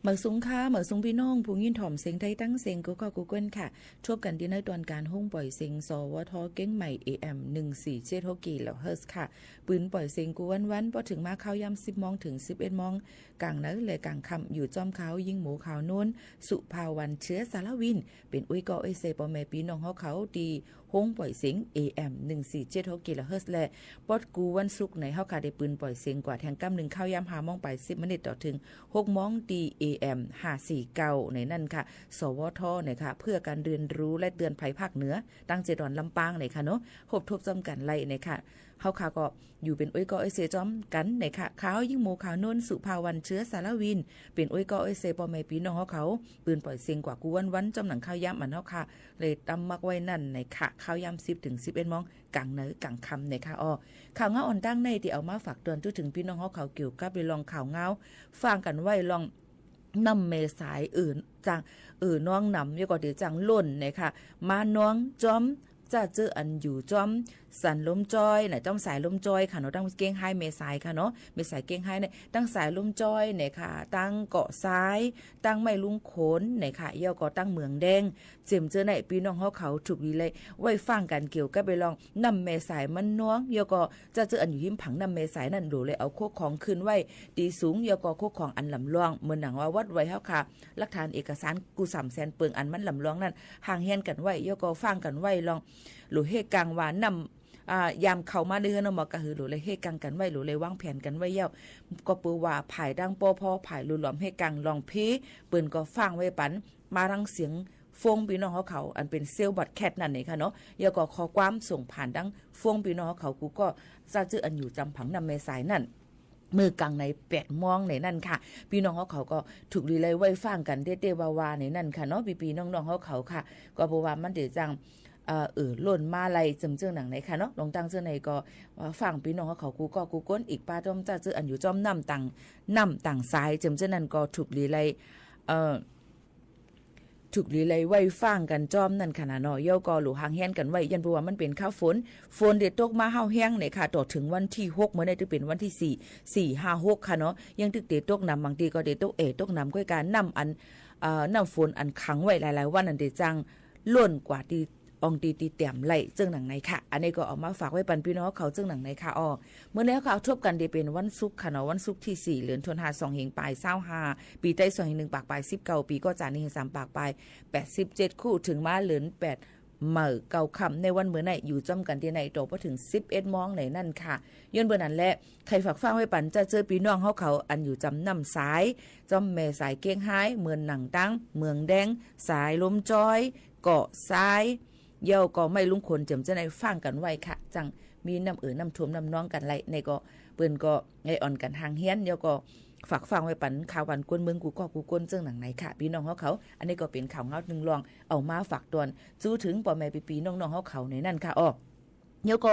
หมายสูงค่ะ หมายสูงปี้น้องผู้ยินถ่อมเสียงไตยตังเสียงกู้ก้อกู้ก้นค่ะ ทบกั๋นตี้ในตอนก๋านโฮงป่อยเสียง สวท เกียงใหม่ เอเอ็ม หนึ่งสี่เจ็ดหก กิโลเฮิรตซ์ค่ะ ปืนป่อยเสียงกู้วันๆ ปอเถิงมาข้าวยามสิบโมงเถิงสิบเอ็ดโมง ก๋างเนินและก๋างค่ำ อยู่จ้อมข่าวยิงหมู่ข่าวโน้น สุภาวัน เชื้อสารวิน เป๋นอุ้ยก้อเอ้ยเซป้อแม่ปี้น้องเฮาเขาตี้ โฮงป่อยเสียง เอเอ็ม หนึ่งสี่เจ็ดหก กิโลเฮิรตซ์ และปอดกู้วันศุกร์ในเฮาค่ะได้ปืนป่อยเสียงกว่าแทงก้ำนึ่งข้าวยามห้าโมงปายสิบมินิตต่อเถิงหกโมงตี้ เอเอ็ม ห้าสี่เก้า ในนั้นค่ะ สวท นะคะ เพื่อการเรียนรู้และเตือนภัยภาคเหนือ ตั้งเจดอนลำปางในค่ะเนาะ ฮบทบจ้อมกั๋นไล่ในค่ะ เฮาค่ะก็อยู่เป๋นอุ้ยก้อเอ้ยเซจ้อมกั๋นในค่ะ ข่าวยิงหมู่ข่าวโน้น สุภาวัน เชื้อสารวิน เป๋นอุ้ยก้อเอ้ยเซป้อแม่ปี้น้องเฮาเขา ปืนป่อยเสียงกว่ากู้วันๆ จ้อมหนังข้าวยามอันเฮาค่ะ เลยตำมักไว้นั้นในค่ะ ข้าวยามสิบเถิงสิบเอ็ดโมง ก๋างเนินก๋างค่ำในค่ะอ้อ ข่าวเงาอ่อนตั้งในตี้เอามาฝากตวนจู้เถิงปี้น้องเฮาเขาเกี่ยวกับเรื่องข่าวเงา ฟังกั๋นไว้ลอง น้ำแม่สาย เอ่อ จั่ง เอ่อ น้องหนำ แล้วก็เดี๋ยวจั่งล้นในค่ะ มาน้องจ้อม จ้าเจ้ออันอยู่จ้อม สันลมจ้อยนะ จ้อมสายลมจ้อยค่ะเนาะ ตั้งเกียงไฮ้แม่สายค่ะเนาะ แม่สายเกียงไฮ้เนี่ย ตั้งสายลมจ้อยเนี่ยค่ะ ตั้งเกาะซ้าย ตั้งไม้ลุงโขนเนี่ยค่ะ แล้วก็ตั้งเมืองแดง เจียมเจ้อในปี้น้องเฮาเขาถูกดีเลย ไว้ฟังกั๋นเกี่ยวกับเรื่องน้ำแม่สายมันน้อง แล้วก็จ้าเจ้ออันอยู่ฮิมผังน้ำแม่สายนั้นโหลเลยเอาเข้าของขึ้นไว้ตี้สูง แล้วก็เข้าของอันหลำลอง เหมือนหนังว่าวัดไว้เฮาค่ะ หลักฐานเอกสารกู้สามแสนเปิงอันมันหลำลองนั้น ห่างเฮียนกั๋นไว้ แล้วก็ฟังกั๋นไว้ลอง โหลเฮกังว่าน้ำ อ่า ยามเข้ามาในเฮือนเนาะ หมอกะหือโหลเลยเฮกังกั๋นไว้ โหลเลยวางแผนกั๋นไว้แล้ว ก็เปื้อว่าฝ่ายตั้ง ปภ ฝ่ายหลวมๆ เฮกังลองเพ เปิ้นก็ฟังไว้ปั๋น มาตังเสียงโฟนปี้น้องเฮาเขา อันเป๋นเซลล์บอดแคสต์นั่นเองค่ะเนาะ แล้วก็ข้อความส่งผ่านตังโฟนปี้น้องเฮาเขา กูก็จ้าเจ้ออันอยู่จำผังน้ำแม่สายนั่น เมื่อกั๋งในแปดโมงในนั้นค่ะ ปี้น้องเฮาเขาก็ถูกดีเลยไว้ฟังกั๋นเต้ๆ ว่าๆ ในนั้นค่ะเนาะ ปี้ๆ น้องๆ เฮาเขาค่ะ ก็เปื้อว่ามันเดี๋ยวจั่ง เอ่อ เอ่อ ล้นมาไหลเจิ่มเจื้อหนังในค่ะเนาะ ลองตั้งเจื้อในก็ ว่าฟังปี้น้องเฮาเขากู้ก้อกู้ก้น อีกป้าต้อมจ้าเจื้ออันอยู่จ้อมน้ำต่าง น้ำต่างสาย เจิ่มเจื้อนั้นก็ถูกดีเลย เอ่อ ถูกดีเลยไว้ฟังกั๋นจ้อมนั่นค่ะนะเนาะ แล้วก็โหลห่างเฮียนกั๋นไว้ ย้อนเปื้อว่ามันเป๋นข่าวฝน ฝนเดี๋ยวตกมาห้าวแฮงเนี่ยค่ะ ต่อเถิงวันตี้หก เมื่อในตี้เป๋นวันตี้สี่ สี่ ห้า หก ค่ะเนาะ ยังตึกเดี๋ยวตกหนำ บางตี้ก็เดี๋ยวตกแอ่ตกหนำ ก้อยก๋าน้ำอัน เอ่อ น้ำฝนอันขังไว้หลายๆ วันอันเดี๋ยวจั่ง ล้นกว่าตี้อ่องตี้ตี้เตรียมไล่เจิ่งหนังในค่ะ อันนี้ก็เอามาฝากไว้ปั๋นปี้น้องเขาเจิ่งหนังในค่ะอ้อ เมื่อในข่าวทบกั๋นตี้เป๋นวันศุกร์ค่ะเนาะ วันศุกร์ตี้สี่ เดือนธันวา สองเฮงปายซาวห้า ปี๋ไตสองเฮงนึ่งปากปายสิบเก้า ปี๋ก๋อจ๋านนี่เฮงสามปากปายแปดสิบเจ็ด คู่เถิงมาเดือนแปด เมื่อเก้าค่ำในวันเมื่อในอยู่จ้อมกั๋นตี้ในต่อปอเถิงสิบเอ็ดโมงในนั้นค่ะ ย้อนเปื้อนั้นแหละ ใค่ฝากฟังไว้ปั๋นจ้าเจ้อปี้น้องเฮาเขา อันอยู่จำน้ำสาย จ้อมแม่สายเกียงไฮ้ เหมือนหนังตั้ง เมืองแดง สายลมจ้อย เกาะซ้าย แล้วก็ไม้ลุงโขน เจิ่มเจื้อในฟังกั๋นไว้ค่ะ จั่งมีน้ำเอ่อน้ำท่วมน้ำน้องกั๋นไหล ในก็เปิ้นก็ไงอ่อนกั๋นห่างเฮียน แล้วก็ฝากฟังไว้ปั๋นข่าวบ้านกวนเมืองกู้ก้อกู้ก้นเจิ่งหนังในค่ะ ปี้น้องเฮาเขา อันนี้ก็เป๋นข่าวเงานึ่งลอง เอามาฝากตวน จู้เถิงป้อแม่ปี้ๆ น้องๆ เฮาเขาในนั้นค่ะอ้อ แล้วก็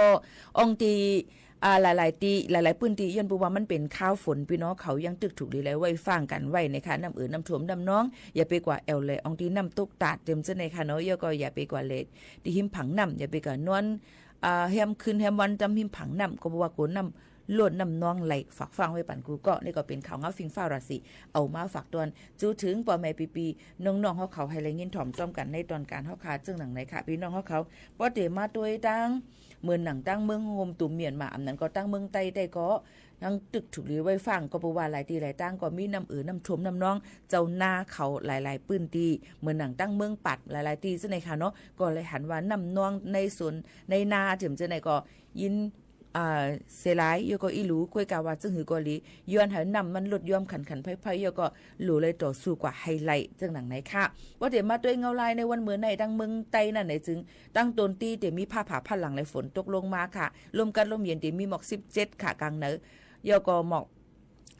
อ่องตี้ อ่า หลายๆ ตี้ หลายๆ ปื้นตี้ ย้อนเปื้อว่ามันเป๋นข่าวฝน ปี้น้องเขายังตึกถูกดีเลยไว้ฟังกั๋นไว้นะคะ น้ำเอ่อน้ำท่วมน้ำน้อง อย่าไปกว่าแอ่วแหล่อ่องตี้น้ำตกตาดเจิ่มเจื้อในค่ะเนาะ แล้วก็อย่าไปกว่าแหล่ตี้ฮิมผังน้ำ อย่าไปกว่านอน อ่า แฮมคืนแฮมวันต๋ามฮิมผังน้ำ ก็เปื้อว่ากั๋วน้ำล้นน้ำน้องไหล ฝากฟังไว้ปั๋นกู้ก้อ นี่ก็เป๋นข่าวเงาฟิงฟ้าราศี เอามาฝากตวน จู้เถิงป้อแม่ปี้ๆ น้องๆ เฮาเขา หื้อได้ยินถ่อมจ้อมกั๋นในตอนก๋านเฮาค่ะ เจิ่งหนังในค่ะ ปี้น้องเฮาเขา ปอเต๋มาตวยตัง เหมือนหนังตั้งเมืองโฮมตูมเมียนมา อันนั้นก็ตั้งเมืองใต้ได้ก็ ยังตึกถูกดีไว้ฟัง ก็เปื้อว่าหลายตี้หลายตังก็มีน้ำเอ่อน้ำท่วมน้ำน้อง เจ้านาเขาหลายๆ ปื้นตี้ เหมือนหนังตั้งเมืองปัดหลายๆ ตี้เจ้าในค่ะเนาะ ก็เลยหันว่าน้ำน้องในสวนในนาเจิ่มเจ้าในก็ยิน อ่า เสียหลาย แล้วก็อี้หลู ก้อยก๋าว่าเจิ่งหื้อก็ดี ย้อนหื้อน้ำมันลดย้อมขันๆ ไพ่ๆ แล้วก็หลูเลยต่อสู้กว่าไฮไลท์เจิ่งหนังในค่ะ ปอเต๋มาตวยเงาลายในวันเมื่อในตังเมืองใต้นั่นในจึง ตังต้นตี้เต๋มีฟ้าผ่าผ่าหลังและฝนตกลงมาค่ะ ลมกัดลมเย็นเต๋มีหมอกสิบเจ็ดค่ะ ก๋างเนิน แล้วก็หมอก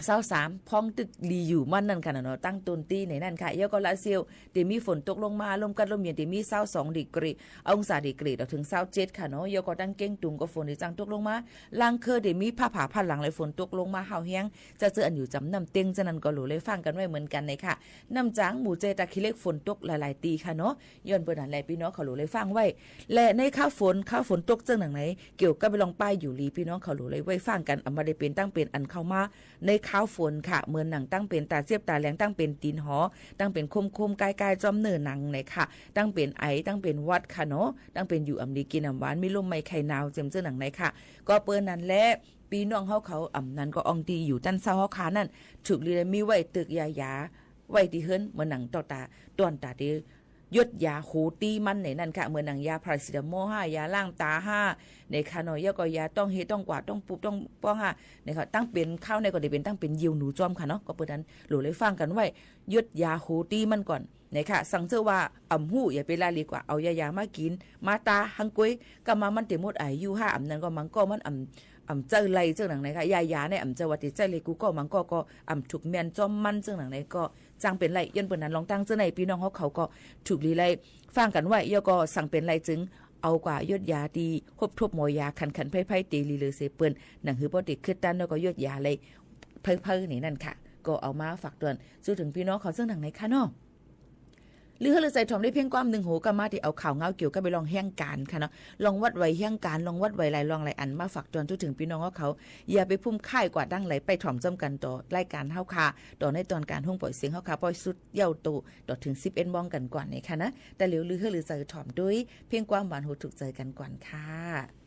ซาวสาม พ่องตึกดีอยู่มันนั่นค่ะเนาะ ตังต้นตี้ในนั้นค่ะ แล้วก็ลาดเซียวเต๋มีฝนตกลงมา ลมกัดลมเย็นเต๋มีซาวสองดีกรี องศาดีกรีต่อเถิงซาวเจ็ดค่ะเนาะ แล้วก็ตังเก้งตุงก็ฝนเต๋จั่งตกลงมา ลางเคอเต๋มีฟ้าผ่าผ่าหลังและฝนตกลงมาห้าวแฮง จ้าเจ้ออันอยู่จำน้ำเต็งเจ้านั้นก็หลูเลยฟังกั๋นไว้เหมือนกั๋นในค่ะ น้ำจ๋าง หมู่เจ ตาขี้เหล็ก ฝนตกหลายๆ ตี้ค่ะเนาะ ย้อนเปื้อนั้นแหละปี้น้องเขาหลูเลยฟังไว้ และในข่าวฝน ข่าวฝนตกเจิ่งหนังใน เกี่ยวกับเรื่องป้ายอยู่หลี ปี้น้องเขาหลูเลยไว้ฟังกั๋น อำบ่ได้เป๋นตังเป๋นอันเข้ามาในข คาวฝนค่ะ เหมือนหนังตั้งเป๋นต๋าเจ็บต๋าแหลง ตั้งเป๋นตี๋นหอ ตั้งเป๋นโค้มๆ ก้ายๆ จ้อมเนื้อหนังไหนค่ะ ตั้งเป๋นไอ ตั้งเป๋นหวัดค่ะเนาะ ตั้งเป๋นอยู่อำดีกิ๋นอำหวาน มีลมไหม้ไข้หนาว เจียมเจื้อหนังไหนค่ะ ก็เปิ้นนั้นแหละ ปี้น้องเฮาเขา อ่ำ นั้นก็อ่องตี้อยู่ตันเซาเฮาคานั้น ถูกลีได้มีไว้ตึกยายา ไว้ตี้เฮือน เหมือนหนังต่อต๋า ต้อนต๋าตี้ ยดยาโหตี้มันในนั้นค่ะ เหมือนหนังยาพาราเซตามอลห้า ยาล้างต๋าห้า ในค่ะเนาะ แล้วก็ยาต้องเฮต้องกวาด ต้องปูบ ต้องป้องห้า ในค่ะ ตั้งเป๋นคาวในก็ได้เป๋นตั้งเป๋นเยี่ยวหนูจ้อมค่ะเนาะ ก็เปิ้นนั้น โหลดเลยฟังกั๋นไว้ ยดยาโหตี้มันก่อน ในค่ะ สังเจ้าว่าอ่ำฮู้ อย่าไปละลีกว่า เอายายามากิ๋น มาตาหังก๊วย กำมามันเต๋หมดอายุห้า อ่ำ นั้นก็มังก็มันอ่ำ อ่ำใจ๊ไล่เจื้อหนังไหนค่ะ ยายาเนี่ยอ่ำใจ๊ว่าเต๋ใจ๊ไล่กู้ก็ มังก็ก็อ่ำถูกแม่นจ้อมมันเจื้อหนังไหนก็ จังเป๋นไล่ ย้อนเปิ้นนั้นลองตั้งเจื้อใน ปี้น้องเฮาเขาก็ถูกลีไล่ฟังกั๋นไว้ แล้วก็สังเป๋นไล่จึง เอากว่ายดยาตี้ฮบทบหมอยาขันๆ ไพร่ๆ เต๋ลีเลยเสยเปิ้น หนังหื้อป้อเต๋กึ๊ดตัน แล้วก็ยดยาไล่ไพร่ๆ ในนั้นค่ะ ก็เอามาฝากเตือน สู้เถิงปี้น้องเขาเจื้อหนังไหนค่ะเนาะ ลือเฮือลือใจ๋ถ่อมได้เพียงความนึ่งโห ก็มาตี้เอาข่าวเงาเกี่ยวกับไปลองแฮงก๋านค่ะเนาะ ลองวัดไหวแฮงก๋าน ลองวัดไหวหลายลองหลายอันมาฝากเตือน สู้เถิงปี้น้องเฮาเขา อย่าไปพุ่มค่ายกว่าดั้งไหล ไปถ่อมจ้อมกั๋นต่อรายก๋านเฮาค่ะ ต่อในตอนก๋านฮุ่งป่อยเสียงเฮาค่ะ ป่อยสุดเย้าโต ต่อเถิงสิบเอ็ดโมงกั๋นก่อนเนี่ยค่ะนะ แต่เหลียวลือเฮือลือใจ๋ถ่อมด้วยเพียงความหวานหูถูกใจ๋กั๋นก่อนค่ะ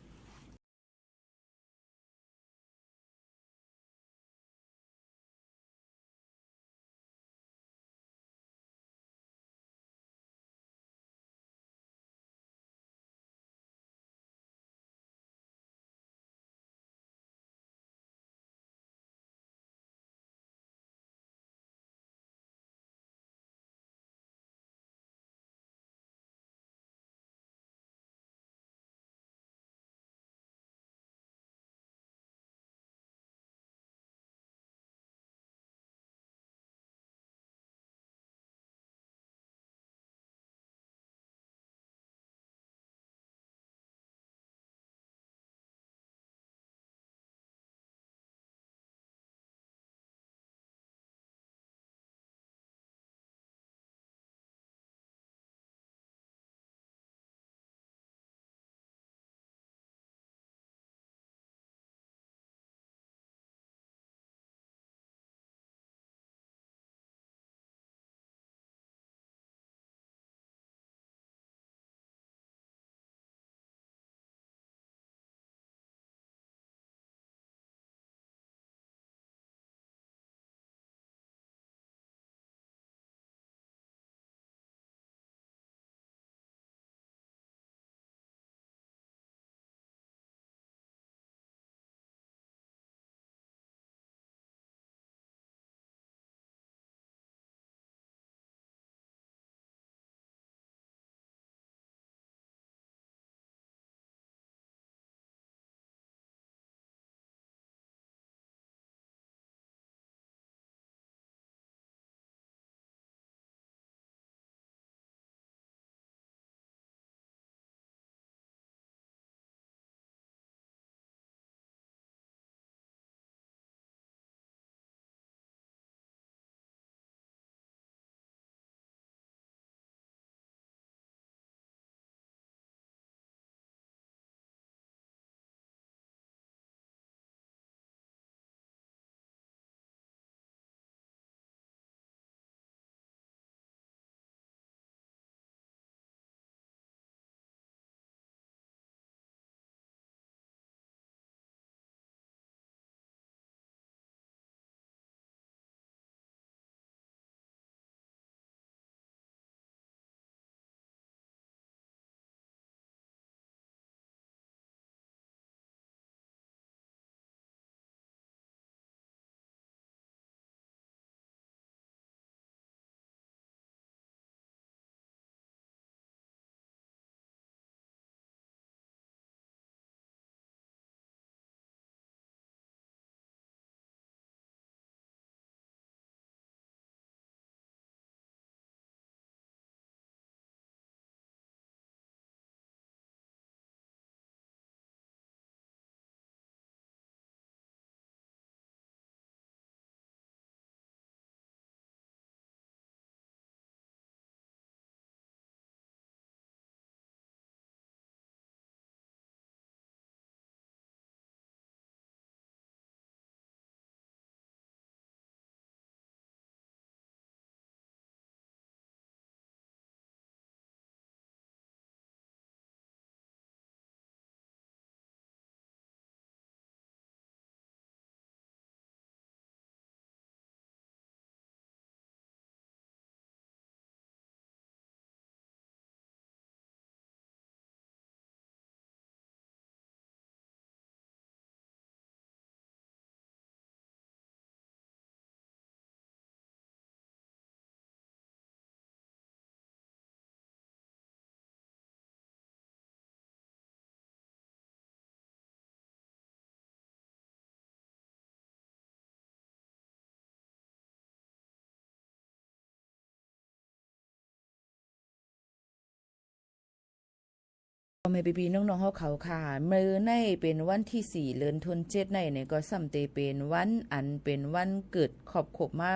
ป้อแม่ปี้ๆ น้องๆ เฮาเขาค่ะ มื้อนี้เป๋นวันตี้สี่ เดือนธันวาเจ็ดในเนี่ย ก็ซ้ำเต๋เป๋นวันอันเป๋นวันเกิดครบ ครบมา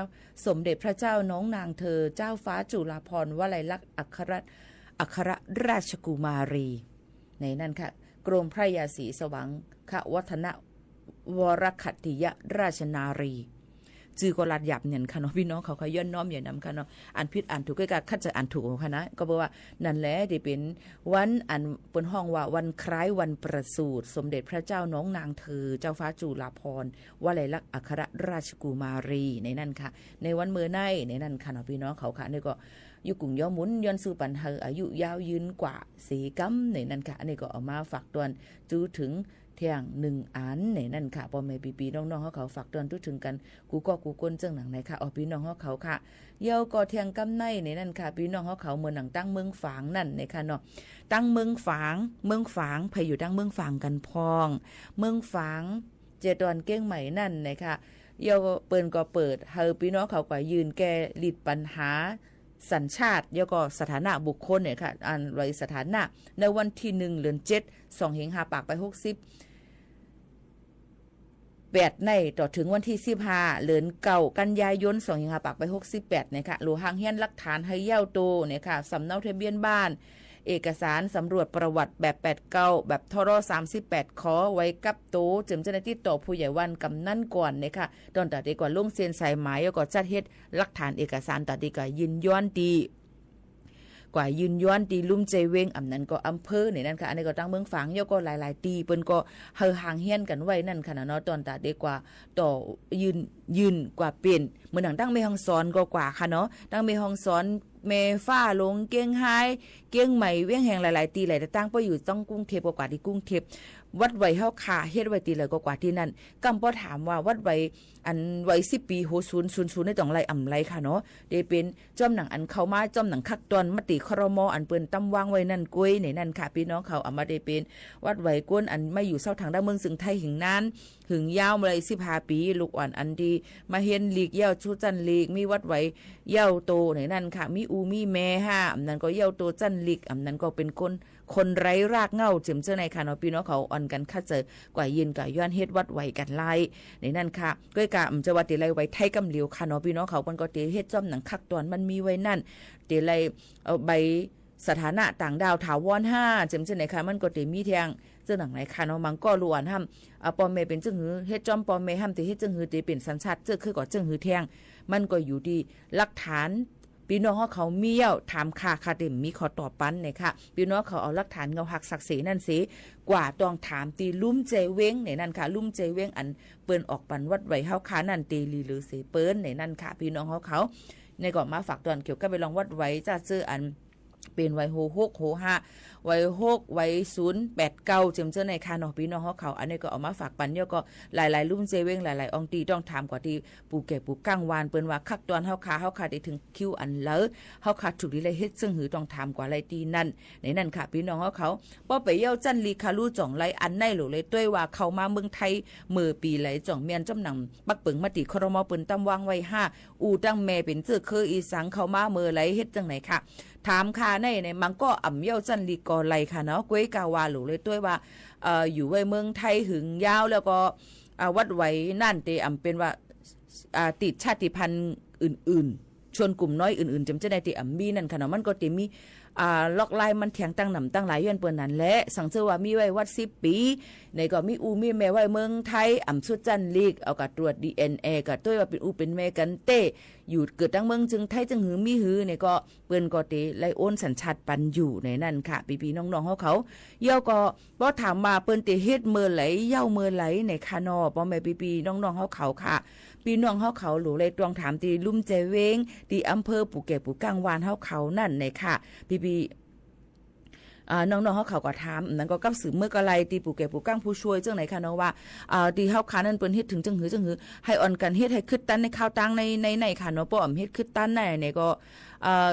สมเด็จพระเจ้าน้องนางเธอ เจ้าฟ้าจุฬาภรณ์ วลัยลักษณ์ อัคร อัครราชกุมารี ในนั้นค่ะ กรมพระยาศรีสวังควัฒนวรคติยราชนารี จื้อก็ลาดหยาบเนี่ยค่ะเนาะ ปี้น้องเขาค่ะ ย้อนน้อมอย่านำค่ะเนาะ อ่านผิดอ่านถูกก็กะคัดจะอ่านถูกเอาค่ะนะ ก็เป๋นว่า นั่นแหละ ตี้เป๋นวันอันเปิ้นฮ้องว่าวันคล้ายวันประสูติสมเด็จพระเจ้าน้องนางเธอ เจ้าฟ้าจุฬาภรณ์ วลัยลักษณ์ อัครราชกุมารี ในนั้นค่ะ ในวันมื้อนี้ ในนั้นค่ะเนาะ ปี้น้องเขาค่ะ นี่ก็ อยู่กุ๋งเย้าหมุน ย้อนสู้ปันหื้ออายุยาวยืนกว่าเสียกำ ในนั้นค่ะ อันนี้ก็เอามาฝากตอน จู๊เถิงเที่ยงนึ่งอัน ในนั้นค่ะ ป้อแม่ปี้ๆ น้องๆ เฮาเขา ฝากตอนจู๊เถิงกั๋น กู้ก้อกู้คน เจิ่งหนังในค่ะ อ้อ ปี้น้องเฮาเขาค่ะ เย้าก็เที่ยงกำใน ในนั้นค่ะ ปี้น้องเฮาเขา เหมือนหนังตังเมืองฝางนั่น ในค่ะเนาะ ตังเมืองฝาง เมืองฝาง ใผอยู่ตังเมืองฝางกั๋นพ่อง เมืองฝาง เจตอนเกียงใหม่นั่น ในค่ะ เย้าเปิ้นก็เปิดหื้อปี้น้องเขากว่ายื่นแก้หลิ้ดปัญหา สัญชาติ แล้วก็สถานะบุคคลเนี่ยค่ะ อันไว้สถานะ ในวันตี้นึ่ง เดือนเจ็ด สองเฮงห้าปากไปหกสิบแปดใน ต่อเถิงวันตี้สิบห้า เดือนเก้า กันยายน สองเฮงห้าปากไปหกสิบแปด เนี่ยค่ะ หลัวหางเฮียนหลักฐานหื้อเย้าโต เนี่ยค่ะ สำเนาทะเบียนบ้าน เอกสารสำรวจประวัติแบบแปดเก้า แบบ ทร สามสิบแปด ขอ ไว้กับโต เจิมจะได้ติดต่อผู้ใหญ่บ้านกำนันก่อน เนี่ยค่ะ ตอนต๋าเต๋กว่าลงเซ็นสายหมาย แล้วก็จัดเฮ็ดหลักฐานเอกสาร ต๋าเต๋กว่ายินยอมตี้ กว่ายินยอมตี้ลุ่มใจเวง อำนั้นก็อำเภอ ในนั้นค่ะ อันนี้ก็ตังเมืองฝาง แล้วก็หลายๆ ตี้ เปิ้นก็หื้อหางเฮียนกั๋นไว้นั่นค่ะนะเนาะ ตอนต๋าเต๋กว่าต่อยื่น ยื่นกว่าเป๋น เหมือนหนังตังแม่ฮ่องสอนก็กว่าค่ะเนาะ ตังแม่ฮ่องสอน แม่ฟ้าหลวง เกียงฮาย เกียงใหม่ เวียงแหง หลายๆ ตี้หลายๆ ตัง ป้ออยู่ตังกรุงเทพฯ ก็กว่าตี้กรุงเทพฯ วัดไหวเฮาค่ะ เฮ็ดไว้ตี้ใดก็กว่าตี้นั่น กำป้อถามว่าวัดไหว อันไหวสิบปี๋ หัวศูนย์ ศูนย์ ศูนย์ ในต๋องไล่ อำไล่ค่ะเนาะ เต๋เป๋นจ้อมหนังอันเข้ามา จ้อมหนังคัดตอนมติ ครม. อันเปิ้นตำวางไว้นั่นก้วย ในนั้นค่ะ ปี้น้องเขา อำมาเต๋เป๋นวัดไหวคนอันมาอยู่เซาถางด้านเมืองเซิงไทย หึงนาน หึงยาวมาเลยสิบห้าปี๋ ลูกอ่อนอันตี้มาเฮียนลีก เย้าสู่จั้นลีก มีวัดไหวเย้าโต ในนั้นค่ะ มีอู่มีแม่ห้า อำนั้นก็เย้าโตจั้นลีก อำนั้นก็เป๋นคน คนไร้รากเหง้า เจิมเจ้าในค่ะเนาะ ปี้น้องเขา อ่อนกั๋นคัดเจอกว่ายินกว่าย้อนเฮ็ดวัดไหวกั๋นไล่ ในนั้นค่ะ ก้อยกะ อืม จะว่าตี้ไล่ไหวไทยกำเหลียวค่ะเนาะ ปี้น้องเขา เปิ้นก็ตี้เฮ็ดจ้อมหนังคัดตอนมันมีไว้นั่น ตี้ไล่ เอ่อ ใบสถานะต่างด้าวถาวรห้า เจิมเจ้าในค่ะ มันก็ตี้มีแท่ง เจิ่งหนังในค่ะเนาะ บางก็ลูกอ่อนห้ำ อ่า ป้อแม่เป๋นเจิ่งหื้อ เฮ็ดจ้อมป้อแม่ห้ำ ตี้เฮ็ดเจิ่งหื้อ ตี้เป๋นสัญชาติเจ้อ คือก็เจิ่งหื้อแท่ง มันก็อยู่ตี้หลักฐาน ปี้น้องเฮาเขามีเย้า ถามข้า ข้าเต๋มีข้อตอบปัน เนี่ยค่ะ ปี้น้องเขาเอาหลักฐานเงาหักสักเสนั่นเส กว่าต้องถามตี้ลุ่มใจเวง ในนั้นค่ะ ลุ่มใจเวงอันเปิ้นออกปันวัดไหวเฮาค่ะนั่น ตี้หลีเหลือเสเปิ้น ในนั้นค่ะ ปี้น้องเฮาเขา ในก็มาฝากตอนเกี่ยวกับไปลองวัดไหวจ้า เจ้ออัน เป๋นไหวหัวหก หัวห้า ไหวหก ไหวศูนย์ แปดเก้า เจิมเจ้าในค่ะเนาะ ปี้น้องเฮาเขา อันนี้ก็เอามาฝากปัน แล้วก็หลายๆ ลุ่มใจเวง หลายๆ อ่องตี้ ต้องถามกว่าตี้ ปู่แก่ปู่ก้างวาน เปิ้นว่าคัดตอนเฮาค่ะ เฮาค่ะตี้เถิงคิวอันใด เฮาค่ะถูกตี้ไล่เฮ็ดเจิ่งหื้อ ต้องถามกว่าไล่ตี้นั่น ในนั้นค่ะ ปี้น้องเฮาเขา ป้อไปเย้าจั้นลีกค่ะ ลู่จ่องไล่ อันในหลูเลย ตวยว่าเข้ามาเมืองไทย เมื่อปี๋ใด จ่องแม่นจ้อมหนัง ปักเปิงมติ ครม. เปิ้นตำวางไว้ห้า อู่ตั้งแม่เป๋นเจ้อคืออีสัง เข้ามาเมื่อใด เฮ็ดจั่งใดค่ะ ถามข้าใน ใน บางก็อำเย้าจั้นลีกก็ไล่ค่ะเนาะ ก้อยกะว่าหลูเลย ตวยว่า เอ่อ อยู่ไว้เมืองไทยหึงยาว แล้วก็ อ่า วัดไหวนั่นตี้อำเป๋นว่า อ่า ติดชาติพันธุ์อื่นๆ ชนกลุ่มน้อยอื่นๆ เจิมเจ้าในตี้อำมีนั่นค่ะเนาะ มันก็ตี้มี อ่า ลอกลายมันแท่งตั้งหนำตั้งหลาย ย้อนเปิ้นนั่นแหละ สังเจ้อว่ามีไว้วัดสิบปี๋ ในก็มีอู่มีแม่ไว้เมืองไทย อำสุดจั้นลีก เอากะตรวจ ดีเอ็นเอ กะตวยว่าเป๋นอู่เป๋นแม่กั๋นเต๊ะ อยู่เกิดตังเมืองเซิงไทย เจิ่งหื้อมีหื้อ ในก็ เปิ้นก็ตี้ไล่โอนสัญชาติปันอยู่ ในนั้นค่ะ ปี้ๆ น้องๆ เฮาเขา แล้วก็ ป้อถามว่าเปิ้นตี้เฮ็ดเมื่อใด เย้าเมื่อใด ในค่ะเนาะ ป้อแม่ปี้ๆ น้องๆ เฮาเขาค่ะ ปี้น้องเฮาเขา หลูเลยต้องถามตี้ลุ่มใจเวง ตี้อำเภอปู่แก่ปู่ก้างวานเฮาเขานั่น ในค่ะ ปี้ๆ อ่า น้องๆ เฮาเขาก็ถาม นั้นก็กับสืบเมื่อก็ไล่ตี้ปู่แก่ปู่ก้างผู้ช่วย เจิ่งใดค่ะเนาะ ว่า อ่า ตี้เฮาค่ะนั่นเปิ้นเฮ็ดเถิงเจิ่งหื้อ เจิ่งหื้อ หื้ออ่อนกั๋นเฮ็ดหื้อคืดตันในคราวตังใน ใน ในค่ะเนาะ ป้ออำเฮ็ดคืดตันใน ในก็ อ่า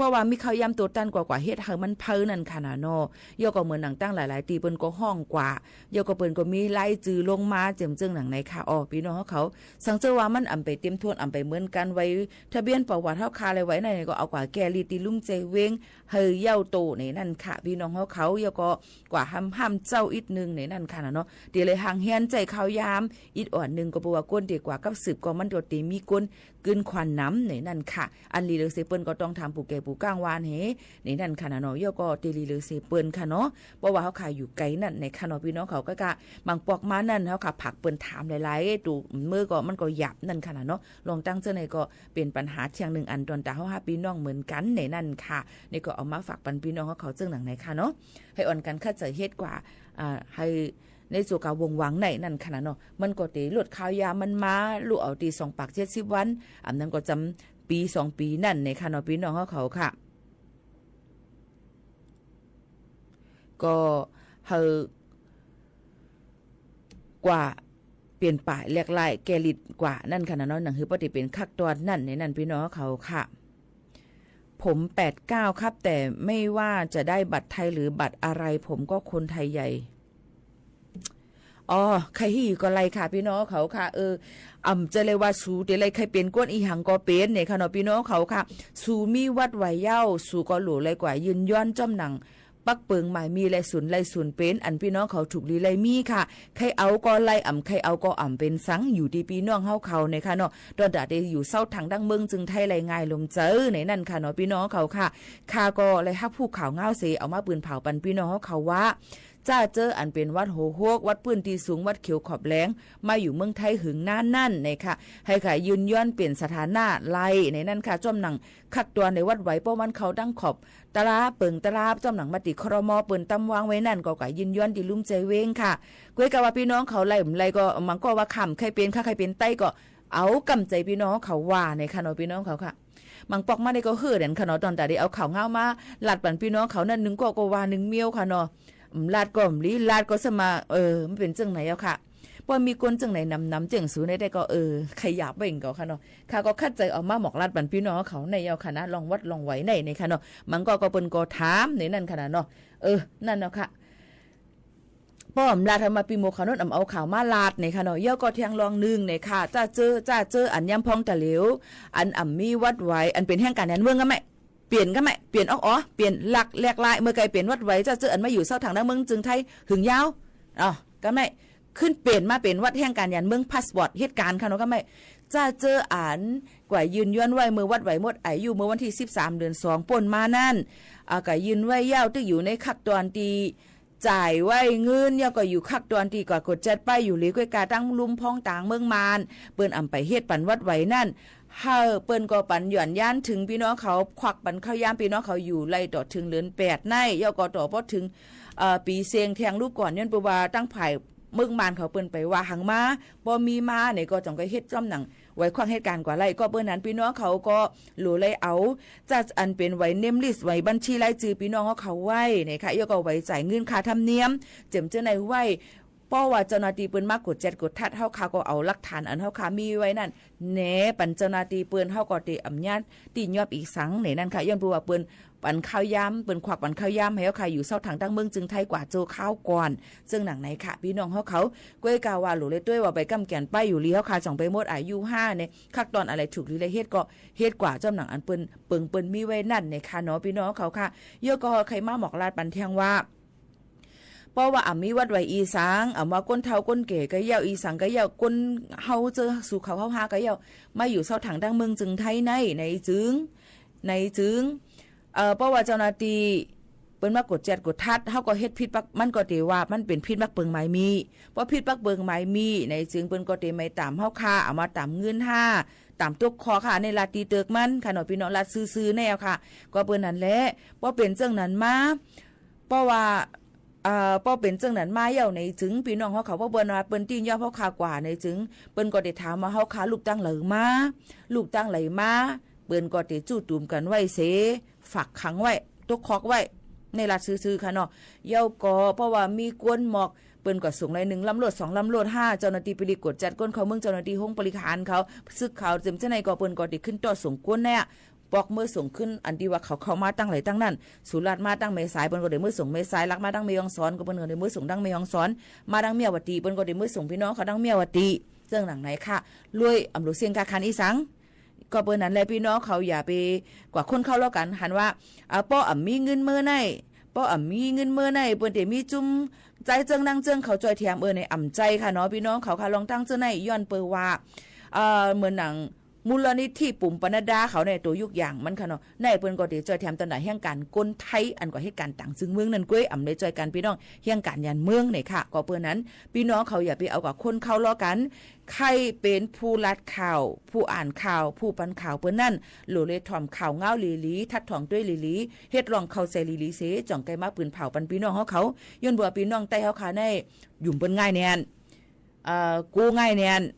ราะว่ามีข้าวยามโตตันกว่ากว่าเฮ็ดหื้อมันเผานั่นค่ะนะเนาะ ยอก็เหมือนหนังตั้งหลายๆ ตี้เปิ้นก็ฮ้องกว่า ยอก็เปิ้นก็มีรายจื้อลงมาเจิ่มเจิ่งหนังในค่ะ อ้อ ปี้น้องเฮาเขา สังเจ้าว่ามันอ่ำไปเต็มถ้วน อ่ำไปเหมือนกั๋น ไว้ทะเบียนประวัติเฮาค่ะ อะไรไว้ในก็เอากว่าแก้ฤทธิ์ตี้ลุ่มแจ้เวง หื้อเย้าโตในนั้นค่ะ ปี้น้องเฮาเขา ยอก็กว่าห้ำห้ำเจ้าอิดนึ่งในนั้นค่ะนะเนาะ เตียเลยห่างเหียนใจ๊ข้าวยาม อิดอ่อนนึ่งก็เปื้อว่าคนตี้กว่ากับสืบก็มันก็เตมีคน กึ๊นควันนำในนั้นค่ะ อันหลีเหลือเสียเปิ้นก็ต้องถามปู่แก่ปู่ก้างวานเห ในนั้นค่ะนะเนาะ ยอก็เตหลีเหลือเสียเปิ้นค่ะเนาะ เพราะว่าเฮาค่ะอยู่ไกลนั่นในค่ะเนาะ ปี้น้องเขาก็กะ บางปอกมานั่นเฮาค่ะ ผักเปิ้นถามหลายๆ ตูเมื่อก็มันก็หยาบนั่นค่ะนะเนาะ ลองตั้งเจ้าในก็เป๋นปัญหาเที่ยงนึ่งอันตอนตาเฮาหาปี้น้องเหมือนกั๋นในนั้นค่ะ นี่ก็เอามาฝากปันปี้น้องเฮาเขาเจิ่งหนังในค่ะเนาะ หื้ออ่อนกั๋นเข้าใจ๋เฮ็ดกว่า อ่า หื้อ ในสัวกาวงวังในนั้นค่ะนะเนาะ มันก็เตลดข้าวยามมันมา ลู่เอาตี้สองปากเจ็ดสิบวัน อันนั้นก็จำปี๋สองปี๋นั่นในค่ะเนาะ ปี้น้องเฮาเขาค่ะ ก็หื้อกว่าเปลี่ยนป่ายแหลกหลายแก้ฤทธิ์กว่านั่นค่ะนะเนาะ หนังหื้อป้อตี้เป๋นคักตอนนั่นในนั้น ปี้น้องเฮาเขาค่ะ ผมแปดเก้าครับ แต่ไม่ว่าจะได้บัตรไทยหรือบัตรอะไร ผมก็คนไทยใหญ่ อ๋อ ใค่หื้อก็ไล่ค่ะ ปี้น้องเขาค่ะ เออ อ่ำจะเลยว่าสูเตไล่ใค่เป๋นก้นอีหังก็เป๋นเนี่ยค่ะเนาะ ปี้น้องเขาค่ะ สูมีวัดไว้เย้า สูก็หลู่ไล่กว่ายืนยันจ้อมหนัง ปักเปิงหมายมีและศูนย์ไล่ศูนย์เป๋น อันปี้น้องเขาถูกหลีไล่มีค่ะ ใค่เอาก็ไล่ อ่ำใค่เอาก็อ่ำเป๋นสัง อยู่ตี้ปี้น้องเฮาเขาเนี่ยค่ะเนาะ ตอนตาเตอยู่เซาทางดั้งเมืองจึงไทยไล่ง่ายลมเจอในนั้นค่ะเนาะ ปี้น้องเขาค่ะ ข้าก็ไล่ฮับฮู้ข่าวเงาเส เอามาปืนเผาปันปี้น้องเฮาเขาว่า จ้าเจ้ออันเป๋นวัดโหโฮก วัดปื้นตี้สูง วัดเขียวขอบแหลง มาอยู่เมืองไทยหึงนานนั่นในค่ะ หื้อค่ะยืนยันเป๋นสถานะไล่ในนั้นค่ะ จ้อมหนังคักตอนในวัดไหว ป้อมันเข้าดั้งขอบตราเปิงตรา จ้อมหนังมติครม.เปิ้นตำวางไว้นั่น ก็กะยืนยันตี้ลุ่มแจ้เวงค่ะ ก้วยกะว่าปี้น้องเขาไล่บ่ไล่ก็ บางก็ว่าข้าบ่ใค่เป๋น ข้าใค่เป๋นใต้ก็ เอากำใจ๋ปี้น้องเขาว่าในค่ะเนาะ ปี้น้องเขาค่ะ บางปอกมาได้ก็หื้อเด่นค่ะเนาะ ตอนตาได้เอาข่าวเงามาลาดปันปี้น้องเขานั่น นึ่งก็ก็ว่านึ่งเมียวค่ะเนาะ อืม ลาดก็บ่ดี ลาดก็สมา เออ มันเป๋นเจิ่งไหนเอาค่ะ ป้อมีคนเจิ่งไหนนำๆ เจิ่งสูในได้ก็ เออ ใค่หยาบไว้เองก็ค่ะเนาะ ข้าก็คัดใจ๋เอามาหมอกลาดปันปี้น้องเขาในเอาค่ะนะ ลองวัดลองไหวในในค่ะเนาะ บางก็ก็เปิ้นก็ถามในนั้นค่ะนะเนาะ เออ นั่นเนาะค่ะ ป้อมลาดหื้อมาปี้หมู่เขานั่น อ่ำเอาข่าวมาลาดในค่ะเนาะ ยอก็เที่ยงลองนึ่งในค่ะ จ้าเจ้อ จ้าเจ้ออันยามพ้องตะเหลียว อันอ่ำมีวัดไหว อันเป๋นแห่งก๋านยานเมืองก็ไม่ เปลี่ยนก็ไม่ เปลี่ยนออก อ๋อ เปลี่ยนหลักแหลกหลาย เมื่อไก่เปลี่ยนวัดไหว จ้าเจ้ออันมาอยู่เซาทางดั้งเมืองจึงไทยหึงยาว อ๋อ ก็ไม่ ขึ้นเปลี่ยนมาเป๋นวัดแห่งก๋านยานเมือง พาสปอร์ตเหตุก๋ารณ์ค่ะเนาะ ก็ไม่ จ้าเจ้ออันกว่ายืนยันไว้เมื่อวัดไหวหมดอายุเมื่อวันตี้สิบสาม เดือนสอง ป้นมานั่น อ่า กว่ายืนไว้ยาว ตึกอยู่ในคักตอนตี้ จ่ายไว้เงิน ยอก็อยู่คักตอนตี้กว่ากดจัดไปอยู่หลี ก้วยกาตั้งลุ่มพ้องตางเมืองมาน เปิ้นอ่ำไปเฮ็ดปันวัดไหวนั่น หื้อเปิ้นก็ปันหย่อนยานเถิงปี้น้องเขา ควักปันข้าวยามปี้น้องเขาอยู่ไล่ต่อเถิงเดือนแปดใน ยอก็ต่อพอเถิง เอ่อ ปี๋เซ็งแทงลูกก่อน ย้อนเปิ้นว่าตั้งฝ่ายเมืองมานเขาเปิ้นไปว่าหังมา บ่มีมาในก็จ่องก็เฮ็ดจ้อมหนัง ไหวควักเหตุก๋ารณ์กว่าไล่ ก็เปิ้นนั้นปี้น้องเขาก็หลู่ไล่เอา จ้าอันเป๋นไหวเนมลิสต์ ไหวบัญชีรายจื้อปี้น้องเฮาเขาไว้ในค่ะ ยอก็ไหวจ่ายเงินค่าธรรมเนียม เจิ่มเจ้าในไว้ ป้อว่าเจ้าหน้าตี้เปิ้นมากวดแจ๊ดกวดทัด เฮาค่ะก็เอาหลักฐานอันเฮาค่ะมีไว้นั่น แหนปันเจ้าหน้าตี้เปิ้น เฮาก็เตอำนาจตี้ยอบอีกสังในนั้นค่ะ ย้อนเปิ้นว่าเปิ้นปันข้าวยาม เปิ้นควักปันข้าวยามหื้อเฮาค่ะอยู่เซาทางดั้งเมืองจึงไทยกว่าโจ้ข้าวก่อน เจิ่งหนังในค่ะ ปี้น้องเฮาเขา ก้วยกาว่าหลู่เลยตวยว่าไปก้ำแก๋นไปอยู่หลี เฮาค่ะจ่องไปหมดอายุห้าใน คักตอนอะไรถูกหลีเลยเฮ็ดก็เฮ็ดกว่าจ้อมหนังอันเปิ้นเปิงเปิ้นมีไว้นั่นในค่ะเนาะ ปี้น้องเฮาเขาค่ะ ยอก็ใค่มาหมอกลาดปันเที่ยงว่า ป้อว่าอ่ำมีวัดไหวอีสัง อ่ำว่าก้นเฒ่าก้นแก่ก็เย้า อีสังก็เย้า ก้นเฮาเจ้อสู่เขาเฮาหาก็เย้า มาอยู่เซาทางดั้งเมืองจึงไทยใน ในจึง ในจึง เอ่อ ป้อว่าเจ้าหน้าตี้เปิ้นมากวดแจ๊ดกวดทัด เฮาก็เฮ็ดผิดปัก มันก็เตว่ามันเป๋นผิดปักเปิงหมายมี ป้อผิดปักเปิงหมายมีในจึงเปิ้นก็เตไม่ต๋ามเฮาค่ะ เอามาต๋ามเงินห้า ต๋ามตกคอกค่ะ ในลาดตี้เติกมันค่ะเนาะ ปี้น้องลาดซื่อๆ แน่ค่ะ ก็เปิ้นนั้นแหละ ป้อเป๋นเจิ่งนั้นมา ป้อว่า เอ่อ ป้อเป๋นเจิ่งนั้นมาเย้าในจึง ปี้น้องเฮาเขา ป้อเปิ้นว่าเปิ้นตี้ยอบเฮาค่ะกว่าในจึง เปิ้นก็เตถามว่าเฮาค่ะลูกตังไหลมา ลูกตังไหลมา เปิ้นก็เตจู้ตูมกั๋นไว้เส ฝากขังไว้ ตกคอกไว้ ในลาดซื่อๆ ค่ะเนาะ ยอก็ป้อว่ามีก้นหมอก เปิ้นก็ส่งไล่หนึ่งลำรถ สองลำรถ ห้า เจ้าหน้าตี้ไปหลีกวดจัดก้นเข้าเมือง เจ้าหน้าตี้ห้องบริหารเขา ศึกเขา เจิ่มเจ้าในก็เปิ้นก็เตขึ้นต่อส่งก้นเนี่ย ปอกเมือส่งขึ้น อันตี้ว่าเขาเข้ามาตางไหนตางนั้น สุราษฎร์มาตางแม่สาย เปิ้นก็เตรียมเมือส่งแม่สาย ลักมาตางแม่ฮ่องสอน ก็เปิ้นก็เตรียมเมือส่งตางแม่ฮ่องสอน มาตางเมียวดี เปิ้นก็เตรียมเมือส่งพี่น้องเขาตางเมียวดี เซิ่งหนังไหนค่ะ รวยอำหลูเสียงกาคันอี้สัง ก็เปิ้นนั้นแหละ พี่น้องเขาอย่าไปกว่าคนเข้าแล้วกัน หันว่า อ่า ป้ออ่ำมีเงินเมื่อไหน ป้ออ่ำมีเงินเมื่อไหน เปิ้นเต๋มีจุ้มใจ๊เจิ่งนั่งเจิ่งเขาจ้อยแถม เออ ในอ่ำใจ๊ค่ะเนาะ พี่น้องเขาค่ะ ลองตั้งเจ้าไหน ย้อนเปิ้นว่า เอ่อ เหมือนหนัง มูลนิธิปุ๋มปนัดดาเขาเนี่ย ตัวยกอย่างมันค่ะเนาะ ในเปิ้นก็เต๋จ้อยแถมตางด้านเฮียงก๋านคนไทย อันก่อเหตุก๋านต่างจึงเมืองนั่นก้วย อ่ำได้จ้อยกั๋นพี่น้อง เฮียงก๋านยานเมืองเนี่ยค่ะ ก็เปิ้นนั้น พี่น้องเขาอย่าไปเอากว่าคนเข้าแล้วกัน ใค่เป๋นผู้ลาดข่าว ผู้อ่านข่าว ผู้ปันข่าวเปิ้นนั้น โหลดเลยถ่อมข่าวเงาหลีๆ ทัดถ่องตวยหลีๆ เฮ็ดลองเข้าใจ๋หลีๆ เส จ่องใก้มาปืนเผาปันพี่น้องเฮาเขา ย้อนว่าพี่น้องใต้เฮาค่ะใน หยุมเปิ้นง่ายแน่น เอ่อ กู้ง่ายแน่น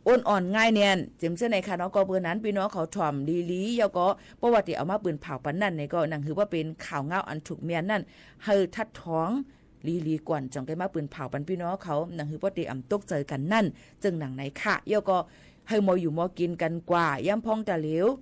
อ้นอ่อนง่ายแน่น เจ๋มเจ้าไหนค่ะเนาะ ก็เปิ้นนั้น พี่น้องเขาถ่อมหลีๆ แล้วก็ เพราะว่าเต๋เอามาปืนเผาปันนั้นเนี่ย ก็หนังหือว่าเป๋นข่าวเงาอันถูกเมียนนั้น หื้อทัดถ่องหลีๆ ก่อน จ่องใก้มาปืนเผาปันพี่น้องเขา หนังหือว่าเต๋อ่ำตกใจ๋กั๋นนั่น เซิ่งหนังไหนค่ะ แล้วก็ หื้อหมออยู่หมอกิ๋นกั๋นกว่า ย้ำพ่องตาเหลว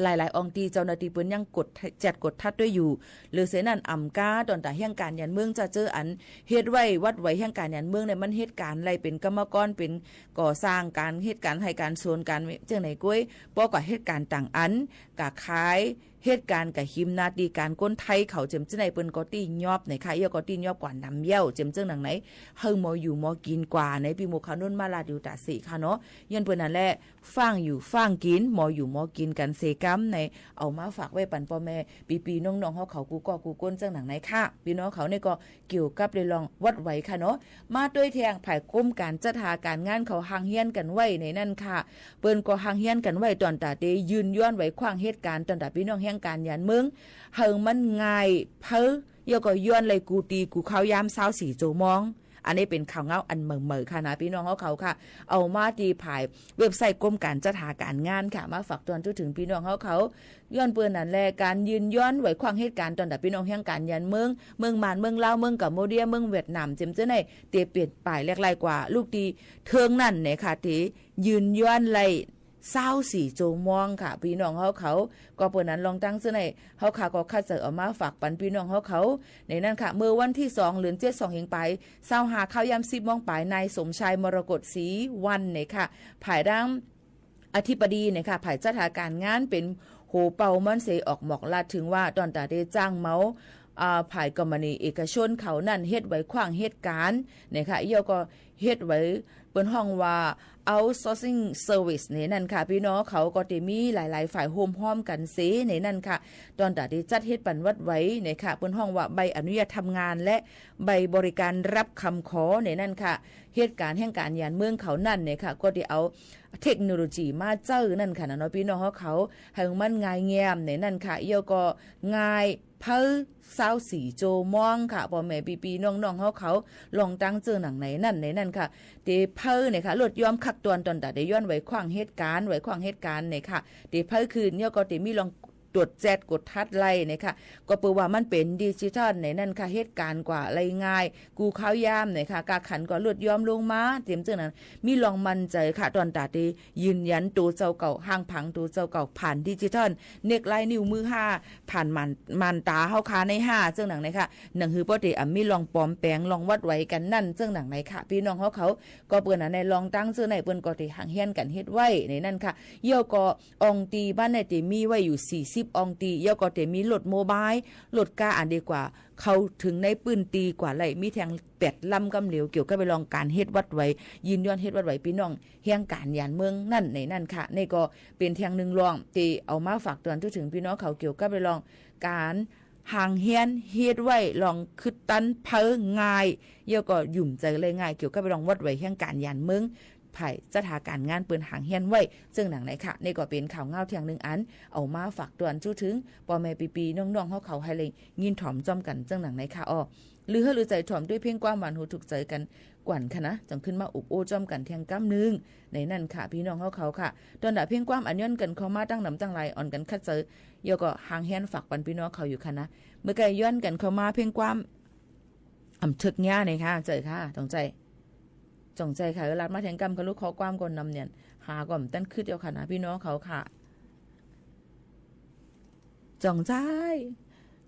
หลายๆ อ่องตี้เจ้าหน้าตี้เปิ้นยังกวดแจ๊ดกวดทัดตวยอยู่ เหลือเสนั้นอ่ำก้า ตางด้านเฮียงก๋านยานเมืองจะเจออัน เฮ็ดไว้วัดไว้เฮียงก๋านยานเมืองเนี่ย มันเหตุก๋านอะไร เป๋นกรรมกร เป๋นก่อสร้างก๋าน เหตุก๋านไฮ่ก๋านสวนก๋าน เจ้าไหนก้วย ป้อกว่าเหตุก๋านต่างอัน ก๋าขาย เหตุก๋านก๋าหิมหน้าตี้ก๋านคนไทยเขา เจ๋มเจ้าไหนเปิ้นก็ตี้ยอบไหนค่ะ แล้วก็ตี้ยอบกว่านำเย้า เจ๋มเจ้าหนังไหน หื้อหมออยู่หมอกิ๋นกว่าใน ปี้หมู่เขานุ่นมาลาดอยู่ตาสีค่ะเนาะ ย้อนเปิ้นนั้นแหละ ฟั่งอยู่ฟั่งกิ๋น หมออยู่หมอกิ๋นกั๋นเสก๋ำใน เอามาฝากไว้ปันป้อแม่ปี้ๆ น้องๆ เฮาเขากู้ก่อกู้ก้น เซิ่งหนังไหนค่ะ พี่น้องเขาเนี่ยก็เกี่ยวกับเรื่องวัดไว้ค่ะเนาะ มาตวยแทงฝ่ายกรมก๋านจัดหาก๋านงานเขาห่างเฮียนกั๋นไว้ในนั้นค่ะ เปิ้นก็ห่างเฮียนกั๋นไว้ ตางด้านเต๋ยืนย้อนไว้ขว้างเหตุก๋าน ตางด้านพี่น้องเฮียงก๋านยานเมือง หื้อมันง่ายเปิ้น แล้วก็ย้อนเลยกู้ตี้กู้ข้าวยามซาวสี่โจวมอง อันนี้เป๋นข่าวเงาอันใหม่ๆ ค่ะนะ พี่น้องเฮาเขาค่ะ เอามาตี้ฝ่ายเว็บไซต์กรมก๋านจัดหาก๋านงานค่ะ มาฝากตวนทั่วเถิงพี่น้องเฮาเขา ย้อนเปิ้นนั้นแหละ ก๋านยืนย้อนไว้ขว้างเหตุก๋าน ตางด้านพี่น้องเฮียงก๋านยานเมือง เมืองมาน เมืองลาว เมืองกัมพูเดีย เมืองเวียดนาม เจ๋มเจ้าไหน เต๋เปลี่ยนป้ายแหลกไล่กว่า ลูกตี้เถิงนั้นเนี่ยค่ะ เต๋ยืนย้อนไล่ ซาวสี่โจวมองค่ะ พี่น้องเฮาเขา ก็เปิ้นนั้นลองตั้งเจ้าไหน เฮาค่ะก็คัดเสนอเอามาฝากปันพี่น้องเฮาเขา ในนั้นค่ะ เมื่อวันตี้สอง เดือนเจ็ด สองเฮงไป ซาวห้า ข้าวยามสิบโมงไป นายสมชาย มรกตศรีวรรณเนี่ยค่ะ ฝ่ายด้านอธิบดีเนี่ยค่ะ ฝ่ายจัดหาก๋านงานเป๋นหัวเป่าม่อนเสออกหมอกลาดเถิงว่า ตางด้านเต๋จ้างเหมา อ่า ฝ่ายกอมมานีเอกชนเขานั้นเฮ็ดไว้ขว้างเหตุก๋านเนี่ยค่ะ แล้วก็ เฮ็ดไว้เปิ้นฮ้องว่า outsourcing service เนี่ยนั้นค่ะ พี่น้องเขาก็เต๋มีหลายๆ ฝ่ายฮ่วมฮ้อมกั๋นเสในนั้นค่ะ ตางด้านเต๋จัดเฮ็ดปันวัดไว้เนี่ยค่ะ เปิ้นฮ้องว่าใบอนุญาตทำงานและใบบริการรับคำขอเนี่ยนั้นค่ะ เหตุก๋านแห่งก๋านยานเมืองเขานั้นเนี่ยค่ะ ก็เต๋เอาเทคโนโลยีมาใจ๊นั้นค่ะนะเนาะ พี่น้องเขา หื้อมันง่ายแง้มเนี่ยนั้นค่ะ แล้วก็ง่าย เปิ้นซาวสี่โจวมองค่ะ ป้อแม่ปี้ๆ น้องๆ เฮาเขา ลองตั้งเจ้าหนังไหนนั้นไหนนั้นค่ะ เต๋เปิ้นเนี่ยค่ะ ลดย้อมคักตอน ตางด้านเต๋ย้อนไว้ขว้างเหตุก๋าน ไว้ขว้างเหตุก๋านเนี่ยค่ะ เต๋เปิ้นคืน แล้วก็เต๋มีลองตรวจแจ๊ดกวดทัดไล่เนี่ยค่ะ ก็เปิ้นว่ามันเป๋นดิจิทัลในนั้นค่ะ เหตุก๋านกว่าไล่ง่าย กู้ข้าวยามเนี่ยค่ะ ก้าขันก็ลดย้อมลงมา เจ๋มเจ้านั้น มีลองมั่นใจ๋ค่ะ ตางด้านเต๋ยืนยันตั๋วเจ้าเก่า ห้างผังตั๋วเจ้าเก่า ผ่านดิจิทัล เน็กลายนิ้วมือห้า ผ่านม่าน ม่านต๋าเฮาค่ะในห้า เซิ่งหนังไหนค่ะ หนังหือป้อเต๋อ่ำมีลองปลอมแป๋ง ลองวัดไว้กั๋นนั่น เซิ่งหนังไหนค่ะ พี่น้องเฮาเขา ก็เปิ้นอันในลองตั้งเจ้าไหน เปิ้นก็เต๋ห่างเฮียนกั๋นเฮ็ดไว้ในนั้นค่ะ แล้วก็อ่องตี้บ้านในเต๋มีไว้อยู่สี่สิบอ่องตี้ แล้วก็เต๋มีรถโมบาย รถก้าอันดีกว่า เข้าเถิงในปื้นตี้กว่าไล่ มีแทงแปดลำกำเหลียว เกี่ยวกับไปลองก๋านเฮ็ดวัดไว้ ยืนย้อนเฮ็ดวัดไว้ พี่น้อง เฮียงก๋านยานเมืองนั่นในนั้นค่ะ นี่ก็เป๋นแทงนึ่งลอง เต๋เอามาฝากตวนทั่วเถิงพี่น้องเขา เกี่ยวกับไปลองก๋านห่างเฮียนเฮ็ดไว้ ลองคึดตันเปิ้นง่าย แล้วก็หยุมใจ๋ไล่ง่าย เกี่ยวกับไปลองวัดไว้เฮียงก๋านยานเมือง ฝ่ายจัดหาก๋านงานเปิ้นห่างเฮียนไว้ เซิ่งหนังไหนค่ะ นี่ก็เป๋นข่าวเงาแทงนึ่งอัน เอามาฝากตวนทั่วเถิง ป้อแม่ปี้ๆ น้องๆ เฮาเขา หื้อได้ยินถ่อมจ้อมกั๋น เซิ่งหนังไหนค่ะ อ้อ หรือหื้อลือใจ๋ถ่อมตวยเพลงความหวานหูถูกใจ๋กั๋นก่อนค่ะนะ จั่งขึ้นมาอบโอ้จ้อมกั๋นแทงก้ำนึ่ง ในนั้นค่ะ พี่น้องเฮาเขาค่ะ ตางด้านเพลงความอันย้อนกั๋นเข้ามาตังหนำตังหลาย อ่อนกั๋นคัดเจอ แล้วก็ห่างเฮียนฝากปันพี่น้องเขาอยู่ค่ะนะ เมื่อไก่ย้อนกั๋นเข้ามาเพลงความ อ่ำเถิกเนี้ยนะคะ เจ้าค่ะ จ่องใจ๋ จ่องใจ๋ค่ะ เออ ลาดมาแทงก้ำค่ะ ลูก ข้อความก็นำเนี่ย หาก็บ่ตันคึดเอาค่ะนะ พี่น้องเขาค่ะ จ่องใจ้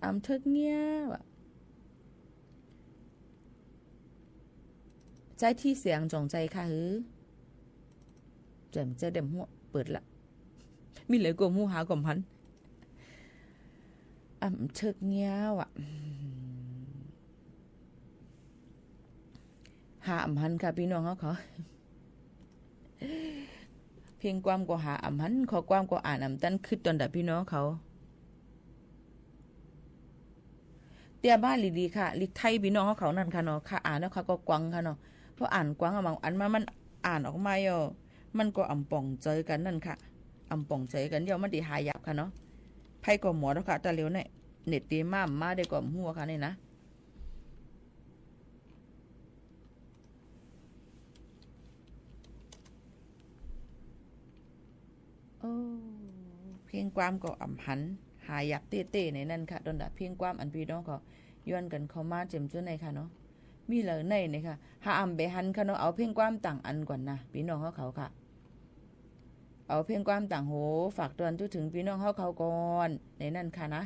อำเถิกเงี้ยวอะ ใจ๊ตี้เสียงจ่องใจ้ค่ะหือ แจ่มแจ้เด่มหัว เปิดละ มีเหลือกั๋วหมู่หาก่อมหัน อำเถิกเงี้ยวอะ หาอำหันค่ะ ปี้น้องเฮาเขา เพลงความก็หาอำหัน ข้อความก็อ่านอำตัน กึ๊ดตอนดะปี้น้องเขา เตี้ยบ้าหลีดีค่ะ ลิกไทยปี้น้องเฮาเขานั่นค่ะเนาะ ข้าอ่านแล้วข้าก็กวังค่ะเนาะ เพราะอ่านกวังอะ บางอันมา มันอ่านออกมาย่อ มันก็อ่ำป่องใจ๋กั๋นนั่นค่ะ อ่ำป่องใจ๋กั๋นย่อ มันดีหายาบค่ะเนาะ ไผก็หมดแล้วค่ะ ต๋าเหลียวเนี่ย เน็ตดีมา มาได้ก็หัวค่ะนี่นะ โอ้ เพลงความก็อ่ำหัน หายาบเต๊ๆ ในนั้นค่ะ ตอนดะเพลงความอันปี้น้องเขาย้อนกั๋นเข้ามาเจ็มจุ้นในค่ะเนาะ มีเหลือในนี่ค่ะ หาอำไปหันค่ะเนาะ เอาเพลงความต่างอันก่อนนะ ปี้น้องเฮาเขาค่ะ เอาเพลงความต่างโห ฝากตอนจุ้ถึงปี้น้องเฮาเขาก่อน ในนั้นค่ะนะ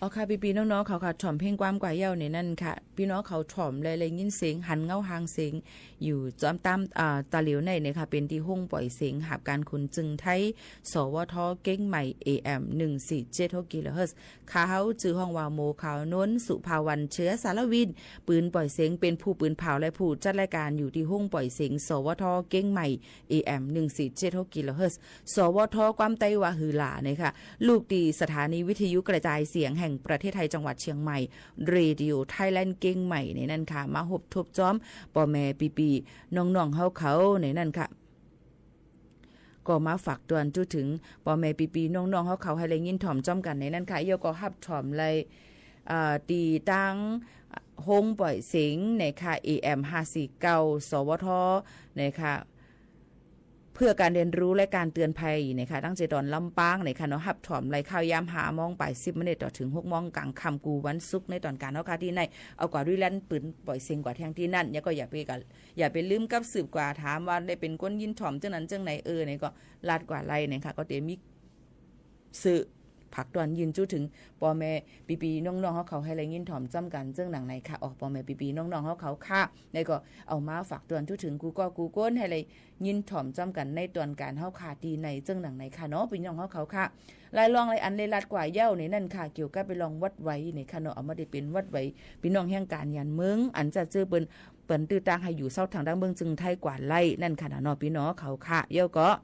อ๋อค่ะ ปี้ๆ น้องๆ เขาค่ะ ถ่อมเพ่งความกว่าเย้าในนั้นค่ะ ปี้น้องเขาถ่อมเลย เลยยินเสียง หันเงาห่างเสียง อยู่จ้อมตาม อ่า ตาเหลียวในเนี่ยค่ะ เป๋นตี้ห้องป่อยเสียง หับก๋านขนจึงไทย สวท เกียงใหม่ เอเอ็ม หนึ่งสี่เจ็ดหกกิโลเฮิรตซ์ ค่ะ เฮาจื้อห้องว่าโมขาวนวล สุภาวรรณ เชื้อสารวิน ปืนป่อยเสียง เป๋นผู้ปืนผ่าวและผู้จัดรายก๋านอยู่ตี้ห้องป่อยเสียง สวท เกียงใหม่ เอเอ็ม หนึ่งสี่เจ็ดหกกิโลเฮิรตซ์ สวท ความใต้ว่าหือหล่าเนี่ยค่ะ ลูกตี้สถานีวิทยุกระจายเสียงแห่งประเทศไทยจังหวัดเชียงใหม่ เรดิโอไทยแลนด์เกียงใหม่ในนั้นค่ะ มาฮบทบจ้อมป้อแม่ปี้ๆ น้องๆ เฮาเขาในนั้นค่ะ ก็มาฝากตวนจุถึงป้อแม่ปี้ๆ น้องๆ เฮาเขาหื้อได้ยินถ่อมจ้อมกั๋นในนั้นค่ะ เย้าก็ฮับถ่อมเลย อ่า ตี้ตางห้องป่อยเสียงในค่ะ เอเอ็ม ห้าสี่เก้า สวท ในค่ะ เพื่อการเรียนรู้และการเตือนภัยนะคะ ตั้งใจ๋ตอนลำปางนะคะเนาะ ฮับถ่อมไล่ข่าวยามห้าโมงไปสิบมินิตต่อเถิงหกโมงก๋างค่ำกู้วันศุกร์ในต๋อนก๋านเฮาค่ะ ตี้ไหน เอากว่าลุยแล่นปืนป่อยเสียงกว่าแทงตี้นั้น แล้วก็อย่าไปกะ อย่าไปลืมกับสืบกว่าถามว่าได้เป๋นคนยินถ่อมเจ้านั้นเจ้าไหน เออ ไหนก็ลาดกว่าไล่นะคะ ก็เต๋มี ซื่อ ฝากตวนยินจุถึงป้อแม่ปี้ๆ น้องๆ เฮาเขาหื้อได้ยินถ่อมจ้อมกั๋นเจ้าหนังไหนค่ะ ออกป้อแม่ปี้ๆ น้องๆ เฮาเขาค่ะ ในก็เอามาฝากตวนจุถึงกู้ก้อกู้คนหื้อได้ยินถ่อมจ้อมกั๋นในต๋อนก๋านเฮาค่ะ ตี้ในเจ้าหนังไหนค่ะเนาะ ปี้น้องเฮาเขาค่ะ ลายลองลายอันเลยลาดกว่าเย้าในนั้นค่ะ เกี่ยวกับไปลองวัดไหวในค่ะเนาะ เอามาได้เป๋นวัดไหว ปี้น้องแห่งก๋านยานเมือง อันจะเจอเปิ้น เปิ้นตื้อตางหื้ออยู่เซาทางด้านเมืองจึงไทยกว่าไล่นั่นค่ะเนาะ ปี้น้องเขาค่ะ เย้าก็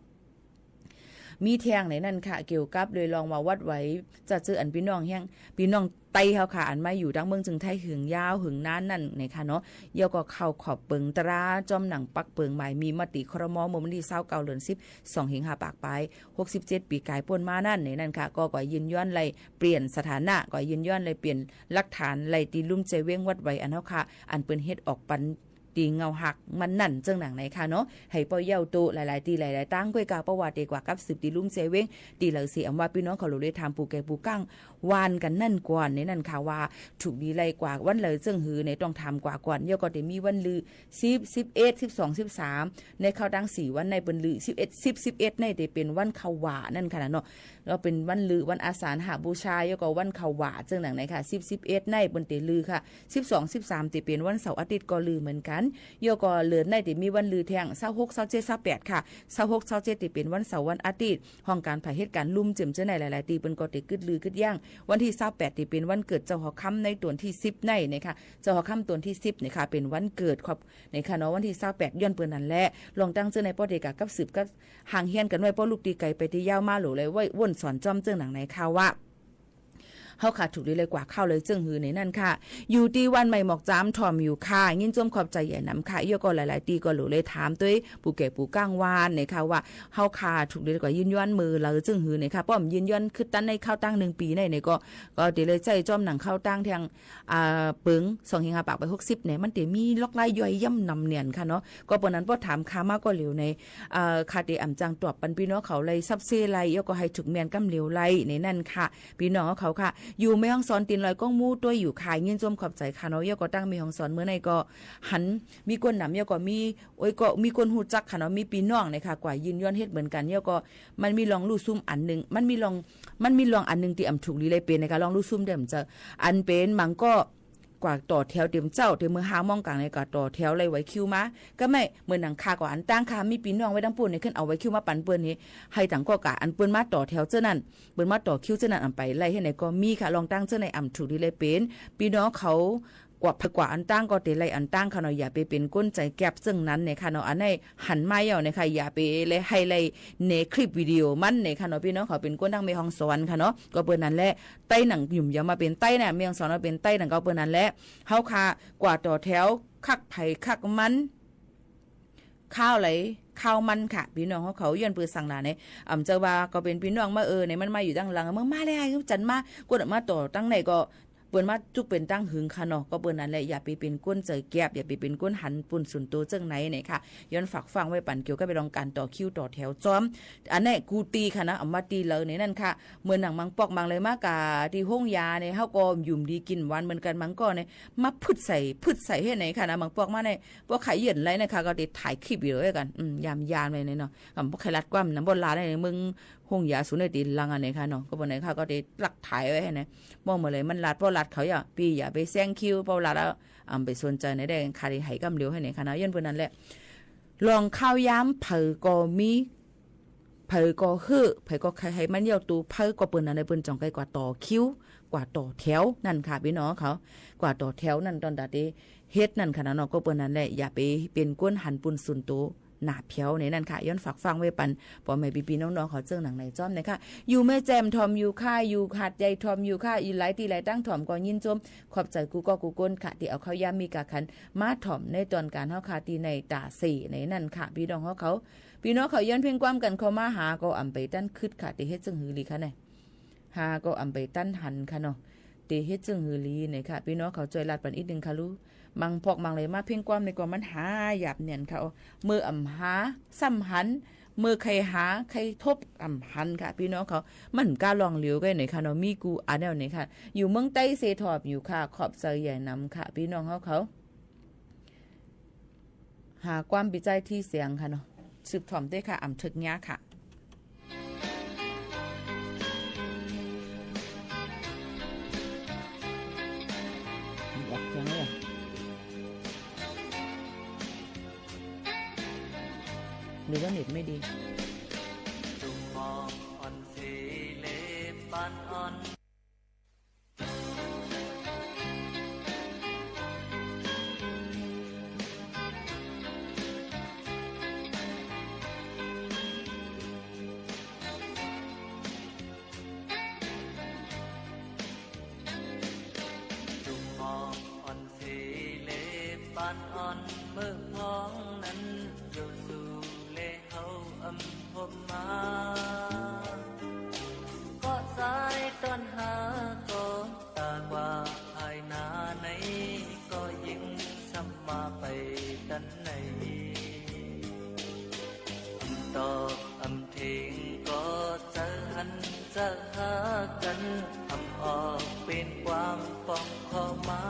มีแทงในนั้นค่ะ เกี่ยวกับโดยลองว่าวัดไหว จะเจออันปี้น้องแห่ง ปี้น้องใต้เฮาค่ะ อันมาอยู่ตางเมืองจึงไทยหึงยาวหึงนานนั่นในค่ะเนาะ เย้าก็เข้าขอบเปิงตราจ้อมหนังปักเปิงหมายมีมติ ครม. เมื่อวันตี้ซาวเก้า เดือนสิบ สองเฮงห้าปากปาย หกสิบเจ็ดปี๋ก๋ายป๊นมานั่นในนั้นค่ะ ก็ ก็ยินยอมไล่เปลี่ยนสถานะ ก็ยินยอมไล่เปลี่ยนหลักฐานไล่ตี้ลุ่มแจเว้งวัดไหวอันเฮาค่ะ อันเปิ้นเฮ็ดออกปัน ตี้เงาหักมันนั่นเจ้าหนังไหนค่ะเนาะ หื้อป้อเย้าโตหลายๆ ตี้หลายๆ ตางก้วยกา เพราะว่าเต๋กว่ากับสืบตี้ลุ่มแจเว้ง ตี้เหลอเสียอำว่าปี้น้องเขาหลูได้ถามปู่แก่ปู่ก้างวานกั๋นนั่นก่อนในนั้นค่ะ ว่าถูกดีไล่กว่าวันไหลเจ้าหื้อในต้องถามกว่าก่อน เย้าก็เต๋มีวันลือ สิบ สิบเอ็ด สิบสอง สิบสาม ในเข้าตางสี่วันในเปิ้นลือ สิบเอ็ด สิบ สิบเอ็ด ในเต๋เป๋นวันเข้าหว่านั่นค่ะเนาะ แล้วเป๋นวันลือวันอาสาฬหบูชา เย้าก็วันเข้าหว่าเจ้าหนังไหนค่ะ สิบ สิบเอ็ด ในเปิ้นเต๋ลือค่ะ สิบสอง สิบสาม เต๋เป๋นวันเสาร์อาทิตย์ก็ลือเหมือนกั๋น เย้าก็เลินในเต๋มีวันลือแทง ซาวหก ซาวเจ็ด ซาวแปด ค่ะ ซาวหก ซาวเจ็ด เต๋เป๋นวันเสาร์วันอาทิตย์ ห้องก๋านผาเหตุก๋ารณ์ลุ่มเจิมเจ้าไหนหลายๆ ตี้เปิ้นก็เต๋กึ๊ดลือกึ๊ดย่าง วันตี้ซาวแปด เต๋เป๋นวันเกิดเจ้าหอคำในต๋นตี้สิบในนะคะ เจ้าหอคำต๋นตี้สิบนะคะ เป๋นวันเกิดครับ ในค่ะเนาะ วันตี้ซาวแปด ย้อนเปิ้นนั่นแหละ ลองตั้งเจ้าไหนป้อเต๋กากับสืบกับ ห่างเฮียนกั๋นไว้ ป้อลุกตี้ไก๋ไปตี้ยาวมาหลูเลย ไว้ว่นสอนจ้อมเจ้าหนังไหนค่ะว่า เฮาค่ะถูกดีไล่กว่าเข้าเลยเจ้าหื้อในนั้นค่ะ อยู่ตี้วันใหม่หมอกจามถ่อมอยู่ค่ะ ยินจ้อมขอบใจ๋ใหญ่หนำค่ะ เย้าก็หลายๆ ตี้ก็หลูเลยถามตวยปู่แก่ปู่ก้างวานในค่ะว่า เฮาค่ะถูกดีไล่กว่ายินยอมเมื่อไหลเจ้าหื้อในค่ะ ป้อมยินยอมคือตันในเข้าตางหนึ่งปี๋ในในก็ ก็เต๋เลยใจ๊จ้อมหนังเข้าตางแทง อ่า เปิง สองเฮงห้าปากปาย หกสิบ ใน มันเต๋มีลอกไล่ย่อยย่ำนำเนียนค่ะเนาะ ก็เปิ้นนั้นป้อถามข้ามาก็เหลียวใน เอ่อ ข้าเต๋อ่ำจังตอบปันปี้น้องเขาไล่ซับเซ้ไล่ เย้าก็หื้อถูกแม่นก้ำเหลียวไล่ในนั้นค่ะ ปี้น้องเขาค่ะ อยู่แม่ฮ่องสอนตี๋นลอยก้องมู่ตวยอยู่ค่ะ ยินจ้อมขอบใจ๋ค่ะเนาะ เย้าก็ตางแม่ฮ่องสอนเมื่อในก็หันมีคนหนำ เย้าก็มี โอ้ย ก็มีคนฮู้จักค่ะเนาะ มีปี้น้องในค่ะ กว่ายินยอมเฮ็ดเหมือนกั๋น เย้าก็มันมีลองลู่ซุ่มอันนึ่ง มันมีลอง มันมีลองอันนึ่งตี้อ่ำถูกดีไล่เป๋นในค่ะ ลองลู่ซุ่มเดิมเจ้า อันเป๋นบางก็ กว่าต่อแถวเต๋มเจ๊า เต๋มเมื่อห้าโมงก๋างในกว่าต่อแถวไล่ไหวคิวมา ก็แม่นเหมือนหนังข้าก็อันตางข้า มีปี้น้องไว้ตางปู้นในขึ้นเอาไหวคิวมาปันเปิ้นนี่ หื้อตังก็กา อันเปิ้นมาต่อแถวเจ้านั้น เปิ้นมาต่อคิวเจ้านั้น อันไปไล่หื้อในก็มีค่ะ ลองตั้งเจ้าไหนอ่ำถูกดีไล่เป๋น ปี้น้องเขากว่า กว่าอันตางก็เต๋ไล่อันตางค่ะเนาะ อย่าไปเป๋นก้นใจ๋แก็บเจ้านั้นในค่ะเนาะ อันไหนหันมาเย้าในค่ะ อย่าไปไล่หื้อไล่ในคลิปวิดีโอมันในค่ะเนาะ ปี้น้องเขาเป๋นก้นตางแม่ฮ่องสอนค่ะเนาะ ก็เปิ้นนั้นแหละ ใต้หนังหยุ่มยาวมาเป๋นใต้นะ แม่ฮ่องสอนมาเป๋นใต้หนังก็เปิ้นนั้นแหละ เฮาค่ะ กว่าต่อแถว คักใผคักมัน ข้าวไหล ข้าวมันค่ะ ปี้น้องเขา เขาย้อนปือสังหนาใน อ่ำเจ้าว่าก็เป๋นปี้น้องมา เออ ในมันมาอยู่ตางหลัง เมื่อมาแล้ว จันมา กดมาต่อตางไหนก็ เปิ้นมาจุกเป๋นตางหึงค่ะเนาะ ก็เปิ้นนั้นแหละ อย่าไปเป๋นก้นใจ๋แก็บ อย่าไปเป๋นก้นหันปุ้นสุนโตเจ้าไหนในค่ะ ย้อนฝากฟังไว้ปันเกี่ยวกับไปลองก๋านต่อคิวต่อแถวจ้อม อันนี้กูตี้ค่ะนะ อ่ำมาตี้เลยในนั้นค่ะ เหมือนหนังบางปอกบางเลยมากาตี้ห้องยาใน เฮาก็หยุ่มดีกิ๋นหวานเหมือนกั๋น บางก็ใน มาพึดใส่ พึดใส่หื้อในค่ะนะ บางปอกมาใน ป้อใค่เยื่อนไล่นะคะ ก็เต๋ถ่ายคลิปวิดีโอไว้กั๋น อืม ยามยามเลยในเนาะ อ่ำป้อใค่ลัดความนะ บ่ลาในเมือง ห้องยาสูนย์ตี้หลังอันนี้ค่ะเนาะ ก็เปิ้นไหนค่ะ ก็ได้หลักถ่ายไว้หั้นนะ มองมาเลยมันลาด ป้อลาดเขาอย่า ปี้อย่าไปแซงคิว ป้อลาดแล้ว อ่ำ ไปสนใจ๋ในได้ ข้าได้ไห้กำเดียวหั้นนะค่ะเนาะ ย้อนเปิ้นนั่นแหละ ลองข้าวยาม ใผก็มี ใผก็หื้อ ใผก็ใค่หื้อมันเย้าตู ใผก็เปิ้นอันใดเปิ้นจ่องใก้กว่าต่อคิว กว่าต่อแถวนั่นค่ะ ปี้น้องเขา กว่าต่อแถวนั่น ต๋อนตาตี้เฮ็ดนั่นค่ะนะเนาะ ก็เปิ้นนั่นแหละ อย่าไปเป๋นก้นหันปุ้นสุนโต หน้าแผวในนั้นค่ะ ย้อนฝากฟังไว้ปัน ป้อแม่ปี้ๆ น้องๆ เขาเจิ่งหนังในจ้อมนะคะ อยู่แม่แจ่มถ่อมอยู่ค่ะ อยู่หาดใหญ่ถ่อมอยู่ค่ะ อยู่หลายตี้หลายตังถ่อมก็ยินจม ขอบใจ๋กู้ก้อกู้ก้นค่ะ ตี้เอาข้าวยามมีกาขัน มาถ่อมในต๋อนก๋านเฮาค่ะ ตี้ในต๋าเสในนั้นค่ะ ปี้น้องเฮาเขา ปี้น้องเขาย้อนเพ่งความกั๋นเข้ามา หาก็อ่ำไปตันกึ๊ดค่ะ ตี้เฮ็ดเจิ่งหื้อหลีค่ะเนี่ย หาก็อ่ำไปตันหันค่ะเนาะ ตี้เฮ็ดเจิ่งหื้อหลีเนี่ยค่ะ ปี้น้องเขาจ้อยลาดปันอีกนึ่งค่ะลูก มังพอกมังเลยมาเพ่งความในก็มันหาหยาบเนียนค่ะ เมื่ออ่ำหา ซ้ำหัน เมื่อใค่หา ใค่ทบ อ่ำหันค่ะ ปี้น้องเขา มันก้าลองเหลียวก้อยหน่อยค่ะเนาะ มีกู้อันแนวเนี่ยค่ะ อยู่เมืองใต้เสถ่อมอยู่ค่ะ ขอบใจ๋ใหญ่นำค่ะ ปี้น้องเฮาเขา หาความปี้ใจ้ตี้เสียงค่ะเนาะ สืบถ่อมเต๊อะค่ะ อ่ำเถิกเนี้ยค่ะ หรือว่าเน็ตไม่ดี ตุ๊กหมอกอ่อนเสเลปานอ่อน เมื่อพ้องนั้นอยู่สู่เล เฮาอำพบมา ก็สายต้อนหาก็ตากว่าภายหน้าใน ก็ยิ่งซ้ำมาไปตันใน อำตอบอำเถงก็เจอหันเจอหากั๋น อำออกเป๋นความปองข้อมา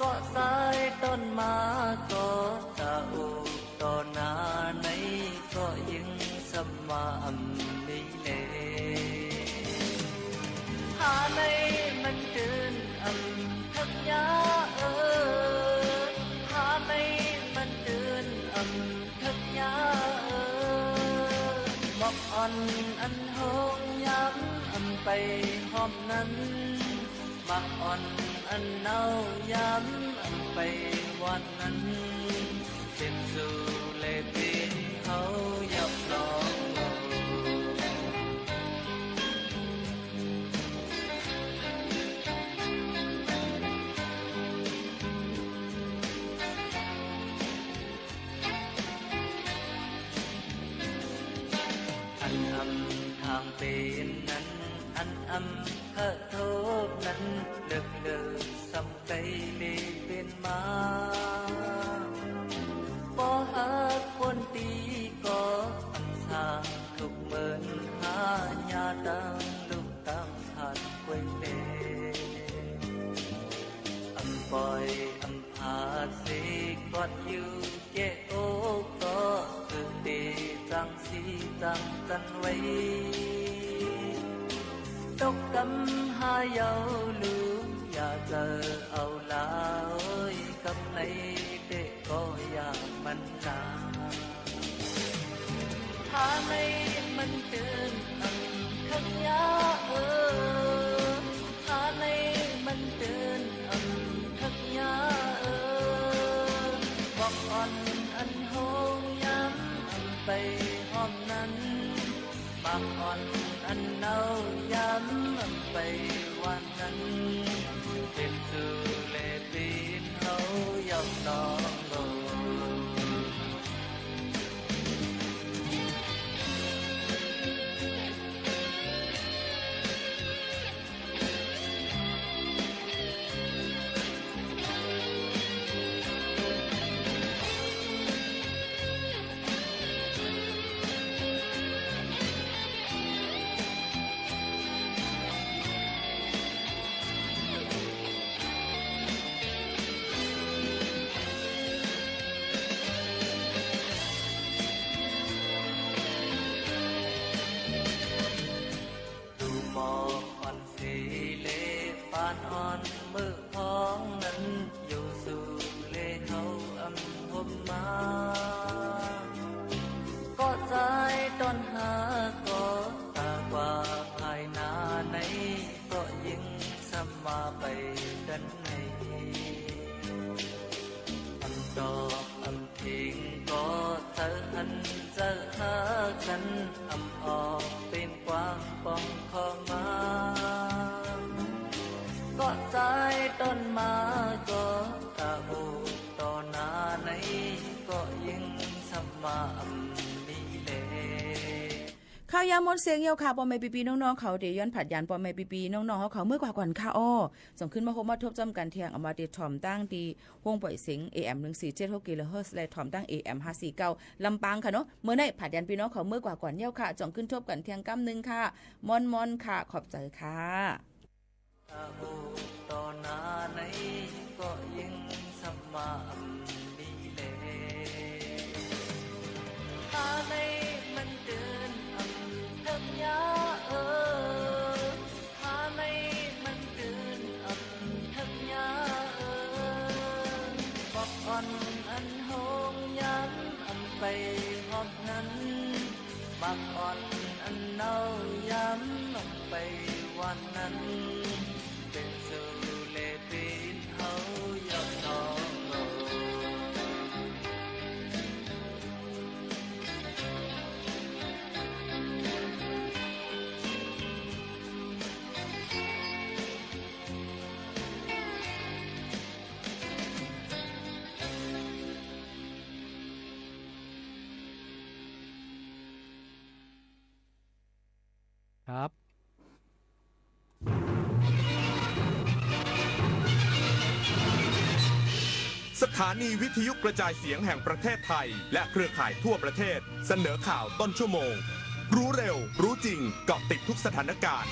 ก็สายต้อนมาก็ตาอุ ต่อหน้าในก็ยิ่งซ้ำว่าอำนี้แล หาในมันตื่นอำเถิกยาเออ หาในมันตื่นอำเถิกยาเออ หมอกอ่อนอันโฮงยามอำไปฮอมนั้น หมากอ่อนอันเน่ายามอำไปหว่านนั้น เป๋นสู่แลเป๋นเฮายับลอง อันอำทางเป๋นนั้น อันอำเผอะโทษนั้น เลิกเลิกซ้ำไกลเลเป๋นมา ปอหักคนตี้ก็อันสร้างทุกข์เหมือนหาญาตั้งลูกตั้งทานกวยเล อำปอยอำผาดเสกอดอยู่ เจโอก็คือเตจังสีจังจันไว้ ตกกำหาเยาว์ลู อย่าเจอเอาลาเอ้ย กำในเตก็อย่ามันนา หาในมันตื่นอำเถิกยาเออ หาในมันตื่นอำเถิกยาเออ หมอกอ่อนอันโฮงยามอำไปฮอมนั้น หมากอ่อนอันเน่ายามอำไปหว่านนั้น เป๋นสู่แลเป๋นเฮายับลอ ข่าวยามหมดเสียงเยียวค่ะ ป้อแม่ปี้ๆน้องๆ เขาเตียวย้อนผัดยานป้อแม่ปี้ๆน้องๆ เฮาเขาเมื่อกว่าก่อนค่ะอ้อ จ่องขึ้นมาพบมาทบจ้ำกั๋นเทียง อำว่าเตียวถ่อมตั้งตี้ห้องป่อยเสียง เอ เอ็ม หนึ่งสี่เจ็ดหก กิโลเฮิรตซ์ และถ่อมตั้ง เอ เอ็ม ห้าสี่เก้า ลำปางค่ะเนาะ เมื่อนี้ผัดยานปี้น้องเขาเมื่อกว่าก่อนเยียวค่ะ จ่องขึ้นทบกั๋นเทียงก้ำนึ่งค่ะ ม่อนๆ ค่ะ ขอบใจ๋ค่ะ ต๋อหน้าไหนก็ยิ่งสม่ำนี้แล หาไหนมันตื่นอำเทิงยาเออ หาไหนมันตื่นอำเทิงยาเออ บักอ่อนอันโฮงยามอำไปฮอดนั้น บักอ่อนอันเนายามอำไปวันนั้น เป๋นสูแลเป๋นเฮาย้อนน้องโล ครับ สถานีวิทยุกระจายเสียงแห่งประเทศไทย และเครือข่ายทั่วประเทศ เสนอข่าวต้นชั่วโมง รู้เร็ว รู้จริง เกาะติดทุกสถานการณ์